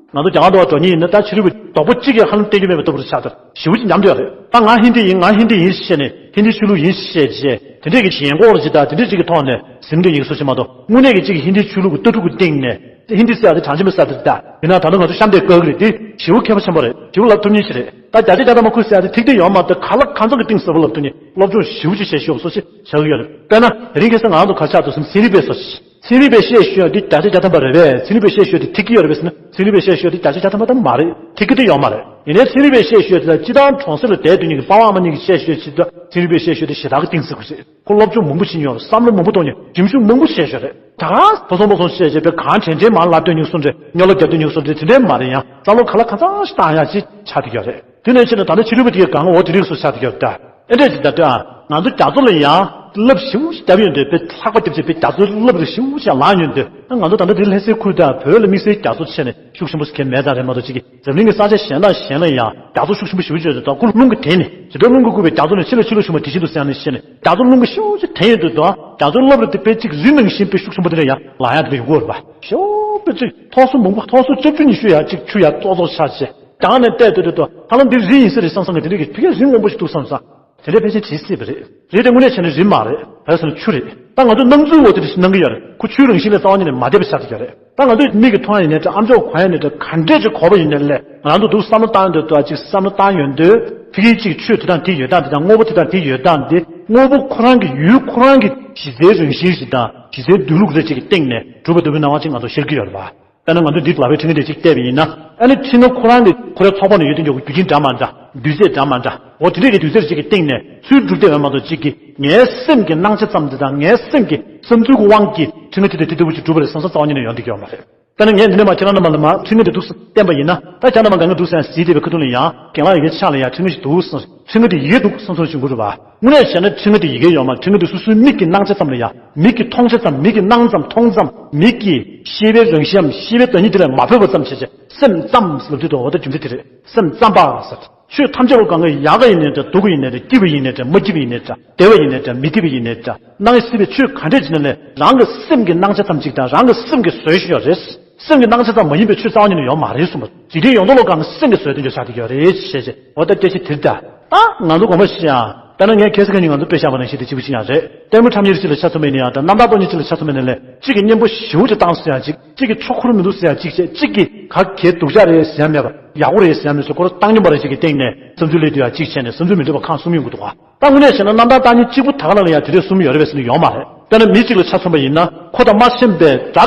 ང་ཚོ་རྒྱ་གར་འགྲོ་བ་འགྲོ་མཁན་ཡིན་ན། ད་ཕྱི་རོལ་པའི་རྡོག་པོ་གཅིག་གིས་ཧ་ལམ་བསྟན་རྒྱུ་མེད་པའི་ལྟ་བུ་ཆགས་ཚར། ཞེ་པོ་ཅིག་ཉམས་བསྡད་ཡོད་རེད། ད་ང་ཧིན་དི་ཡིན། ང་ཧིན་དི་ཡིན་ཞེས་ནས། ཧིན་དི་ཆོས་ལུགས་ཡིན་ཞེས་བྱས། དེ་འདྲས་ཀྱི་ཞེན་ཁོག་ལ་ཅིག་དང་། དེ་འདྲས་ཅིག་གི་ཐོག་ནས་ཟིན་མཁན་ཡིན་སོ་ཞིག་མ་གཏོགས། དངོས་གནས་ཀྱི་གཅིག་གི་ཧིན་དིའི་ཆོས་ལུགས་ཀྱི་ལྟ་གྲུབ་ཀྱི་སྟེང་ནས། ཧིན་དི་ཟེར་ཡ་དེ་གྲངས་ཅན་པའི་ས་དེ་རེད་ད། ཡིན་ན་ད་ལྟ་ང་ཚོ་གཤམ་དེ་བཀག་གི་རེད། དེ་ཞེ་པོ་མཁས་པ་ཆེན་པོ་རེད། ཞེ་པོ་ལབ་ཐུབ་མཁན་ཞིག་རེད། ད་བརྒྱ་ཆ་བརྒྱ་ཐམ་པ་ཁོས་ཟེར་ཡ་དེ་ཐིག་དེ་ཡོད་མ་གཏོགས། ག་ལ་གང་འཚམ་གྱི་གཏིང་ཟབ་པོ་ལབ་ཐུབ་མཁན། སློབ་སྦྱོང་ཞེ་པོ་ཅིག་བྱས་ཤོག་སོ་ཞེས་བྱ་གི་ཡོད་རེད། དཔེར་ན་དེ་རིང་ཁ་སང་ང་ཚོ་ག་རེ་ཆགས་འདུག་ཟེར་ན། ཚན་རིག་པས་སོ་ཞེས། ཚན་རིག་པས་བཤད་ཤོད་ཡ་དེ་བརྒྱ་ཆ་བརྒྱ་ཐམ་པ་རེད་པས། ཚན་རིག་པས་བཤད་ཤོད་ཡ་དེ་ཐིག་གི་ཡོད་རེད་པས་ཟེར་ན། ཚན་རིག་པས་བཤད་ཤོད་ཡ་དེ་བརྒྱ་ཆ་བརྒྱ་ཐམ་པ་ད་མ་རེད། ཐིག་གི་དེ་ཡོད་མ་རེད། ཡིན་ནའི་ཚན་རིག་པས་བཤད་ཤོད་ཡ་དེ་ལ་སྤྱིར་བཏང་གྲོང་གསེབ་ལ་བསྡད་སྡོད་མཁན་གྱི་པ་ཕ་མ་གཉིས་ཀྱིས་བཤད་ཤོད་ཡ་ཅིག་དང་། ཚན་རིག་པས་བཤད་ཤོད་ཡ་དེ་ཞེ་དྲག་གི་གཏིང་ཟབ་པོ་རེད། ཁོ་སློབ་སྦྱོང་མང་པོ་བྱེད་མྱོང་རེད། བསམ་བློ་མང་པོ་གཏོང་མྱོང་། རྒྱུན་ཞུགས་མང་པོ་བྱས་ཤོད་རེད། ད་ག་ཕོ་སོང་ཕོ་སོང་བཤད་བྱས་པའི་གང་དྲན་དྲན་མར་ལབ་སྡོད་མྱོང་སོང་རེད། སྨྱོ་ལབ་རྒྱབ་སྡོད་མྱོང་སོང་རེད། དེ་འདྲས་མ་རེད། ཡང་བསམ་བློ་ག་ལ་གང་འཚམ་ཞིག་བཏང་ཡ་ཅིག་ཆགས་བསྡད་ཡོད་རེད། དེ་ནས་ཕྱིན་ན་ད་ནི་ཕྱི་རོལ་པ་དེ་གའི་སྒང་ག་འོ་དེ་རིགས་སུ་ཆགས་བསྡད་ཡོད་རེད་ད། ཨེ་འདྲས་ཅིག་ད་ལྟོས་ཨ། ང་ཚོ་རྒྱ་མཚོ་ལ་ཡང་རླབས་ཞེ་པོ་ཅིག་བརྒྱབ་ཡོང་དུས། དཔེ་ལྷག་པ་བརྒྱབ་བྱས་པའི་རྒྱ་མཚོའི་རླབས་རིམ་ཞེ་པོ་ཅིག་ལངས་ཡོང་དུས། ང་ཚོ་ད་ལྟ་འདིར་ལྷ་སའི་ཁུལ་དང་བོད་ལ་དམིགས་བསལ་རྒྱ་མཚོ་བྱས་ནས་ཤུགས་ཆེན་པོ་ཞིག་གང་མེད་ཙང་རེད་མ་གཏོགས། གཅིག་གི་འཛམ་གླིང་གི་ས་ཆ་གཞན་དང་གཞན་ལ་ཡང་རྒྱ་མཚོ་ཤུགས་ཆེན་པོ་ཞེ་པོ་ཅིག་ཡོད་དུས། ད་ཁོ་རླུང་གིས་དེད་ནས། ཇི་ལྟར་རླུང་གིས་བསྐུལ་བའི་རྒྱ་མཚོ་ནི། ཕྱི་ལ་ཕྱི་ལ་ཞུ་མ་དེ་བཞིན་དུ་ཟེར་ཡ་ནི་བཤད་ནས། རྒྱ་མཚོ་རླུང་གིས་ཤུགས་ཆེ་དེད་ཡོང་དུས། ད་རྒྱ་མཚོའི་རླབས་རིམ་དེ་དཔེ་གཅིག་རི་ནང་བཞིན་དཔེ་ཤུགས་ཆེན་པོ་དེ་འདྲ་ཡང་ལངས་ཡ་དེ་འདྲ་ཡོང་གི་ཡོད་རེད་པ། ཞེ་པོ་དཔེ་གཅིག་མཐོ་ས་མང་པོ། མཐོ་ས་བཅུ་བཅུ་ཉི་ཤུ་ཡ་གཅིག་ཆུ་ཡ་ཙོག་ཙོག་ཆགས་བྱས། རྒྱང་ནས་བལྟས་སྡོད་དུས། ད་ཧ་ལམ་འདི་རི་ཡིན་ས་རེད་བསམ་བསམ་གྱི། དེ་འདྲ་གི་ཕ་གིའི་རི་སྔོན་པོ་ཞིག་འདུག་བསམ་བསམ། དེ་འདྲའི་ཕལ་ཆེར་བྱེད་སྲིད་པ་རེད། རི་དེ་དངོས་གནས་བྱས་ན་རི་མ་རེད། ག་རེ་ཟེར་ན་ཆུ་རེད། ད་ང་ཚོ་སྣང་ཚུལ་འོ་དེ་འདྲ་ཞིག་སྣང་གི་ཡོད་རེད། ཁོ་ཆུའི་རང་བཞིན་ལས་རྩ་བ་ཉིད་ནས་མ་འདས་པ་ཆགས་ཀྱི་ཡོད་རེད། ད་ང་ཚོས་མིག་གིས་མཐོང་ཡ་ཡིན་ནའི་འདྲ། ཨ་མཆོག་གོ་ཡ་ཡིན་ནའི་འདྲ། ག་འདྲས་ཅིག་གོ་བ་ཡིན་ནའི་ལས། ང་རང་ཚོ་འདུག་བསམ་བློ་བཏང་ཡོང་དུས། ད་ཅིག་བསམ་བློ་བཏང་ཡོང་དུས། ཕ་གིའི་ཅིག་ཆོས་དེ་དང་དེ་ཡོད་སྟངས་དེ་དང་། དངོས་པོ་དེ་དང་དེ་ཡོད་སྟངས་དེ། དངོས་པོ་ཁོ་རང་གི་ཡུལ་ཁོ་རང་གི་གཞི་རྩའི་རང་བཞིན་ཞིག་དང་། གཞི་རྩའི་འདུས་ལུགས་རེ་ཅིག་གི་སྟེང་ནས་གྲུབ་པ་ལྟ་བུའི་སྣང་བ་ཅིག་ང་ཚོ་ཤར་གྱི་ཡོད་རེད་པ། དཔེར་ན་ང་ཚོས་འདི་ལབ་པའི་ཕྲེང་བ་དེ་ཅིག་བལྟས་པ་ཡིན་ན། ཨ་ནི་ཕྲེང་བ་ཁོ་རང་གི་ཁོ་རའི་ཚོགས་པ་ནང་ཡོད་དུ་ཡོད་ཀྱི་རྒྱུ་རྐྱེན་འདྲ་མི་འདྲ། རྡུལ་རྫས་འདྲ་མི་འདྲ། འོ་དེ་འདྲས་ཀྱི་རྡུལ་རྫས་ཅིག་གི་སྟེང་ནས་ཚུར་གྲུབ་བསྡད་པ་མ་གཏོགས། གཅིག་གིས་ངའི་སེམས་ཀྱི་སྣང་ཆ་ཙམ་དེ་དང་། ངའི་སེམས་ཀྱི་བསམ་ཚུལ་གྱི་དབང་གིས་ཕྲེང་བ་དེ་དང་དེ་ལྟ་བུ་ཅིག་གྲུབ་པ་རེད་བསམ་བསམ་རྩ་བ་ཉིད་ནས་ཡོང་བསྡད་ཀྱི་ཡོད་མ་རེད། དཔེར་ན་ངས་འདི་ནས་མར་ཁྱེད་རང་རྣམ་པ་ལ་མར་ཕྲེང་བ་དེ་འདུག་སེ་བསྟན་པ་ཡིན་ན། ད་ཁྱེད་རང་རྣམ་པ་གང་ག་འདུག་སེ་ཡང་གཟིགས་བསྡད་པའི་ཁ་ཐུག་ལ་ཡང་རྒན་ལགས་ཡ་གི་ཕྱག་ལ་ཡ་ཕྲེང་བ་ཞིག་འདུག་སེ། ཕྲེང་བ་དེ་ཡོད་འདུག་བསམ་བསམ་ཞིག་འགོ་རུ་བ། དངོས་གནས་བྱས་ན་ཕྲེང་བ་དེ་ཡི་གེ་ཡོད་མ་རེད། ཕྲེང་བ་དེ་སོ་སོའི་མིག་གི་སྣང་ཆ་ཙམ་ལ་ཡ། མིག་གིས་མཐོང་ཆ་ཙམ། མིག་གིས་སྣང་ཙམ་མཐོང་ཙམ། མིག་གིས་ཤེས་པའི་རང་བཞིན་འམ་ཤེས་པའི་བདག་ཉིད་དེ་ལ་མ་འཕོས་པ་ཙམ་བྱས་བྱས། སེམས་ཙམ་ལབ་དུས་དུ་འོ་ད་རྒྱུ་མཚན་དེ་རེད། སེམས་ཙམ་པ་ཟེར། ཆོས་ཐམས་ཅད་པོ་གང་ག་ཡག་ག་ཡིན་ནའི་འདྲ། སྡུག་ག་ཡིན་ནའི་འདྲ། སྐྱིད་པ་ཡིན་ནའི་འདྲ། མ་སྐྱིད་པ་ཡིན་ནའི་འདྲ། བདེ་བ་ཡིན་ནའི་འདྲ། མི་བདེ་བ་ཡིན་ནའི་འདྲ། སྣང་སྲིད་པའི་ཆོས་ག་འདྲས་བྱས་ན་ལས། རང་གི་སེམས་ཀྱི་སྣང་ཆ་ཙམ་གཅིག་དང་། རང་གི་སེམས་ཀྱིས་བཟོས་ཤིག་ཡོད་རེད། སེམས་ཀྱི་སྣང་ཆ་ཙམ་མ་ཡིན་པའི་ཆོས་རྩ་བ་ཉིད་ནས་ཡོད་མ་རེད་གསུངས་པ། འཇིག་རྟེན་ཡོངས་རྫོགས་ལ་གང་ག་སེམས་ཀྱིས་བཟོས་དོན་ཆ་ཆགས་ཀྱི་ཡོད་རེད་ཞེས་བྱས། འོ་ད་སྐད་ཆ་དེ་རེད་ད། ད་ང་ཚོ་དགོངས་པ་བཞེས་ཡ། ད་ནི་ངས་ཁ་སང་ཁ་ཉིན་ང་ཚོ་དཔེ་བཞག་པ་ནང་བཞིན་དེ་གཅིག་པུ་ཅིག་ཡང་རེད། ལྟད་མོ་འཁྲབ་མཁན་གཅིག་ལ་ཆ་མཚོན་པ་ཡིན་ན་ཡང་འདྲ། རྣམ་ཐར་གཏོང་མཁན་གཅིག་ལ་ཆ་མཚོན་པ་ཡིན་ན་ལས། གཅིག་གིས་སྙན་པོ་ཞེ་པོ་ཅིག་བཏང་ཟེར་ཡ་གཅིག་གཅིག་གིས་ཁྱོ་ག་རུ་མི་འདུག་ཟེར་ཡ་གཅིག་བྱས། གཅིག་གིས་ག་གེ་སྡུག་ཅག་རེད་ཟེར་ཡ་མེད་པ། ཡག་པོ་རེད་ཟེར་ཡ་མེད་ཟེར། ཁོ་རང་བཏང་སྙོམས་པ་རེ་ཅིག་གི་སྟེང་ནས་བསམ་ཚུལ་སླེབས་དུས་ཡ་གཅིག་བྱས་ནས་བསམ་ཚུལ་མི་འདྲ་བ་ཁག་གསུམ་ཡོང་གི་འདུག་ག་ད་དངོས་གནས་བྱས་ན་རྣམ་ཐར་བཏང་མཁན་གཅིག་པུ་ད་ག་ནང་ལ་ཡ་དེ་འདྲས་གསུམ་ཡོད་རེད་པས་ཟེར་ནས་ཡོད་མ་རེད། དཔེར་ན་མི་གཅིག་ལ་ཆ་མཚོན་པ་ཡིན་ན། ཁོ་དང་མ་མཚན་པའི་དགྲ་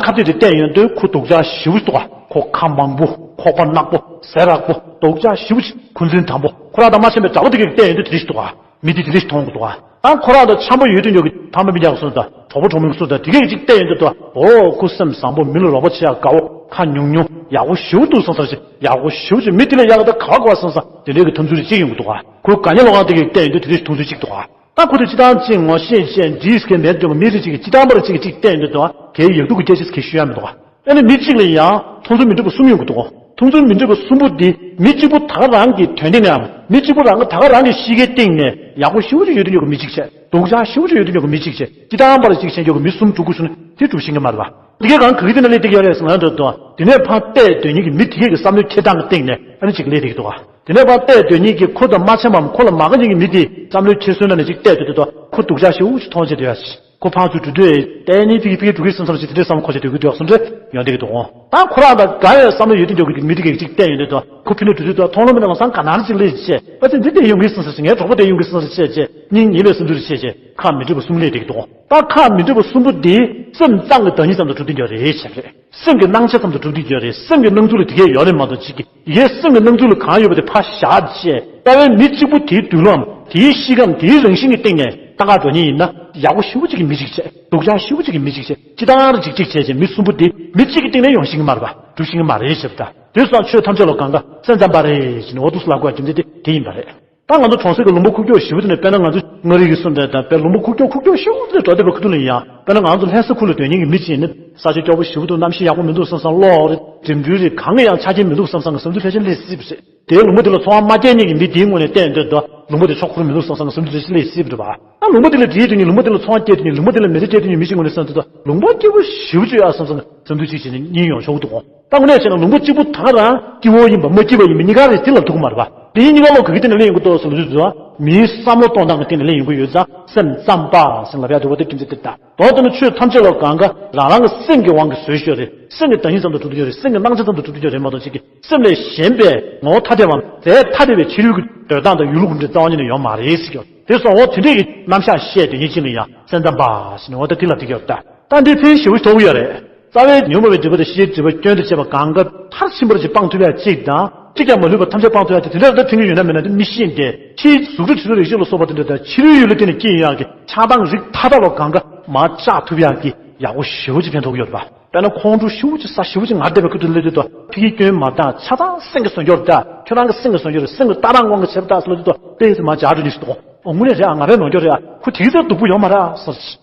ཁ་གཏད་དེ་བལྟས་ཡོང་དུས་ཁོ་སྡུག་ཅག་ཞེ་པོ་ཅིག་འདུག་ག་ཁོ་ཁ་མང་པོ། ཁོག་པ་ནག་པོ། ཟས་རགས་པོ། སྡུག་ཅག་ཞེ་པོ་ཅིག་འཁོན་འཛིན་དྲག་པོ། ཁོ་རང་དང་མ་མཚན་པའི་དགྲ་བོ་དེ་གས་བལྟས་ཡོང་དུས་དེ་འདྲས་ཞིག་འདུག་ག་མི་དེ་དེ་འདྲས་ཞིག་མཐོང་གི་འདུག་ག་ད་ཁོ་རང་དང་འཆམ་པོ་ཡོད་དུས་ཡོད་ཀྱི་ཕ་མ་སྤུན་ཀྱག་གི་སོ་དང་གྲོགས་པོ་གྲོགས་མོའི་སོ་དང་དེ་གས་ཅིག་བལྟས་ཡོང་དུས་དུ། འོ་ཁོ་སེམས་བཟང་པོ། མི་ལ་རོགས་པ་བྱེད་ཡག་དགའ་བོ། ཁ་ཉུང་ཉུང་། ཡག་པོ་ཞེ་པོ་འདུག་བསམ་ས་ཞིག་ཡག་པོ་ཞེ་པོ་ཅིག་མི་དེ་ལས་ཡག་ག་ད་ག་བ་ག་བ་བསམ་ས་དེ་འདྲས་ཀྱི་མཐོང་ཚུལ་ཅིག་ཡོང་གི་འདུག་ག་ཁོའི་དགའ་ཉེ་ལོ་གང་དེ་གས་བལྟས་ཡོང་དུས་དེ་འདྲས་མཐོང་ཚུལ་ཅིག་འདུག་ག་ད་ཁོ་ཚོས་སྤྱིར་བཏང་ཅིག་ངོ་ཤེས་བྱས། འདིས་ཀྱི་མེད་དུ་མི་རེ་ཅིག་གིས་སྤྱིར་བཏང་པ་རེ་ཅིག་གིས་ཅིག་བལྟས་ཡོང་དུས་དུ། གའི་ཡག་སྡུག་གི་སྐད་ཆ་གའི་ཤོད་ཡ་མི་འདུག་ག་ཨ་ནི་མི་གཅིག་ལ་ཡང་མཐོང་ཚུལ་མི་འདྲ་བ་གསུམ་ཡོང་གི་འདུག་མཐོང་ཚུལ་མི་འདྲ་བ་གསུམ་པོ་འདི་མི་གཅིག་པོ་ད་ག་རང་གི་དོན་སྟེང་ནས་ཡང་། མི་གཅིག་པོ་རང་གི་ད་ག་རང་གི་གཤིས་ཀའི་སྟེང་ནས་ཡག་པོ་ཞེ་པོ་ཅིག་ཡོད་དུ་ཡོད་ཀྱི་མི་གཅིག་བྱས། སྡུག་ཅག་ཞེ་པོ་ཅིག་ཡོད་དུ་ཡོད་ཀྱི་མི་གཅིག་བྱས། སྤྱིར་བཏང་པ་རེ་ཅིག་བྱས་ཡོད་ཀྱི་མི་གསུམ་དྲུག་དགུ་བྱུང་ན་དེ་གྲུབ་ཤེས་ཀྱི་མ་རེད་པ། འདི་གའི་གང་ག་གི་སྟེང་ན་སླེབས་བསྡད་ཀྱི་ཡོད་རེད་ཟེར་ན་འདྲ་འདུག་དེ་ནས་ཕར་བལྟས་སྡོད་མཁན་གྱི་མི་དེ་གའི་གི་བསམ་བློའི་འཁྱེར་སྟངས་ཀྱི་སྟེང་ནས་ཨ་ནི་ཅིག་སླེབས་བསྡད་ཀྱི་འདུག་དེ་ནས་ཕར་བལྟས་སྡོད་མཁན་གྱི་ཁོ་དང་མ་འཆམ་པའམ་ཁོ་ལ་མ་དགའ་མཁན་གྱི་མི་དེ་བསམ་བློའི་འཁྱེར་སོ་ནང་ནས་ཅིག་བལྟས་སྡོད་དུས་ད་ཁོ་སྡུག་ཅག་ཞེ་པོ་ཅིག་མཐོང་བྱས་སྡོད་ཡ་ཞིག་ཁོ་ཕར་ཚུར་འགྲོ་དུས་ལྟས་ངན་ཕ་གི་ཕ་གི་འགྲོ་གི་བསམ་བསམ་ཞིག་དེ་འདྲའི་བསམ་བློ་འཁོར་བྱས་སྡོད་ཀྱི་འདུག་བསམ་འདྲ་ཡོང་བསྡད་ཀྱི་འདུག་ད་ཁོ་རང་དང་དགའ་བའི་བསམ་བློ་ཡོད་དེ་འཇོག་གི་མི་དེ་གས་ཅིག་བལྟས་ཡོང་དུས་ད་ཁོ་ཕི་ནས་འགྲོ་དུས་ད་མཐོང་ལམ་མི་ནང་ལ་སང་ག་ནར་ཅིག་སླེབས་བྱས་ཨ་ཙི་འདི་བལྟས་ཡོང་གི་བསམ་བསམ་ཞིག་ངའི་གྲོགས་པོ་བལྟས་ཡོང་གི་བསམ་བསམ་བྱས་བྱས་སྙིང་ཉེ་བའི་བསམ་ཚུལ་བྱས་བྱས་ཁག་མི་འགྲིག་པ་གསུམ་སླེབས་བསྡད་ཀྱི་འདུག་ད་ཁག་མི་འགྲིག་པ་གསུམ་པོ་འདི་སེམས་ཙམ་གྱི་བདག་ཉིད་ཙམ་དུ་གྲུབ་བསྡད་ཡོད་རེད་བྱས་རེད། སེམས་ཀྱི་སྣང་ཆ་ཙམ་དུ་གྲུབ་བསྡད་ཡོད་རེད། སེམས་ཀྱི་སྣང་ཚུལ་ལ་དེ་གས་ཡོད་རེད་མ་གཏོགས་ཅིག་གི་ཡི་གེ་སེམས་ཀྱི་སྣང་ཚུལ་ལ་གང་ཡོད་པ་དེ་ཕར་བཞག་བྱས་རྩ་བའི་མི་གཅིག་པུ་དེའི་མདུན་ལམ་དེའི་གཤིས་ཀའམ་དེའི་རང་བཞིན་གྱི་སྟེང་ནས་ལྟ་ག་འགྲོ་མཁན་ཡིན་ན་ཡག་པོ་ཞེ་པོ་ཅིག་གི་མི་གཅིག་བྱས་སྡུག་ཅག་ཞེ་པོ་ཅིག་གི་མི་གཅིག་བྱས་ཅི་ལྟར་ཅིག་ཅིག་བྱས་བྱས་མི་གསུམ་པོ་དེ་མི་གཅིག་གི་སྟེང་ནས་ཡོང་ཤེས་ཀྱི་མ་རེད་པ། གྲུབ་ཤེས་ཀྱི་མ་རེད་ཞེས་པ་དང་དེ་སོགས་ཆོས་ཐམས་ཅད་ལ་གང་ག་སེམས་ཙམ་པ་རེད་ཅེས་ནས་འོ་འདུག་སེ་ལབ་དགོས་རྒྱུ་མཚན་དེ་དེ་ཡིན་པ་རེད། ད་ང་ཚོ་གྲོང་གསེབ་ཀྱི་ལུང་པ་ཁུག་ཀྱོག་ཞེ་པོ་དེ་ནས་དཔེར་ན་ང་ཚོ་མངའ་རིས་ཀྱི་སུ་འདྲ་དང་དཔེ་ལུང་པ་ཁུག་ཀྱོག་ཁུག་ཀྱོག་ཞེ་པོ་དེ་འགྲོ་བསྡད་པའི་ཁ་ཐུག་ལ་ཡིན་ཡང་དཔེར་ན་ང་ཚོ་ལྷ་ས་ཁུལ་ལ་སྡོད་མཁན་གྱི་མི་གཅིག་ཡིན་ན་ས་ཆ་སྐྱོ་པོ་ཞེ་པོ་འདུག་གནམ་གཤིས་ཡག་པོ་མི་འདུག་བསམ་བསམ་གློག་རེད་འགྲིམ་འགྲུལ་རེད་གང་གི་ཡང་ཆ་རྐྱེན་མི་འདུག་བསམ་བསམ་གྱི་བསམ་ཚུལ་ཕལ་ཆེར་སླེབས་སྲིད་པ་རེད། དེའི་ལུང་པ་དེ་ལ་འཚོ་བ་མ་སྐྱེལ་མཁན་གྱི་མི་དེའི་ངོས་ནས་བལྟས་འདོད་དོ་ལུང་པ་དེ་ཆོག་ཁུར་མི་འདུག་བསམ་བསམ་གྱི་བསམ་ཚུལ་ཕལ་ཆེར་སླེབས་སྲིད་པ་རེད་པ། ད་ལུང་པ་དེ་ལ་འགྲིག་དུས་ནི་ལུང་པ་དེ་ལ་འཚོ་བ་སྐྱེལ་དུས་ནི་ལུང་པ་དེ་ལ་མི་ཚེ་སྐྱེལ་དུས་ནི་མི་གཅིག་ངོས་ནས་བསམ་ཚུལ་དོ་ལུང་པ་སྐྱིད་པོ་ཞེ་པོ་ཅིག་ཡོད་ཨ་བསམ་བསམ་གྱི་བསམ་ཚུལ་ཅིག་བྱས་ནས་གཉིས་ཡོང་ཆོག་གི་འདུག་ད་དངོས་གནས་བྱས་ན་ལུང་པ་གཅིག་པུ་ད་ག་རང་སྐྱིད་པོ་ཡིན་པ་མ་སྐྱིད་པ་ཡིན་པ་གཉིས་ཀ་རེད་དེ་ལབ་ཐུབ་ཀྱི་མ་རེད་པ། དེ་གཉིས་ཀ་བློ་ག་གི་སྟེང་ནས་སླེབས་ཡོང་གི་འདུག་ཟེར་ལབ་དུས་ཙམ་པ་མིའི་བསམ་བློ་གཏོང་སྟངས་ཀྱི་སྟེང་ནས་སླེབས་ཡོང་གི་ཡོད་ཙང་སེམས་ཙམ་པ་ཟེར་ལབ་ཡག་འདུག་པ་དེ་རྒྱུ་མཚན་དེ་ལྟ། མདོར་བསྡུས་ན་ཆོས་ཐམས་ཅད་ལ་གང་ག་རང་རང་གི་སེམས་ཀྱི་དབང་གིས་བཟོས་ཡོད་རེད། སེམས་ཀྱི་བདག་ཉིད་ཙམ་དུ་གྲུབ་ཀྱི་ཡོད་རེད། སེམས་ཀྱི་སྣང་ཆ་ཙམ་དུ་གྲུབ་ཀྱི་ཡོད་རེད་མ་གཏོགས་ཅིག་གི་སེམས་ལས་གཞན་པའི་ངོ་བོ་ཐ་དད་པའམ་རྫས་ཐ་དད་པའི་ཕྱི་རོལ་གྱི་འདོད་སྟངས་དང་ཡུལ་ལུགས་འདི་རྩ་བ་ཉིད་ནས་ཡོད་མ་རེད་ཟེར་གྱི་ཡོད། དེ་སོང་འོ་དེ་འདྲས་ཀྱི་རྣམ་གཞག་བཤད་དེ་ཡིན་ཕྱིན་ལ་ཡང་སེམས་ཙམ་པ་ཟེར་ནས་འོ་ད་དེ་ལ་དེ་གྱུར་ད། ད་འདི་ཕན་ཞེ་པོ་ཞིག་ཐོགས་ཀྱི་ཡོད་རེད། རྩ་བའི་ཉོན་མོངས་པའི་སྒྲིབ་པ་དང་ཤེས་བྱའི་སྒྲིབ་པ་སྐྱོན་དུ་བྱས་པ་གང་ག་མཐར་ཕྱིན་པར་ཅིག་སྤང་ཐུབ་ཡ་གཅིག་དང་གཅིག་ཀྱང་མ་ལུས་པ་ཐམས་ཅད་སྤང་ཐུབ་ཡ་དེ་དེ་འདྲ་ད་ཕན་གྱི་ཡོད་ན་མེད་ན་དེ་མི་ཤེས་ཏེ་ཕྱིའི་གཟུགས་སྒྲ་དྲི་རོ་རེག་བྱ་ལ་སོགས་པ་དེ་འདྲ་དང་ཕྱི་རོལ་ཡུལ་ལ་བརྟེན་ནས་སྐྱེ་ཡོང་ཡ་གི་ཆགས་སྡང་རིགས་མཐའ་དག་ལ་གང་ག་མར་བཅག་ཐུབ་ཡ་གི་ཡག་པོ་ཞེ་པོ་ཅིག་ཕན་ཐོགས་ཀྱི་ཡོད་རེད་པ། དཔེར་ན་ཁོང་ཁྲོ་ཞེ་པོ་ཅིག་ཟ་ཞེ་པོ་ཅིག་ངར་བསྡད་པའི་ཁུལ་དུ་སླེབས་དུས་ད་ཕ་གིའི་སྐྱོན་མ་བཏང་ཆ་ཚང་སེམས་ཀྱི་བཟོ་འགྱུར་ད་ཁྱོད་རང་གི་སེམས་ཀྱི་བཟོ་འགྱུར་སེམས་ཀྱི་ལྟ་སྟངས་དབང་གིས་བྱས་པ་ད་ཟེར་ལབ་དུས་ད་དཔེ་ཟེར་མ་བྱ་འགྲོ་ནི་ཞིག་འདུག་ཨོ་དངོས་གནས་རེད་ཨ་ང་རའི་ནོར་འགྱུར་རེད་ཨ་ཁོ་དེ་གི་ཚེ་སྡུག་པོ་ཡོད་མ་རེད་ཨ་ཟེར།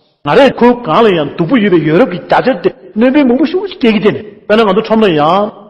ང་རའི་ཁོའི་སྒང་ལ་ཡང་སྡུག་པོ་ཡོད་པའི་ཡོད་རབས་ཀྱི་རྒྱ་ཆེར་དེ་སྣོན་པ་མང་པོ་ཞེ་པོ་ཅིག་སྐྱེལ་གྱི་དེ་ནི་དཔེར་ན་ང་ཚོ་ཁྲོམ་ལ་ཡང་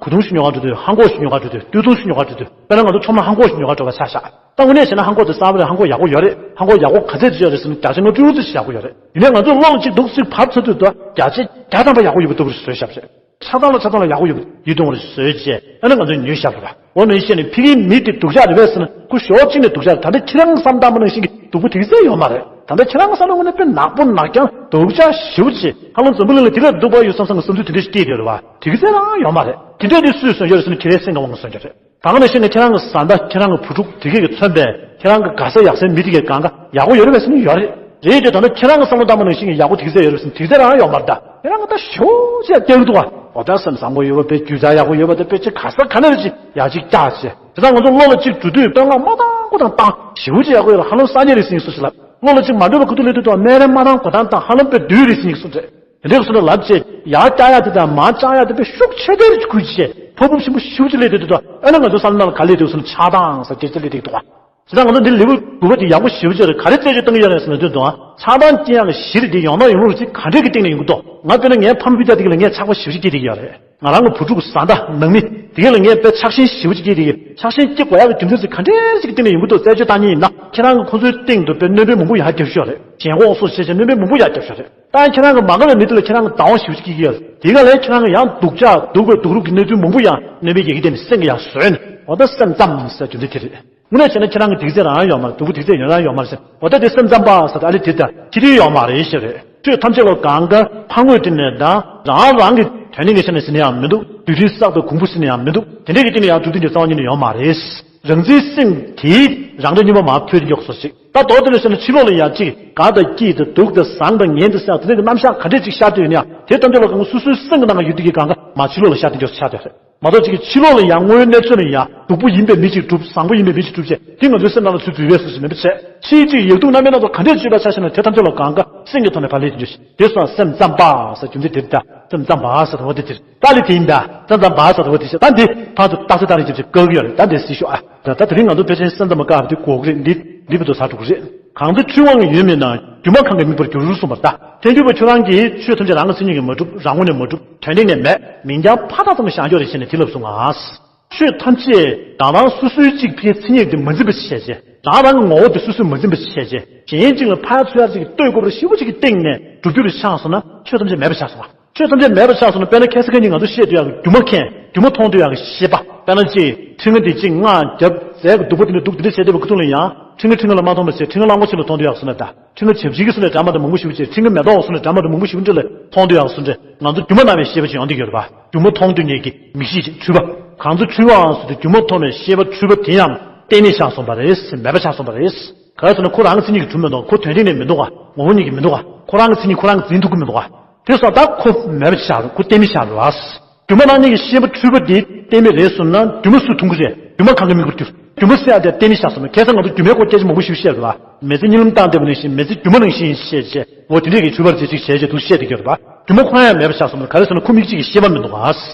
གོས་ཐུང་ཞིག་ཉོ་གར་འགྲོ་དུས་ཧང་གོག་ཞིག་ཉོ་གར་འགྲོ་དུས་སྟོད་ཐུང་ཞིག་ཉོ་གར་འགྲོ་དུས་དཔེར་ན་ང་ཚོ་ཁྲོམ་ལ་ཧང་གོག་ཞིག་ཉོ་གར་འགྲོ་བ་ཆ་བཞག་ད་དངོས་གནས་བྱས་ན་ཧང་གོག་དེ་གསར་པ་རེད། ཧང་གོག་ཡག་པོ་ཡོད་རེད། ཧང་གོག་ཡག་པོ་ག་ཚད་ཅིག་ཡོད་རེད་ཟེར་ན་བརྒྱ་ཆ་ལྔ་བཅུ་ཙམ་ཞིག་ཡག་པོ་ཡོད་རེད། ཡིན་ནའི་ང་ཚོ་བློ་ལ་གཅིག་འདུག་སེ་བབས་ཚར་དུས་ད་བརྒྱ་ཆ་བརྒྱ་ཐམ་པ་ཡག་པོ་ཡོད་པ་འདུག་བཟོས་བཞག་པ་རེད། ཆ་ཚང་ལ་ཆ་ཚང་ལ་ཡག་པོ་ཡོད་པ་ཡིད་དུ་འོང་བ་ཞིག་བཟོས་བྱས་ཨ་ནི་ང་ཚོས་ཉོས་བཞག་པ་རེད། འོ་ནི་བཤད་ནས་ཕ་གིའི་མི་དེ་སྡུག་ཅག་རེད་པས་ཟེར་ན་ཁོ་ཞོགས་གཅིག་ནས་སྡུག་ཅག་རེད། ད་ལྟ་ཁྱེད་རང་བསམ་བཏང་པ་ནང་བཞིན་གྱི་སྡུག་པོ་དེ་གི་ཚད་ཡོད་མ་རེད། ད་ལྟ་ཁྱེད་རང་བསམ་བློ་ངོས་ནས་དཔེ་ནག་པོ་ནག་རྐྱང་སྡུག་ཅག་ཞེ་པོ་ཅིག་ཧ་ལམ་འཛམ་བུ་གླིང་ལ་དེ་ལས་སྡུག་པ་ཡོད་བསམ་བསམ་གྱི་བསམ་ཚུལ་དེ་འདྲ་ཞིག་སྐྱེས་བསྡད་ཡོད་རེད་པ། དེ་གི་ཚད་རང་ཡོད་མ་རེད། དེ་འདྲས་དེ་སུས་བཟོས་ཡོད་རེད་ཟེར་ན་ཁྱེད་རའི་སེམས་ཀྱི་དབང་གིས་བཟོས་ཡོད་རེད། ད་ག་ནང་བཞིན་ནས་ཁྱེད་རང་གི་བཟའ་ཟླ་ཁྱེད་རང་གི་བུ་ཕྲུག་དེ་གས་ཀྱིས་མཚོན་པའི་ཁྱེད་རང་གི་དགའ་ས་ཡག་སའི་མི་དེ་གས་གང་ག་ཡག་པོ་ཡོད་རེད་པས་ཟེར་ན་ཡོད་རེད། རེད་དེ་ད་ལྟ་ཁྱེད་རང་གི་བསམ་བློ་བཏང་པ་ནང་བཞིན་གྱི་ཡག་པོ་དེ་གས་ཚད་ཡོད་རེད་ཟེར་ན་དེ་གས་ཚད་རང་ཡོད་མ་རེད། ད་ཁྱེད་རང་གི་ད་ཞོ་ཅིག་སྐྱེ་གི་འདུག་བ། འོ་ད་སེམས་བཟང་པོ་ཡོད་པ་དཔེ་རྒྱུ་ཆ་ཡག་པོ་ཡོད་པ་དེ་དཔེ་ཅིག་ག་ས་ག་ནས་རེད་ཅིག་ཡག་ཅིག་བཀྱག་ཅིག་དེ་ད་ང་ཚོ་བློ་ལ་ཅིག་འགྲོ་དུས་བསྟོད་བསྔགས་མ་བཏང་གོ་དང་བཏང་ཞེ་པོ་ཅིག་ཡག་པོ་ཡོད་རེད། ཧ་ལམ་སངས་རྒྱས་རེད་ཟེར་ནས་སུ་ཞིག་ལབ། བློ་ལ་ཅིག་མ་འགྲོ་བའི་ཁུལ་དུ་སླེབས་དུས་ད་སྨད་རེ་མ་བཏང་གོ་དང་བཏང་ཧ་ལམ་དཔེ་བདུད་རེད་ཟེར་ནས་སུ་རེད། དེ་འདྲའི་སོ་ན་ལབ་བྱས་ཡར་བཀྱག་ཡག་དེ་དང་མར་བཀྱག་ཡག་དེ་དཔེ་ཤུགས་ཆེ་དེ་རེ་ཁུལ་བྱས་ཕོ་བུ་ཆེན་པོ་ཤུགས་ཆེ་ལས་དེ་དེ་དང་ཨ་ནི་ང་ཚོ་བསམ་བློ་ནང་ལ་ག་ལས་དེ་སོ་ན་ཆགས་སྡང་ཟེར་དེ་ཚོ་ལས་དེ་འདུག་བ། དེ་དང་ང་ཚོ་འདི་ལེའུ་དགུ་པ་དེ་ཡག་པོ་ཞེ་པོ་ཅིག་རེད། ག་རེ་རྩད་གཅོད་གཏོང་གི་ཡོད་རེད་ཟེར་ན་དེ་དང་ཆགས་སྡང་སྐྱེ་ཡག་གི་གཞི་རེད་དེ་ཡང་ན་ཡོང་ལུགས་ཅིག་ག་འདྲས་ཀྱི་སྟེང་ནས་ཡོང་གི་འདུག་ང་དཔེར་ན་ངའི་ཕ་མ་སྤུན་ཀྱག་དེ་ག་ལ་ངས་ཆགས་པ་ཞེ་པོ་ཅིག་སྐྱེས་བསྡད་ཀྱི་ཡོད་རེད། ང་རང་གི་བུ་ཕྲུག་གི་བཟའ་ཟླ་ནང་མི་དེ་ག་ལ་ངས་དཔེ་ཆགས་ཞེན་ཞེ་པོ་ཅིག་སྐྱེས་བསྡད་ཀྱི་ཆགས་ཞེན་སྐྱེ་དགོས་ཡག་གི་རྒྱུ་མཚན་ཅིག་ག་འདྲས་ཅིག་གི་སྟེང་ནས་ཡོང་གི་འདུག་རྩད་གཅོད་བཏང་མཁན་ཡིན་ན་ཁྱེད་རང་གི་ཁོང་ཚོའི་སྟེང་དུ་དཔེ་སྣོན་པ་མང་པོ་ཡར་རྒྱབ་ཤོག་རེད། ཞེན་ཁོག་སོགས་བྱས་བྱས་སྣོན་པ་མང་པོ་ཡར་རྒྱབ་ཤོག་རེད། ད་ཁྱེད་རང་གི་མ་དགའ་བའི་མི་དེ་ལ་ཁྱེད་རང་གི་སྡང་བ་ཞེ་པོ་ཅིག་སྐྱེ་གི་ཡོད། དེ་ག་ལས་ཁྱེད་རང་གི་ཡང་སྡུག་ཅག་སྡུག་པའི་སྡུག་རུས་ཀྱི་གནས་ཚུལ་མང་པོ་ཡང་སྣོན་པའི་ཡི་གེ་དེ་ནི་སེམས་ཀྱི་ཡང་བཟོས་ནས་འོ་ད་སེམས་ཙམ་ཟེར་རྒྱུ་འདི་དེ་རེད། དངོས་གནས་བྱས་ན་ཁྱེད་རང་གི་སྡིག་ཚད་རང་ཡོད་མ་རེད། སྡུག་པོ་སྡིག་ཚད་ཡོད་རང་ཡོད་མ་རེད་ཟེར་འོ་ད་དེ་སེམས་ཙམ་པ་ཟེར་ད་ཨ་ལེ་དེ་ད་ཁྱེད་དེ་ཡོད་མ་རེད་ཞེས་རེད། ཆོས་ཐམས་ཅད་ལ་གང་ག་ཕར་ངོས་དེ་ནས་ད་རང་རང་གི་དོན་ནི་ངས་བྱས་ནས་ཟེར་ནས་ཡང་མི་འདུག་དུས་རིང་བསགས་པའི་གོང་བུ་ཟེར་ནས་ཡང་མི་འདུག་དེ་འདྲས་ཀྱི་སྟེང་ནས་ཡང་གྲུབ་དོན་གྱི་རྩ་བ་ཉིད་ནས་ཡོད་མ་རེད། རང་བཙན་སེམས་དེས་རང་འདྲ་གཉིས་པ་མར་འཕོས་ཏེ་མགྱོགས་སོ་ཞིག་ད་མདོར་དེ་ལ་བཤད་ན་ཕྱི་ལོགས་ལ་ཡང་ཅིག་དགའ་དང་སྐྱིད་དང་སྡུག་དང་བཟང་དང་ངན་དང་བསགས་དེ་འདྲ་གི་རྣམ་གཞག་ག་འདྲས་ཅིག་ཤར་དུས་ཡིན་ཡང་དེ་ལྟ་འདོད་ལ་གང་སོ་སོའི་སེམས་ཀྱི་ནང་ལ་ཡོད་དུས་ཀྱི་གང་ག་མ་ཕྱི་ལོགས་ལ་ཤར་དེ་མགྱོགས་སུ་ཤར་དེ་རེད། མ་གཏོགས་ཅིག་གི་ཕྱི་ལོགས་ལ་ཡང་དངོས་ཡོད་གནས་ཚུལ་ལ་ཡང་སྡུག་པོ་ཡིན་པའི་མི་ཅིག་གྲུབ་བཟང་པོ་ཡིན་པའི་མི་ཅིག་གྲུབ་བྱས་དེ་ང་ཚོའི་སེམས་ནང་ལ་ཚུར་འཛུལ་བས་སུ་ཞིག་མིན་པ་བྱས་ཕྱིའི་ཅིག་ཡག་སྡུག་རྣམ་པའི་སྣ་ཚོགས་ག་འདྲས་བརྗོད་པ་ཆ་བཞག་ན་དེ་ཐམས་ཅད་ལ་གང་ག་སེམས་ཀྱི་ཐོག་ནས་ཕར་སླེབས་དེ་འདྲ་ཞིག་དེ་སོང་སེམས་ཙམ་པ་ཟེར་རྒྱུ་འདི་དེ་ལྟ་སེམས་ཙམ་པ་ཟེར་བ་དེ་དེ་ལྟ་ལས་དེ་ཡིན་ད་སེམས་ཙམ་པ་ཟེར་བ་དེ་ཞིག་ད་འདི་ཕར་ཚུར་རྟགས་གསལ་བཏང་རེ་ཅིག་ཅིག་བཀག་གི་ཡོད་རེད། ད་འདི་སྲིད་ཤོག་ཨ། ད་ད་དེ་རིང་ང་ཚོ་ཕལ་ཆེར་སེམས་ཙམ་པ་བཀག་པ་དེ་གོ་གི་རེད། འདི་འདི་བར་དུ་ཟ་འགྲོ་གི་རེད། གང་དུ་འཁྲུལ་དབང་ཡོད་མིན་ན་སྒྱུ་མ་གང་གིས་དམིགས་པར་འགྱུར་གསུངས་པར་གདའ། ཐལ་འགྱུར་བ་ཁྱོད་རང་གིས་ཆོས་ཐམས་ཅད་རང་གི་མཚན་ཉིད་ཀྱིས་མ་གྲུབ། རང་ངོས་ནས་མ་གྲུབ། དོན་སྟེང་ནས་མེད། མིང་རྐྱང་ཕར་བཏགས་ཙམ་ཞིག་བཞག་འཇོག་རེད་ཅེས་ནས་དེ་ལབ་སོང་ང་། ཆོས་ཐམས་ཅད་རང་རང་སོ་སོའི་གཅིག་ཕའི་མཚན་ཉིད་དེ་མ་འཛིན་པ་ཞིག་བྱས་རྗེས། རང་རང་གི་ངོ་བོ་དེ་སོ་སོས་མ་འཛིན་པ་ཞིག་བྱས་རྗེས། གཞན་གཅིག་ལ་ཕར་ཚུར་ཡར་གཅིག་གིས་ལྟོས་དགོས་པ་ཞེ་པོ་ཅིག་གི་སྟེང་ནས་སྒྲུབ་རྒྱུ་རེ་ཆགས་སོང་ན་ཆོས་ཐམས་ཅད་མེད་པ་ཆགས་སོང་ང་། ཆོས་ཐམས་ཅད་མེད་པ་ཆགས་སོང་ན། དཔེར་ན་ཁ་སང་ཁ་ཉིན་ང་ཚོ་བཤད་དུ་ཡག་གི་སྒྱུ་མ་མཁན། སྒྱུ་མ་མཐོང་དུ་ཡག་གི་ཤེས་པ། དཔེར་ན་ཅིག་ཁྲི་ང་འདི་གཅིག་སྔགས་རྒྱབ་རྫས་ཀྱི་སྡུག་པོ་དེ་འདྲ་སྡུག་དེ་འདྲ་བྱས་བསྡད་པའི་ཁ་ཐུག་ལ་ཡང་ཁྲི་ང་ཁྲི་ང་ལ་མ་མཐོང་བ་བྱས། ཁྲི་ང་གླང་པོ་ཆེ་ལ་མཐོང་དུ་ཡག་སོང་ན་ད། ཁྲི་ང་བྱབས་ཅིག་གི་སོང་ན་འདྲ་མ་འདྲ་མང་པོ་ཞིག་བྱས། ཁྲི་ང་མེ་ཏོག་སོང་ན་འདྲ་མ་འདྲ་མང་པོ་ཞིག་འདྲ་ལ་མཐོང་དུ་ཡག་སོང་འདྲ། ང་ཚོ་སྒྱུ་མ་སྣང་བའི་ཤེས་པ་ཅིག་ཡོང་དུ་ཡོད་རེད་པ། སྒྱུ་མ་མཐོང་དུ་ཉིད་ཀྱི་མིག་ཤེས་ཅིག་འཁྲུལ་པ། གང་ཚེ་འཁྲུལ་པའང་སོང་སྟེ། སྒྱུ་མ་མཐོང་བའི་ཤེས་པ་འཁྲུལ་པ་དེ་ཡང་གཏན་མེད་ཆགས་སོང་བ་རེད། མེད་པ་ཆགས་སོང་བ་རེད། ག་རེ་ཟེར་ན་ཁོ་རང་མཚན་ཉིད་ཀྱིས་གྲུབ་མི་འདུག་ཁོ་དོན་སྟེང་ནས་མི་འདུག་ག་ངོ་བོ་ཉིད་ཀྱིས་མི་འདུག་ག་ཁོ་རང་གི་མཚན་ཉིད་ཁོ་རང་གིས་འཛིན་ཐུབ་ཀྱི་མི་འདུག་ག་དེ་སོང་ཙང་ད་ཁོ་མེད་པ་ཆགས་རེད། ཁོ་གཏན་མེད་ཆགས་རེད་བ། སྒྱུ་མ་སྣང་བའི་ཤེས་པ་འཁྲུལ་པ་དེ་གཏན་མེད་རེད་ཟེར་ན། སྒྱུ་མ་སུས་མཐོང་གི་རེད། སྒྱུ་མ་གང་གིས་མིག་གིས་བསྒྱུར། སྒྱུ་མ་ཟེར་ཡ་དེ་གཏན་མེད་ཆགས་སོང་ན། ཁ་སང་ང་ཚོ་སྒྱུ་མའི་སྐོར་སྐད་ཆ་མང་པོ་ཞིག་བཤད་རེད་བ། མི་ཚེ་གཉིད་ལམ་བཏང་བསྡད་པ་ནང་བཞིན། མི་ཚེ་སྒྱུ་མ་ནང་བཞིན་བཤད་བྱས། འོ་དེ་འདྲས་ཀྱི་འཁྲུལ་པ་རེད་ཅེས་ཅིག་བྱས་བྱས་འདུག་བཤད་བསྡད་ཀྱི་ཡོད་རེད་བ། སྒྱུ་མ་ཁོ་རང་ཡང་མེད་པ་ཆགས་སོང་ན། ག་རེ་ཟེར་ན་ཁོ་མིག་གཅིག་གིས་ཤེས་པ་མི་འདུག་ག་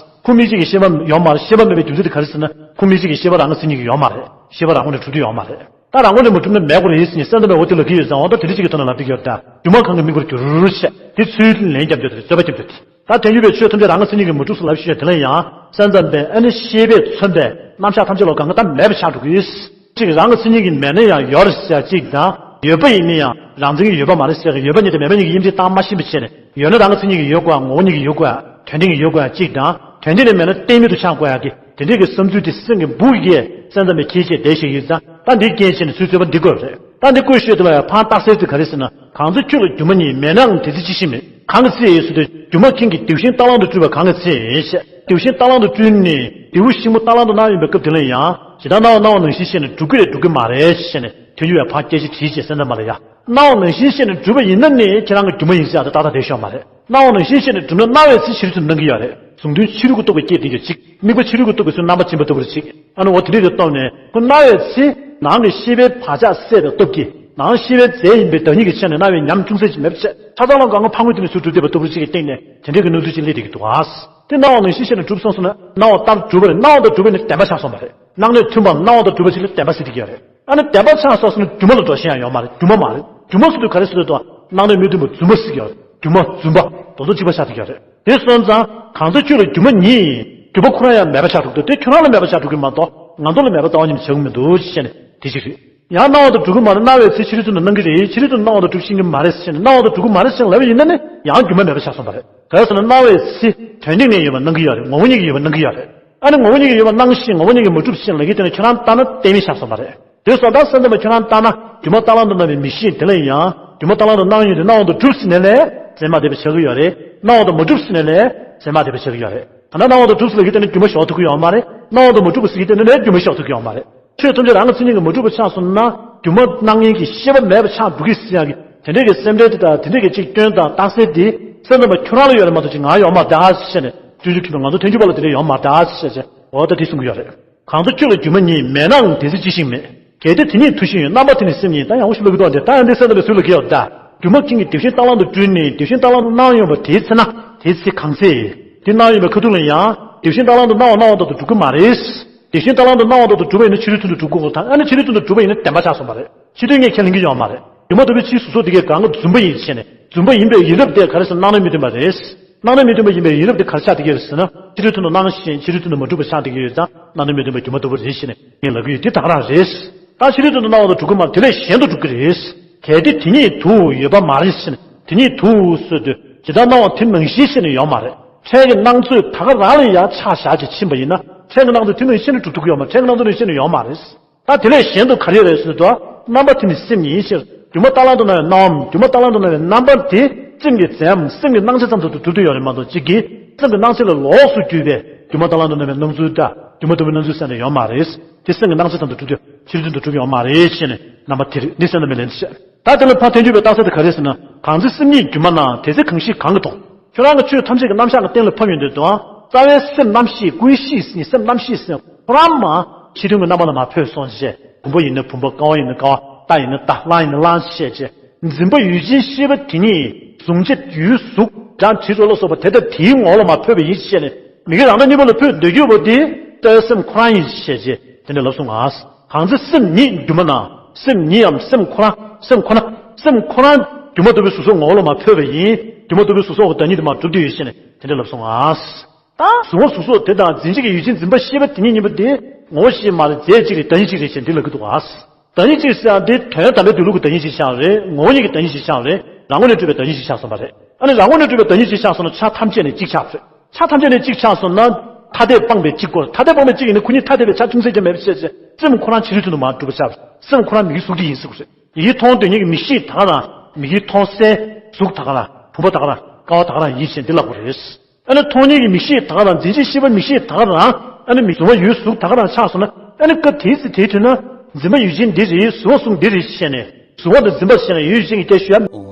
ཁོ་མིག་གཅིག་གིས་ཤེས་པ་ཡོད་མ་རེད། ཤེས་པ་མེད་པའི་རྒྱུ་མཚན་དེ་ག་རེ་ཟེར་ན། ཁོ་མིག་གཅིག་གིས་ཤེས་པ་རང་གི་མཚན་ཉིད་ཀྱིས་ཡོད་མ་རེད། ཤེས་པ་རང་ངོས་ནས་གྲུབ་ཀྱི་ཡོད་མ་རེད། ད་རང་ངོས་ནས་མ་གྲུབ་ན་མེད་དགོས་རེད་ཟེར་ནས་སེམས་ཙམ་པས་འོ་དེ་ལབ་ཀྱི་ཡོད་ཙང་། འོ་ད་དེ་འདྲ་ཅིག་གི་ཐོག་ནས་ལབ་བསྡད་ཀྱི་ཡོད་རེད་ད། སྒྱུ་མ་གང་གིས་མིག་གིས་བསྒྱུར་བྱས། དེ་ཚུར་ལན་རྒྱབ་རྒྱུ་དེ་རེད། རྩོད་པ་རྒྱབ་རྒྱུ་དེ། ད་ཐལ་འགྱུར་བས་ཆོས་ཐམས་ཅད་རང་གི་མཚན་ཉིད་ཀྱིས་མ་གྲུབ་ཟེར་ལབ་བཞིན་ཡོད། དེ་ལ་ཡང་སེམས་ཙམ་པས་ཨ་ནི་ཤེས་པས་མཚོན་པའི་རྣམ་གཞག་ཐམས་ཅད་ལ་གང་ག་ད་མེད་པ་ཆགས་འགྲོ་གི་ཡོད། གཅིག་རང་གི་མཚན་ཉིད་ཀྱིས་མེད་ན་ཡང་ཡོད་རེད་ཟེར་ཡ་གཅིག་དང་། ཡོད་པ་ཡིན་ན་ཡང་རང་མཚན་གྱིས་ཡོད་པ་མ་རེད་ཟེར་གི། ཡོད་པ་ཉིད་དང་མེད་པ་ཉིད་ཀྱི་དབྱེ་འབྱེད་བཏང་མ་ཤེས་པ་བྱས་ནས། ཡོད་ན་རང་གི་མཚན་ཉིད་ཀྱིས་ཡོད་དགོས་ཡ། ངོ་བོ་ཉིད་ཀྱིས་ཡོད་དགོས་ཡ། དོན་སྟེང་གིས་ཡོད་དགོས་ཡ་གཅིག་དང་། དོན་སྟེང་ནས་མེད་ན་གཏན་མེད་དུ་ཆགས་དགོས་ཡ་གི། དེ་འདྲས་ཀྱི་བསམ་ཚུལ་དེ་སེམས་ཀྱི་སྦུག་གིས་སེམས་ཙམ་པས་ཁྱེར་བྱས་བསྡད་བཞག་ཡོད་ཙང་། ད་འདི་རྐྱེན་བྱས་ནས་ཚུར་རྩོད་པ་འདི་བཀོད་རེད། ད་འདི་བཀོད་ཤོས་དེ་ལ་ཡང་ཕར་རྟགས་གསལ་དེ་ག་རེ་ཟེར་ན། གང་ཚེ་ཁྱོད་ལ་སྒྱུ་མ་ཉིད། མེད་ནའང་དེ་ཚེ་ཅི་ཞིག་མེད། གང་གི་ཚེ་ཡིན་ཟེར་དུས་སྒྱུ་མ་མཁན་གྱིས་དེ་བཞིན་རྟ་གླང་དུ་སྤྲུལ་པ་གང་གི་ཚེ་ཡིན་ཞེས། དེ་བཞིན་རྟ་གླང་དུ་སྤྲུལ་ནས་དེའུ་ཤིང་མོ་རྟ་གླང་དུ་སྣང་ཡོང་བའི་སྐབས་དེ་ལ་ཡང་ཇི་ལྟར་སྣང་བ་སྣང་བ་ནང་བཞིན་ཤེས་ནས་གྲུབ་ཀྱི་རེད། གྲུབ་ཀྱི་མ་རེད་ཞེས་ནས་ཐལ་འགྱུར་བས་ཕར་སྐད་ཆ་དྲིས་བྱས། སེམས་ཙམ་པ་ལ་ཡ། སྣང་བ་ནང་བཞིན་ཤེས་ནས་གྲུབ་པ་ཡིན་ན་ནི་ཁྱེད་རང་གི་སྒྱུ་མ་ཡིན་ཟེར་ཡ་དེ་ཏག་ཏག་བསྡད་ཤོག་མ་རེད། སྣང་བ་ནང་བཞིན་ཤེས་ནས་གྲུབ་ན་སྣང་བའི་ཚེ་ཕྱི་རོལ་དུ་སྣང་གི་ཡོད་རེད། གཟུང་དོན་ཕྱི་རོལ་གྱི་རྟོག་པས་བསྐྱེད་བསྡད་ཀྱི་ཡོད་ཅིག་དམིགས་པ་ཕྱི་རོལ་གྱི་རྟོག་པས་ཚུར་རྣམ་པར་འབྱིན་པ་ལྟ་བུར་ཅིག་ཨ་ནི་འོ་དེ་འདྲས་ཀྱི་སྟོབས་ནས་ཁོ་སྣང་བའི་ཚེ་ནང་གི་ཤེས་པའི་བག་ཆགས་སད་པའི་སྟོབས་ཀྱིས། ནང་ཤེས་པའི་རྫས་ཡིན་པའི་བདག་ཉིད་ཀྱི་ཆ་ནས་སྣང་བའི་ཉམས་ཅུང་ཟད་ཅིག་མེད་པ་བྱས། ཆ་ཚང་ལ་གང་ག་ཕར་ངོས་དེ་ནས་ཚུར་གྲུབ་བསྡད་པ་ལྟ་བུར་ཅིག་གི་སྟེང་ནས་དེ་འདྲས་ཀྱི་སྣང་ཚུལ་ཅིག་སླེབས་བསྡད་ཀྱི་འདུག་ག་དེ་སྣང་བ་ནང་བཞིན་ཤེས་ནས་གྲུབ་སོང་ཟེར་ན། སྣང་བ་ལྟར་གྲུབ་པ་རེད། སྣང་བ་ལྟར་གྲུབ་པ་ནི་བདེན་པ་ཆགས་སོང་བ་རེད། སྣང་གནས་མཐུན་པའམ་སྣང་བ་ལྟར་གྲུབ་པ་ཞིག་ལ་བདེན་པ་ཟེར་བསྡད་ཀྱི་ཡོད་རེད། ཨ་ནི་བདེན་པ་ཆགས་སོང་ཟེར་ན་སྒྱུ་མ་ལ་འགྲོ་ཤེས་ཡང་ཡོད་མ་རེད། སྒྱུ་མ་མ་རེད། སྒྱུ་མ་ཟེར་དུས་ག་རེ་ཟེར་དུས་དང་། སྣང་གནས་མི་མཐུན་པ་རྫུན་པ་ཟེར་གྱི་ཡོད་རེད། སྒྱུ་མ་རྫུན་པ་དོན་དུ་གཅིག་པ་ཆགས་བསྡད་ཀྱི་ཡོད་རེད། དེ་སོང་ཙང་གང་ཚེ་ཁྱོད་ལ་སྒྱུ་མ་ཉིད་ཡིན། སྒྱུ་མ་ཁོ་རང་ཡང་མེད་པ་ཆགས་འགྲོ་གི་འདུག་དེ་ཁྱོད་རང་ལ་མེད་པ་ཆགས་འགྲོ་གི་མ་གཏོགས། ང་ཚོ་ལ་མེད་པ་ལྟ་བ་ཉིད་ཆགས་ཀྱི་མི་འདུག་ཅེས་ནས་དེ་གཅིག་རེད། ཡང་སྣང་བ་དང་གྲུབ་ཀྱི་མ་རེད། སྣང་བའི་ཚེ་ཕྱི་རོལ་དུ་སྣང་གི་རེད། ཕྱི་རོལ་དུ་སྣང་བ་དང་གྲུབ་ཤེས་ཀྱི་མ་རེད་ཟེར་ནས། སྣང་བ་དང་གྲུབ་ཀྱི་མ་རེད་ཟེར་ལབ་པ་ཡིན་ན་ནི་ཡང་སྒྱུ་མ་མེད་པ་ཆགས་སོང་བ་རེད། ག་རེ་ཟེར་ན་སྣང་བའི་ཚེ་དོན་སྟེང་ནས་ཡོད་པ་སྣང་གི་ཡོད་རེད། ངོ་བོ་ཉིད་ཀྱིས་ཡོད་པ་སྣང་གི་ཡོད་རེད། ཨ་ནི་ངོ་བོ་ཉིད་ཀྱིས་ཡོད་པ་སྣང་ཞིང་། ངོ་བོ་ཉིད་ཀྱིས་མ་གྲུབ་ཞིང་ལབ་ཀྱི་དེ་ནི་ཁྱོད་རང་ལྟ་ན་གཏན་མེད་ཆགས་སོང་བ་རེད། དེ་སོང་ཙང་སེམས་ཙམ་པས་ཁྱོད་རང་ལྟ་ན་སྒྱུ་མ་རྟ་གླང་དུ་སྣང་བའི་མིག་ཤེས་དེ་ལ་ཡང་སྒྱུ་མ་རྟ་གླང་དུ་སྣང་ཡོང་དུས་སྣང་བ་དང་གྲུབ་ཟེར་ནས་ལས་རྫས་མ་བདེན་པ་ཆགས་ཀྱི་ཡོད་རེད། སྣང་བ་དང་མ་གྲུབ་ཟེར་ནས་ལས་རྫས་མ་བདེན་པ་ཆགས་ཀྱི་ཡོད་རེད། ད་ནི་སྣང་བ་དང་གྲུབ་ཟེར་ལབ་ཀྱི་དེ་ནི་སྒྱུ་མ་ཞོག་ཐུབ་ཀྱི་ཡོད་མ་རེད། སྣང་བ་དང་མ་གྲུབ་པ་ཟེར་ལབ་ཀྱི་དེ་ནི་ལས་སྒྱུ་མ་ཞོག་ཐུབ་ཀྱི་ཡོད་མ་རེད། ཆོས་ཐམས་ཅད་རང་གི་མཚན་ཉིད་ཀྱིས་མ་གྲུབ་པ་ཆགས་སོང་ན། སྒྱུ་མ་སྣང་མཁན་གྱི་ཤེས་པ་མེད་པ་ཆགས་འགྲོ་གི་ཟེར་ཡག་གི་དེ་འདྲས་ཀྱི་སེམས་ཁྲལ་དེ་དང་། དེ་འདྲས་ཀྱི་ཅིག་སྐྱོན་དང་རྟགས་གསལ་དེ་སེམས་ཙམ་པ་ཁྱོད་རང་ལ་ཡོད་རེད་མ་གཏོགས་ཅིག་ང་ཡོད་མ་རེད་ཟེར་ནས། སྤྱོད་འཇུག་མཁན་པོས་ང་ཚོ་ཐལ་འགྱུར་བ་ལ་དེ་འདྲས་ཡོད་མ་རེད་ཟེར་བྱས། འོ་ད་དེ་གསུང་གི་ཡོད་རེད། གང་ཚེ་ཁྱོད་ལ་སྒྱུ་མ་ཉིད། མེད་ནའང་དེ་ཚེ་ཅི་ཞིག་མེད། གལ་ཏེ་དེ་ཉིད་དུ་ཞིག་ཡོད། རྣམ་པ་དེ་ནི་སེམས་ཉིད། ད་ཡང་ཞིག་ལབ་ཀྱི་འདུག་འདི། ད་ཡང་འདི་སེམས་ཙམ་པས་སུས་ལབ་ཀྱི་ཡོད་ད། སྒྱུ་མ་མཁན་གྱིས་དེ་བཞིན་རྟ་གླང་དུ་སྤྲུལ་ནས་དེ་བཞིན་རྟ་གླང་དུ་སྣང་ཡོང་བ་དེའི་ཚེ་ན། དེའི་ཚེ་གང་ཚེ། དེ་སྣང་ཡོང་བའི་ཁ་ཐུག་ལ་ཡང་དེ་བཞིན་རྟ་གླང་དུ་སྣང་བ་སྣང་བ་ལྟར་དུ་འགྲུབ་ཀྱི་མ་རེད། དེ་བཞིན་རྟ་གླང་དུ་སྣང་བ་ལྟར་དུ་གྲུབ་པ་ཡིན་ན་ཕྱི་རོལ་མཐུན་དུ་གྲུབ་དགོས་ཀྱི་དང་། ཨ་ནི་ཕྱི་རོལ་མཐུན་དུ་གྲུབ་པ་ཡིན་ན་བདེན་པ་ཆགས་སོང་བ་རེད། ཕྱི་དོན་ངས་ཁས་ལེན་གྱི་ཡོད་མ་རེད། སྒྱུ་མ་ལྟ་བུའི་ཕྱིའི་གཟུགས་སོགས་དེ་གས་གང་ག་རྫུན་པ་ཡིན་ཞེས་ནས། རྫུན་པ་ཡིན་པའི་ཡིན་རབས་དེ་ག་རེ་ཟེར། སྣང་གནས་མི་མཐུན་པ་རེད། སྣང་གནས་མི་མཐུན་པ་ཡིན་པའི་ཡིན་རབས་དེ་ག་རེ་ཆགས་བསྡད་ཀྱི་ཡོད་ཟེར་ན། ཕྱི་རོལ་མཐུན་དུ་སྣང་ཞིང་ཕྱི་རོལ་མཐུན་དུ་མ་གྲུབ་པ་ཆགས་བསྡད་ཀྱི་ཡོད་ཙང་། སྣང་གནས་མི་མཐུན་པ་སྒྱུ་མ་ལྟ་བུ་རེད་ཞེས་ནས་ངས་ལབ་ཀྱི་ཡོད། དེ་ད་ག་རང་རེད། ད་ཕྱི་རོལ་མཐུན་དུ་སྣང་བ་དང་གྲུབ་ཀྱི་མ་རེད། དེ་ལས་གཞན་དུ་གྲུབ་ཀྱི་རེད། གལ་ཏེ་དེ་ཉིད་དུ་ཡོད་པ་མ་རེད་ཞེས་ནས། དེ་ཉིད་དུ་ཟེར་དུས་ཇི་ལྟར་སྣང་བ་དེ་ནང་བཞིན་ཞེས་ནས་ཡོད་མ་རེད། ཕྲན་གྱི་སྣང་ཚོད་ད་ག་རང་ལ་ཡང་ཆ་བཞག་ཅིང་ཕྱིན་པ་ཡིན་ན། ཕྲན་གྱི་སྣང་ཚོད་དེ་ནང་བཞིན་ནས་གྲུབ་ཐུབ་ཀྱི་ཡོད་མ་རེད། ཕྲན་གྱི་སྣང་ཚོད་ནང་བཞིན་ནས་ཡོད་མ་རེད། ད་དེ་ལས་གཞན་དུ་ག་རེ་ཡོད་རེད་ཟེར་དུས། རྣམ་པ་དེ་ནི་སེམས་ཉིད་ཟེར། སྒྱུ་མ་རྟ་གླང་དུ་སྣང་བའི་སྣང་བའམ་སྒྱུ་མ་རྟ་གླང་དུ་སྣང་བའི་རྣམ་པ་དེ་སེམས་ཀྱི་རྫས་འམ་སེམས་ཀྱི་སྣང་ཆ་ཙམ་དུ་གྲུབ་ཏུ་ཡོད་རེད་མ་གཏོགས། གཅིག་གིས་སེམས་ཀྱི་སྣང་ཆ་ལས་ལོགས་སུ་གྱུར་པའི་སྒྱུ་མ་རྟ་གླང་དུ་སྣང་བའི་སྣང་ཚུལ་དང་སྒྱུ་མ་ལྟ་བུའི་སྣང་ཚུལ་ཟེར་ནས་ཡོད་མ་རེད། དེ་སེམས་ཀྱི་སྣང་ཆ་ཙམ་དུ་གྲུབ་ཏུ་ཕྱི་རོལ་མཐུན་དུ་གྲུབ་ཡོད་མ་རེད་ཞེས་ནས་རྣམ་པ་དེ་རེད། འདི་སེམས་ཙམ་པའི་ལན་དུ་བཤད། ད་དེ་ལས་ཕར་ཐལ་འགྱུར་བས་རྟགས་གསལ་དེ་ག་རེ་ཟེར་ན། གང་ཚེ་སེམས་ཉིད་སྒྱུ་མ་ན། དེ་ཚེ་གང་ཞིག་གང་གིས་མཐོང་། ཁྱོད་རང་གི་ཆོས་ཐམས་ཅད་ཀྱི་རྣམ་གཞག་གི་སྟེང་ལ་ཕབ་ཡོང་དུས་དང་། རྩ་བའི་སེམས་རྣམ་ཤེས། ཀུན་ཤེས་ཟེར་ནས་སེམས་རྣམ་ཤེས་ཟེར་ཁོ་རང་མ་ཕྱི་དོན་གྱི་རྣམ་པ་ལ་མ་འཕོས་སོང་བྱས། བུམ་པ་ཡིན་ན་བུམ་པ། ཀ་བ་ཡིན་ན་ཀ་བ། རྟ་ཡིན་ན་རྟ། གླང་ཡིན་ན་གླང་བྱས་བྱས། འཛིན་པ་ཡུལ་ཅན་ཤེས་པ་དེ་ཉིད་གཟུང་བྱ་ཡུལ་གཟུགས་སྒྲ་དྲི་རོ་ལ་སོགས་པ་དེ་ལྟར་དེའི་ངོ་བོ་ལ་མ་འཕོས་པ་ཡིན་ཞེས་ནས། མི་དགེ་རང་སྒྲ་གཉིས་པོ་ལ་འཕོས་སྡོད་རྒྱུ་བོ་དེ་རྩ་བའི་སེམས་ཁོ་རང་ཡིན་ཞེས་བྱས་དེ་འདྲ་ལབ་སོང་ང་། གང་ཚེ་སེམས་ཉིད་སྒྱུ་མ་ན། སེམས་ཉིད་ཡང་སེམས་ཁོ་རང་། སེམས་ཁོ་ན། སེམས་ཁོ་རང་སྒྱུ་མ་ལྟ་བུའི་གཟུགས་སོགས་ངོ་བོ་ལ་མ་འཕོས་པ་ཡིན། སྒྱུ་མ་ལྟ་བུའི་གཟུགས་སོགས་ཀྱི་བདག་ཉིད་དུ་མ་གྲུབ་སྟེ་ཡོད་ཞེས་ནས་དེ་འདྲ་ལབ་སོང་ང་། ད་གཟུགས་ངོ་གཟུགས་སོགས་དེ་དང་འཛིན་བྱེད་ཀྱི་ཡུལ་ཅན་འཛིན་པ་ཤེས་པ་དེ་ཉིད་ཉིད་པོ་དེ་ངོ་བོ་ཞིག་མ་རེད། རྫས་གཅིག་རེད། བདག་ཉིད་གཅིག་རེད་ཅེས་འདི་ལབ་ཀྱི་འདུག་ག་བདག་ཉིད་གཅིག་ཟེར་ཡ་འདི་དོན་དམ་པའི་སྡོད་ལུགས་ཀྱི་བདག་ཉིད་གཅིག་ཆགས་རེད། ངོ་བོ་ཉིད་ཀྱི་བདག་ཉིད་གཅིག་ཆགས་རེད། རང་ངོས་ནས་གྲུབ་པའི་བདག་ཉིད་གཅིག་ཆགས་སོང་བ་རེད། ཨ་ནི་རང་ངོས་ནས་གྲུབ་པའི་བདག་ཉིད་གཅིག་ཆགས་སོང་ན་ཆ་ཐམས་ཅད་ནས་གཅིག་ཆགས་པ་རེད། ཆ་ཐམས་ཅད་ནས་གཅིག་ཆགས་སོང་ན་ཐ་དད་སྤངས་པའི་གཅིག་སྐོར། ཐ་དད་སྤངས་པའི་གཅིག་ཡིན་ན་ཁོ་གཉིས་ཐ་དད་པའི་ཆ་ཅུང་ཟད་ཀྱང་མེད་པ་ཤེས་བྱས་སེམས་ཁོ་རང་ཇི་རིགས་དོན་དུ་མར་གྲུབ་པ་ཆགས་པ་རེད། སེམས་ཁོ་རང་མིག་གི་གཟུགས་དེ་ཡིན་ཟེར་དགོས་རེད། ཡིད་མཐོང་དོན་གཉིས་ཀྱི་མིག་ཤེས་ད་ག་རང་མིག་གིས་མཐོང་སའི་གཟུགས་ད་ག་རང་བུམ་པ་ད་ག་རང་ཀ་བ་ད་ག་རང་ཡིན་ཞེས་འདི་ལབ་དགོས་རེད། ཨ་ནི་མཐོང་ཉིད་ཀྱི་མིག་ཤེས་ད་ག་རང་འཛིན་བྱེད་ཤེས་པ་མིག་ཤེས་ད་ག་རང་ཨ་ནི་མིག་གཟུང་བ་ཡུལ་གཟུགས་ད་ག་རང་ཆགས་སོང་ན་ཨ་ནི་སྐབས་དེའི་ཚེ་དེའི་དུས་ན་འཛིན་པ་ཡུལ་ཅན་འདི་རེད་གཟུང་བ་གཟུགས་འདི་རེད་ཞེས་ནས་གཟུང་བ་དང་འཛིན་པ་ཞེས་ནས་ཡུལ་ཅན་གྱི་སྐད་ཞུ་ཡ།